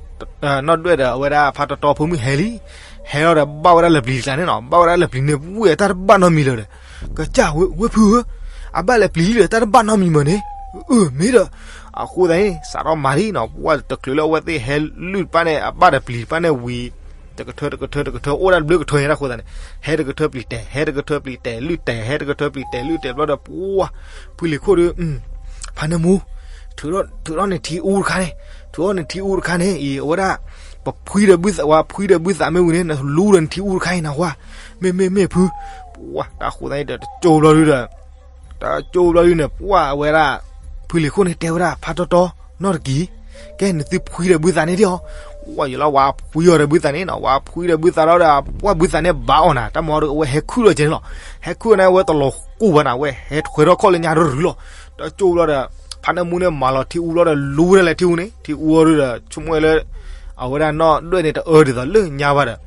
နီၢ်ဒွဲၣ်ဒီးအဝဲဒၣ်ဖါတီတီအဖိမုၣ်ဟဲလံ, ဟဲလီၤဒီးဘၣ်ဝဲဒၣ်လၢပျံၤတကျါန့ၣ်နီၤ, ဘၣ်ဝဲဒၣ်လၢပျံၤန့ၣ် ဝံၣ်အတၢ်တဘၣ်နီတမံၤလၢၤဒီး, ကစၢ်ဝဲဖုဧၢ, အဘၣ်လၢပျံၤလံဒီးတၢ်တဘၣ်နီတမံၤမၢ်န့ၣ်, အၢ မ့ၢ်ဒီး, အဃိသတးန့ၣ် စးထီၣ်မၤလံနီၤ, ပှၢ်တချုးလၢအဝဲသ့ၣ်ဟဲလုၢ်တဖၣ်န့ၣ် အဘၣ်ဒီးပျံၤတဖၣ်န့ၣ်ဝံၤ တကထၢတကထၢတကထၢ အိၣ်ဒၣ်တဘျုးကထၢညါတၢ်ဃိသတးန့ၣ်, ဟဲတကထၢပျံၤတဲာ် ဟဲတကထၢပျံၤတဲာ် လုၢ်တဲာ် ဟဲတကထၢပျံၤတဲာ် လုၢ်တဲာ်ဘျီဒီး ပှၢ်, ဖုလံၤခိၣ်ဒီး, ဖါနၢမူ, ထုးထီၣ်နထံအူတခါန့ၣ်, ထုးထီၣ်နထံအူတခါန့ၣ် အံၤ အဝဲဒၣ်, ပဖှံဒီးဘုသးဝဲ ဖှံဒီးဘုသးမ့ၢ်ဝံၤန့ၣ် နလူဒီးနထံအူတခါအံၤနၢ်ဟူဧါ, မ့ၢ်မ့ၢ်မ့ၢ်ဖု, ပှၢ် တၢ်ဃိသတးန့ၣ်ဒီး တကၠိဘျီဒုဒီး တကၠိဘျီဒုန့ၣ် ပှၢ်အဝဲဒၣ်, ဖုလံၤခိၣ်န့ၣ် တဲဝဲဒၣ်ဖါတီတီ, နီၢ်တကံၤ, ကဲနသုဖှံဒီးဘုသးန့ၣ်ဒ်အီၤ, ပှၢ်ယလီၤဝဲဖှံအီၤဒီးဘုသးန့ၣ်နီၤ, ဝဲဖှံဒီးဘုသးလီၤဒီး ပှၢ်ဘုသးန့ၣ်ဘၣ်အီၤနၤ, တၢ်မၤဒီးအဝဲဟဲခုၣ်လီၤကဲန့ၣ်လီၤ. ဟဲခုၣ်န့ၣ် အဝဲတလီၤကူၣ်ဘၣ်နၤ, အဝဲဟဲထွဲထီၣ်ခီၣ်လၢညါတရုၤလီၤ. တကၠိဘျီဒီး ဖါနၢမူန့ၣ် မၤလီၤထံအူဘျီဒီး လူဝဲဒၣ်လဲၤထံအူန့ၣ်, ထံအူအီၤဒီး ဆိကမိၣ်ဝဲလၢ အဝဲဒၣ်နီၢ်ဒွဲၣ်န့ၣ် တအၢဒ်သိးလၢညါဘၣ်ဒီး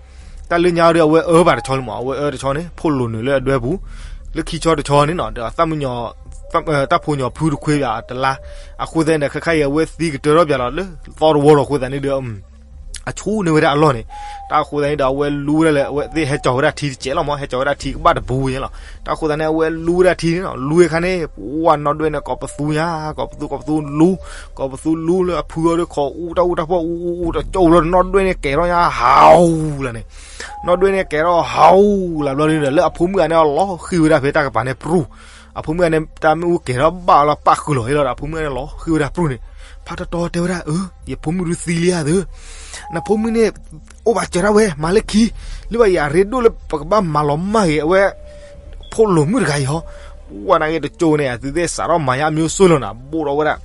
တၢ်လၢညါအီၤဒီး အဝဲအၢဘၣ်တဆီန့ၣ်မး, အဝဲအၢတဆီန့ၣ် ဖိၣ်လိာ်နုာ်လၢအဒွဲပူၤ, လၢခံဆီတဆီန့ၣ်နီၤ, ဒီးတၢ်ဖိညီၤဖိတခွ့ဘၣ်တလါ, အဃိသတးန့ၣ်ဒီး ခဲခါအံၤအဝဲသံကတၢၢ်ထီၣ်ပၠးလီၤလၢသီတဝီလီၤအဃိသတးန့ၣ်ဒီး အဆူၣ်န့ၢ်ဝဲဒၣ်အလီၢ်န့ၣ်, တၢ်အဃိသတးန့ၣ်ဒီး အဝဲလူဝဲဒၣ်လၢ အဝဲသ့ၣ်ဟဲကၠီၤဝဲဒၣ်ထံတစဲးလီၤမး, ဟဲကၠီၤဝဲဒၣ်ထံကဘၣ်တပူၤန့ၣ်လီၤ. တၢ်အဃိသတးန့ၣ် အဝဲလူဝဲဒၣ်ထံန့ၣ်နီၤ, လူဝဲခါန့ၣ် ပှၢ်နီၢ်ဒွဲၣ်န့ၣ် ကိးပသူညါ, ကိးပသူ ကိးပသူလူ, ကိးပသူလူလၢအဖုအီၤဒီး ခိးအူတၢ်အူတၢ်ဖှီၣ်အူအူအူ တကၠိဘျီဒီး နီၢ်ဒွဲၣ်န့ၣ်ကဲၤထီၣ်ညါ ဟးအူလၢန့ၣ်, နီၢ်ဒွဲၣ်န့ၣ်ကဲၤထီၣ် ဟးအူလၢဘျီဒီး လၢအဖိမုၣ်ဂၤန့ၣ် အလီၤဃံၤဝဲဒၣ်ဖဲတၢ်ကပၤန့ၣ်ပြူၢ်, အဖိမုၣ်ဂၤန့ၣ် တၢ်မ့ၣ်အူကဲၤထီၣ်ဘၣ်အီၤလီၤ ပၣ်ဃုာ်လီၤအံၤလီၤဒီး အဖိမုၣ်ဂၤန့ၣ် လီၤဃံၤဝဲဒၣ်ပြူၢ်န့ၣ်, ဖါတီတီတဲဝဲဒၣ် အၢ ယဖိမုၣ်ဒုးသံလံဧါသၢ, နဖိမုၣ်န့ၣ် အိၣ်ဘၣ်စၢၤဒၣ်ဝဲ မၤလၢခံ, လၢဘၣ်ယၤအရ့ဒိၣ်လၢပကဘၣ်မၤလီၤမၢ်ဂ့ၤ အဝဲ ဖိၣ်လိာ်မုၣ်တဂၤအံၤဟီ, ပှၢ်နာ်က့တကၠိန့ၣ် အသုသ့ၣ်စးထီၣ်မၤညါအမံၤစိၢ်လီၤနၤ, ဘိၣ်ထီၣ်ဝဲဒၣ်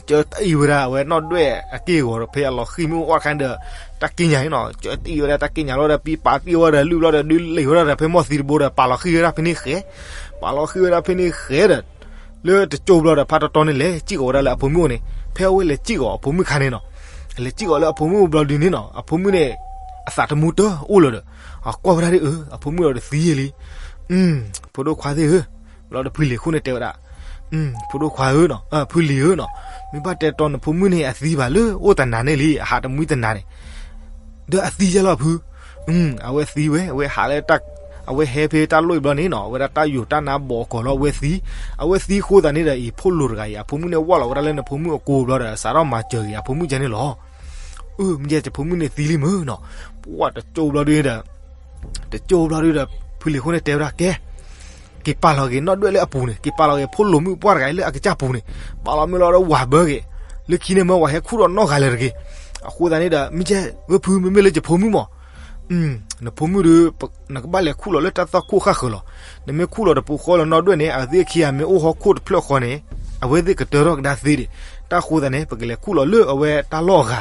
ကၢတံၢ်ဝဲဒၣ် အဝဲနီၢ်ဒွဲၣ်အက့ၢ်အဂီၤဒီး ဖဲအလီၤဃံၤမ့ၣ်အူအီၣ်တခါန့ၣ်ဒီး တၢ်ကံးညာ်န့ၣ်နီၤ, ကၢတံၢ်ဝဲဒၣ်တၢ်ကံးညာ်လီၤဒီး ပံပာ်တံၢ်ဝဲဒီး လုၢ်ဘျီဒီး ဒုးလံာ်ဝဲဒၣ်ဒီး ဖဲမီၢ်သံတဘိဒီး ပာ်လီၤဃံၤဝဲဒၣ်ဖဲန့ၣ်ဃဲ, ပာ်လီၤဃံၤဝဲဒၣ်ဖဲန့ၣ်ဃဲဒီး လၢတကၠိဘျီဒီး ဖါတီတီန့ၣ် လဲၤစံၣ်ကီးဝဲဒၣ်လၢအဖိမုၣ်အိၣ်န့ၣ်, ဖဲအဝဲလဲၤစံၣ်ကီးအဖိမုၣ်ခါန့ၣ်နီၤ, လဲၤစံၣ်ကီးလၢအဖိမုၣ်ဘျီဒုန့ၣ်နီၤ, အဖိမုၣ်န့ၣ် အသးတမူတအိၣ်လၢၤဒီး အကွၢ်ဝဲဒၣ်ဒ်အၢ အဖိမုၣ်ဒီးတသံယ့လံ, ဖိဒိၣ်ခွါသ့ၣ်ဧၢ, ဘျီဒီးဖုလံၤခိၣ်န့ၣ်တဲဝဲဒၣ် ဖိဒိၣ်ခွါဧၢနီၤ, ဖုလံၤဧၢနီၤ, မ့ၢ်ဘၣ်တဲတီနဖိမုၣ်န့ၣ် အသံဘၣ်လၢအိၣ်တနၤန့ၣ်လံ, အဟးတမှံတနၤန့ၣ်, ဒီးအသံယဲလီၤဖု, အဝဲသံဝဲ, အဝဲဟးလၢ အဝဲဟဲဖဲတၢ်လိၣ်အံၤဘျီန့ၣ်နီၤ, အဝဲဒၣ်တၢ်ယိာ်တၢ်နါဘီးကီးလီၤ အဝဲသံ, အဝဲသံအဃိသတးန့ၣ်ဒီး အံၤဖိၣ်လိာ်တဂၤအံၤ အဖိမုၣ်န့ၣ်ဝၢ်လီၤဝဲဒၣ်လၢနဖိမုၣ်အကိာ်ဘျီဒီး စးထီၣ်မၤစၢၤက့ၤအဖိမုၣ်ကဲန့ၣ်လီၤ. အၢ မ့ၢ်ယဲယဖိမုၣ်န့ၣ်သံလံမုၢ်နီၤ, ပှၢ်တကၠိဘျီဒုဒီး တကၠိဘျီဒုဒီး ဖုလံၤခိၣ်န့ၣ်တဲဝဲဒၣ်ကဲ, က့ၤပာ်လီၤက့ၤနီၢ်ဒွဲၣ်လၢအပူၤန့ၣ်, က့ၤပာ်လီၤက့ၤဖိၣ်လိာ်မုၣ်ပှၢ်တဂၤအံၤလၢအကစၢ်ပူၤန့ၣ်, ပာ်လီၤမ့ၢ်လီၤဒီးဝၤဘၢက့ၤ, လၢခံန့ၣ်မၢဝၤဟဲခူၣ်ဒီးနီၢ်ဂၤလၢာ်တဂ့ၤ, အဃိသတးန့ၣ်ဒီး မ့ၢ်ကဲ ဝဲဖုမ့မ့ၢ်လၢယဖိမုၣ်မး နဖိမုၣ်ဒီး နကဘၣ်လဲၤခူၣ်လီၤလၢတၢ်သီၣ်ခိၣ်ဃၣ်ဃၢၤလီၤ. နမ့ၢ်ခူၣ်လီၤတပူၤဃီလၢနီၢ်ဒွဲၣ်န့ၣ် အဝဲသ့ၣ်ခံဂၤမ့ၢ်အိၣ်ဟီၣ်ခိၣ်တဖျၢၣ်ဃီန့ၣ် အဝဲသ့ၣ်ကတၢၢ်ထီၣ်ကဒါသ့ဒံး. တၢ်ဃိသတးန့ၣ် ပကလဲၤခူၣ်လီၤလၢအဝဲတၢ်လီၢ်အဂၤ.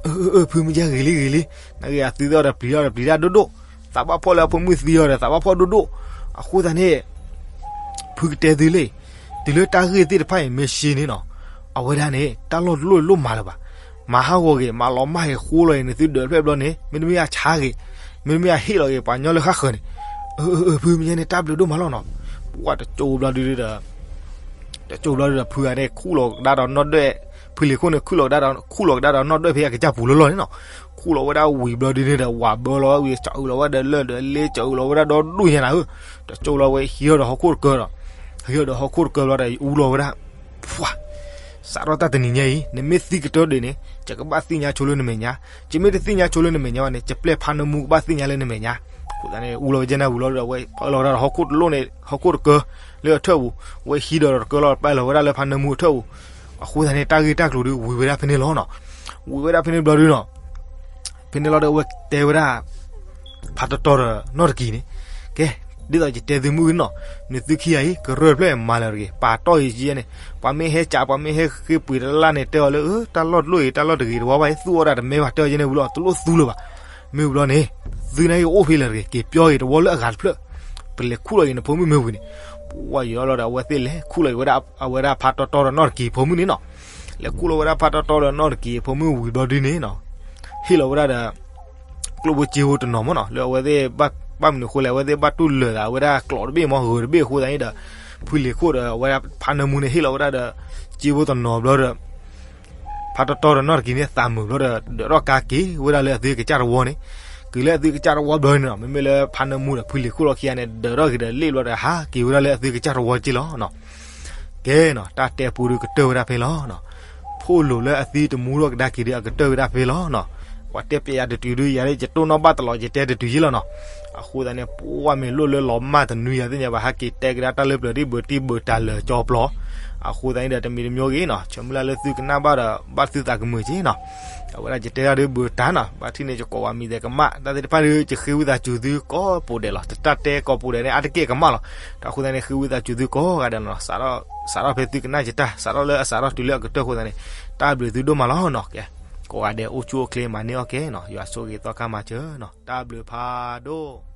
အၢ အၢ အၢ ဖုမ့ၢ်ယဲဂ့ၤလံဂ့ၤလံ, နာ်က့အသုသ့ၣ်အီၤဒီးပျံၤထီၣ်ဒီးပျံၤတၢ်ဒိၣ်ဒိၣ်, သးဘၣ်ဖှီၣ်လၢအဖိမုၣ်သံအီၤဒီးသးဘၣ်ဖှီၣ်ဒိၣ်ဒိၣ်. အဃိသတးန့ၣ် ဖုကတဲသုလံ, တုၤလၢတၢ်ဂ့ၢ်သ့ၣ်တဖၣ်အံၤမ့ၢ်ရှဲန့ၣ်နီၤ, အဝဲဒၣ်န့ၣ် တၢ်လီၢ်တလိၣ်လိၣ်မၤလၢၤဘၣ်. မၤဟးဂီၤဂ့ၤ, မၤလီၤမၢ်ဂ့ၤ, ဃိလီၤဂ့ၤ နသုဒၢးတဖျၢၣ်ဘျီန့ၣ်, မ့တမ့ၢ်အဆါဂ့ၤ, မ့တမ့ၢ်အဟ့ၣ်လီၤဂ့ၤ ပှၤညီလၢဃၣ်ဃၢၤန့ၣ်. အၢ အၢ အၢ ဖုမ့ၢ်ယဲန့ၣ် တၢ်ဘျုးဒိၣ်မးလီၤနီၤ. ပှၢ်တကၠိဘျီဒုဒီး တကၠိဘျီဒုဒီး ဖုဂၤန့ၣ် ခူၣ်လီၤကဒါဒီးနီၢ်ဒွဲၣ်, ဖုလံၤခိၣ်န့ၣ် ခူၣ်လီၤကဒါဒီး ခူၣ်လီၤကဒါဒီးနီၢ်ဒွဲၣ်ဖဲအကစၢ်ပူၤလီၤလီၤန့ၣ်နီၤ. ခူၣ်လီၤဝဲဒၣ်ဝံၤဘျီဒုန့ၣ်ဒီး ဝၤဘၢလီၤဝဲဝံၤ စၢအုးလီၤဝဲဒၣ်ဒီးလၢၢ်ဒီးလ့ စၢအုးလီၤဝဲဒၣ်ဒီဒူၣ်ညါနၤဧၢ. တကၠိလီၤဝဲဟံးထီၣ်ဒီးဟီၣ်ခိၣ်တကၢဒီး, ဟံးထီၣ်ဒီးဟီၣ်ခိၣ်တကၢဘျီဒီး အူလီၤဝဲဒၣ်, ပှၢ် စးထီၣ်တၢ်တနံၤညါအံၤ နမ့ၢ်သံကတၢၢ်ဒံးန့ၣ် ယကဘၣ်သ့ၣ်ညါဆိလၢနမဲာ်ညါ, ယမ့ၢ်တသ့ၣ်ညါဆိလၢနမဲာ်ညါဘၣ်န့ၣ် ယပျဲၢ်ဖါနၢမူကဘၣ်သ့ၣ်ညါလၢနမဲာ်ညါ. အဃိသတးန့ၣ် အူလီၤဝဲကဲန့ၣ်ဝံၤလီၤဒီး အဝဲဖၢလီၤဝဲဒၣ်ဒီးဟီၣ်ခိၣ်တလိၣ်န့ၣ် ဟီၣ်ခိၣ်တကၢလၢအထၢၣ်ပူၤ, အဝဲဟံးဒီးတကၢလီၤ ပျဲလီၤဝဲဒၣ်လၢဖါနၢမူအထၢၣ်ပူၤ. အဃိသတးန့ၣ် တၢ်ဂ့ၢ်တၢ်ကျိၤဒုးဝံၤဝဲဒၣ်ဖဲန့ၣ်လီၤနီၤ. ဝံၤဝဲဒၣ်ဖဲန့ၣ်ဘျီဒုနီၤ ဖဲန့ၣ်လီၤဒီးအဝဲတဲဝဲဒၣ် ဖါတီတီဒီးနီၢ်တကံၤန့ၣ်, ကဲ, ဒ်သိးယတဲသုမုၢ်ဂ့ၤနီၤ, နသုခံဂၤအံၤ ကရၢၢ်တဖျၢၣ်မၤလၢာ်တဂ့ၤ, ပာ်တီၢ်အံၤယဲန့ၣ်, ပှၤမ့ၢ်ဟဲကး ပှၤမ့ၢ်ဟဲဃ့ပှ့ၤတလၢ်န့ၣ် တဲအီၤလၢ အၢ တၢ်လီၢ်တလိၣ်အံၤ တၢ်လီၢ်တဂ့ၤတဝါဘၣ်အံၤ သူၣ်အီၣ်ဒၣ်တမဲဘၣ် တဲအီၤယဲန့ၣ်ဝံၤလီၤ တလိၣ်သူလၢၤဘၣ်. မ့ၢ်ဝံၤဘျီန့ၣ် သုန့ၣ်ကအိၣ်ဖဲလဲၣ်တဂ့ၤ, က့ၤပျီက့ၤတဝီလၢအဂၤတဖျၢၣ်, ပလဲၤခူၣ်လီၤအံၤနဖိမုၣ်မ့ၢ်ဝံၤန့ၣ်, ပှၢ်ယံၤအီၤလီၤဒီး အဝဲသ့ၣ်လဲၤခူၣ်လီၤအံၤဝဲဒၣ် အဝဲဒၣ်ဖါတီတီဒီးနီၢ်တကံၤဖိမုၣ်န့ၣ်နီၤ. လဲၤခူၣ်လီၤဝဲဒၣ်ဖါတီတီဒီးနီၢ်တကံၤဖိမုၣ်ဝံၤဘျီဒုန့ၣ်နီၤ ဟ့ၣ်လီၤဝဲဒၣ်ဒီး ကျိၣ်ဖိစ့ဖိတနီၤမ့ၢ်နီၤ လၢအဝဲသ့ၣ်ဘၣ်မနုၤအဃိလဲၣ် အဝဲသ့ၣ်ဘၣ်တူၢ်လၢာ်သး အဝဲဒၣ်ကျိးတဘ့ၣ်မ့ၢ် ဂၢၤတဘ့ၣ်အဃိသတးန့ၣ်ဒီး ဖုလံၤခိၣ်ဒီးအဝဲဒၣ်ဖါနၢမူန့ၣ် ဟ့ၣ်လီၤဝဲဒၣ်ဒီး စ့ဖိတနီၤဘျီဒီး ဖါတီတီဒီးနီၢ်တကံၤန့ၣ် သးမုာ်ဘျီဒီး ဒၢးထီၣ်ကါက့ၤဝဲဒၣ်လၢအသုကစၢ်တဝီန့ၣ်, က့ၤလၢအသုကစၢ်တဝီဘျီန့ၣ်နီၤ မ့မ့ၢ်လၢဖါနၢမူဒီးဖုလံၤခိၣ်လီၢ်ခံဂၤန့ၣ် ဒၢးထီၣ်က့ၤဒီးလ့ၣ်ဘျီဒီး ဟးက့ၤဝဲဒၣ်လၢအသုကစၢ်တဝီက့ၤလီၤနီၤ. ကဲနီၤ တၢ်တဲပူဒုးကတၢၢ်ဝဲဒၣ်ဖဲလီၤနီၤ. ဖိၣ်လိာ်လၢအသံတမူထီၣ်ကဒါက့ၤဒီးအကတၢၢ်ဝဲဒၣ်ဖဲလီၤနီၤ. ပှၤတဲပျဲယၤတတုၤဒုး ယၤလၢယတိၢ်နီၣ်ဘၣ်တလီၤ ယတဲတတုၤယ့ၣ်လီၤနီၤ. အဃိသတးန့ၣ် ပှၢ်မ့ၢ်လိၣ်လၢလီၤမၢ်တနွံယၤသ့ၣ်ညါဘၣ် ဟဲက့ၤတဲကဒါတၢ်လၢပျၢၤဒ်ဘၢတံၢ်ဘၢတၢ်လၢာ်ကၠီပျီ. အဃိသတးန့ၣ်ဒီး တမံၤတမံၤဂ့ၤနီၤ ဆၢမုၢ်လၢ်လၢသုကနၣ်ဘၣ်ဒီး ဘၣ်သုသးကမုာ်က့ၤနီၤ. အဝဲဒၣ်ယတဲတၢ်ဒုးဘၢတၢ်နီၤ ဘၣ်ထံၣ်န့ၣ် ယကိးဝၤမံၤသဲးကမၣ် တၢ်သ့ၣ်တဖၣ်ဒုး ယဃ့ဝံသးစူၤသုကိးပူၤဒဲးလီၤ. တၢ်တဲကိးပူၤဒဲးန့ၣ် အါတက့ၢ်ကမၣ်လီၤ. တၢ်အဃိသတးန့ၣ် ဃ့ဝံသးစူၤသုကိးဂၤဒဲးနီၤ စးထီၣ်ဖဲသုကနၣ်ယတၢ် စးထီၣ်လၢအစးထီၣ်တုၤလၢအကတၢၢ်အဃိသတးန့ၣ် တၢ်ဘျုးသုဒိၣ်မးလီၤနီၤ. ကဲ ကိးဂၤဒဲးအိၣ်ဆူၣ်အိၣ်ချ့မၤန့ၢ်အီၣ်က့ၤနီၤ, ယွၤဆိၣ်ဂ့ၤသီခါမၤစၢၤနီၤ, တၢ်ဘျုးဖးဒိၣ်.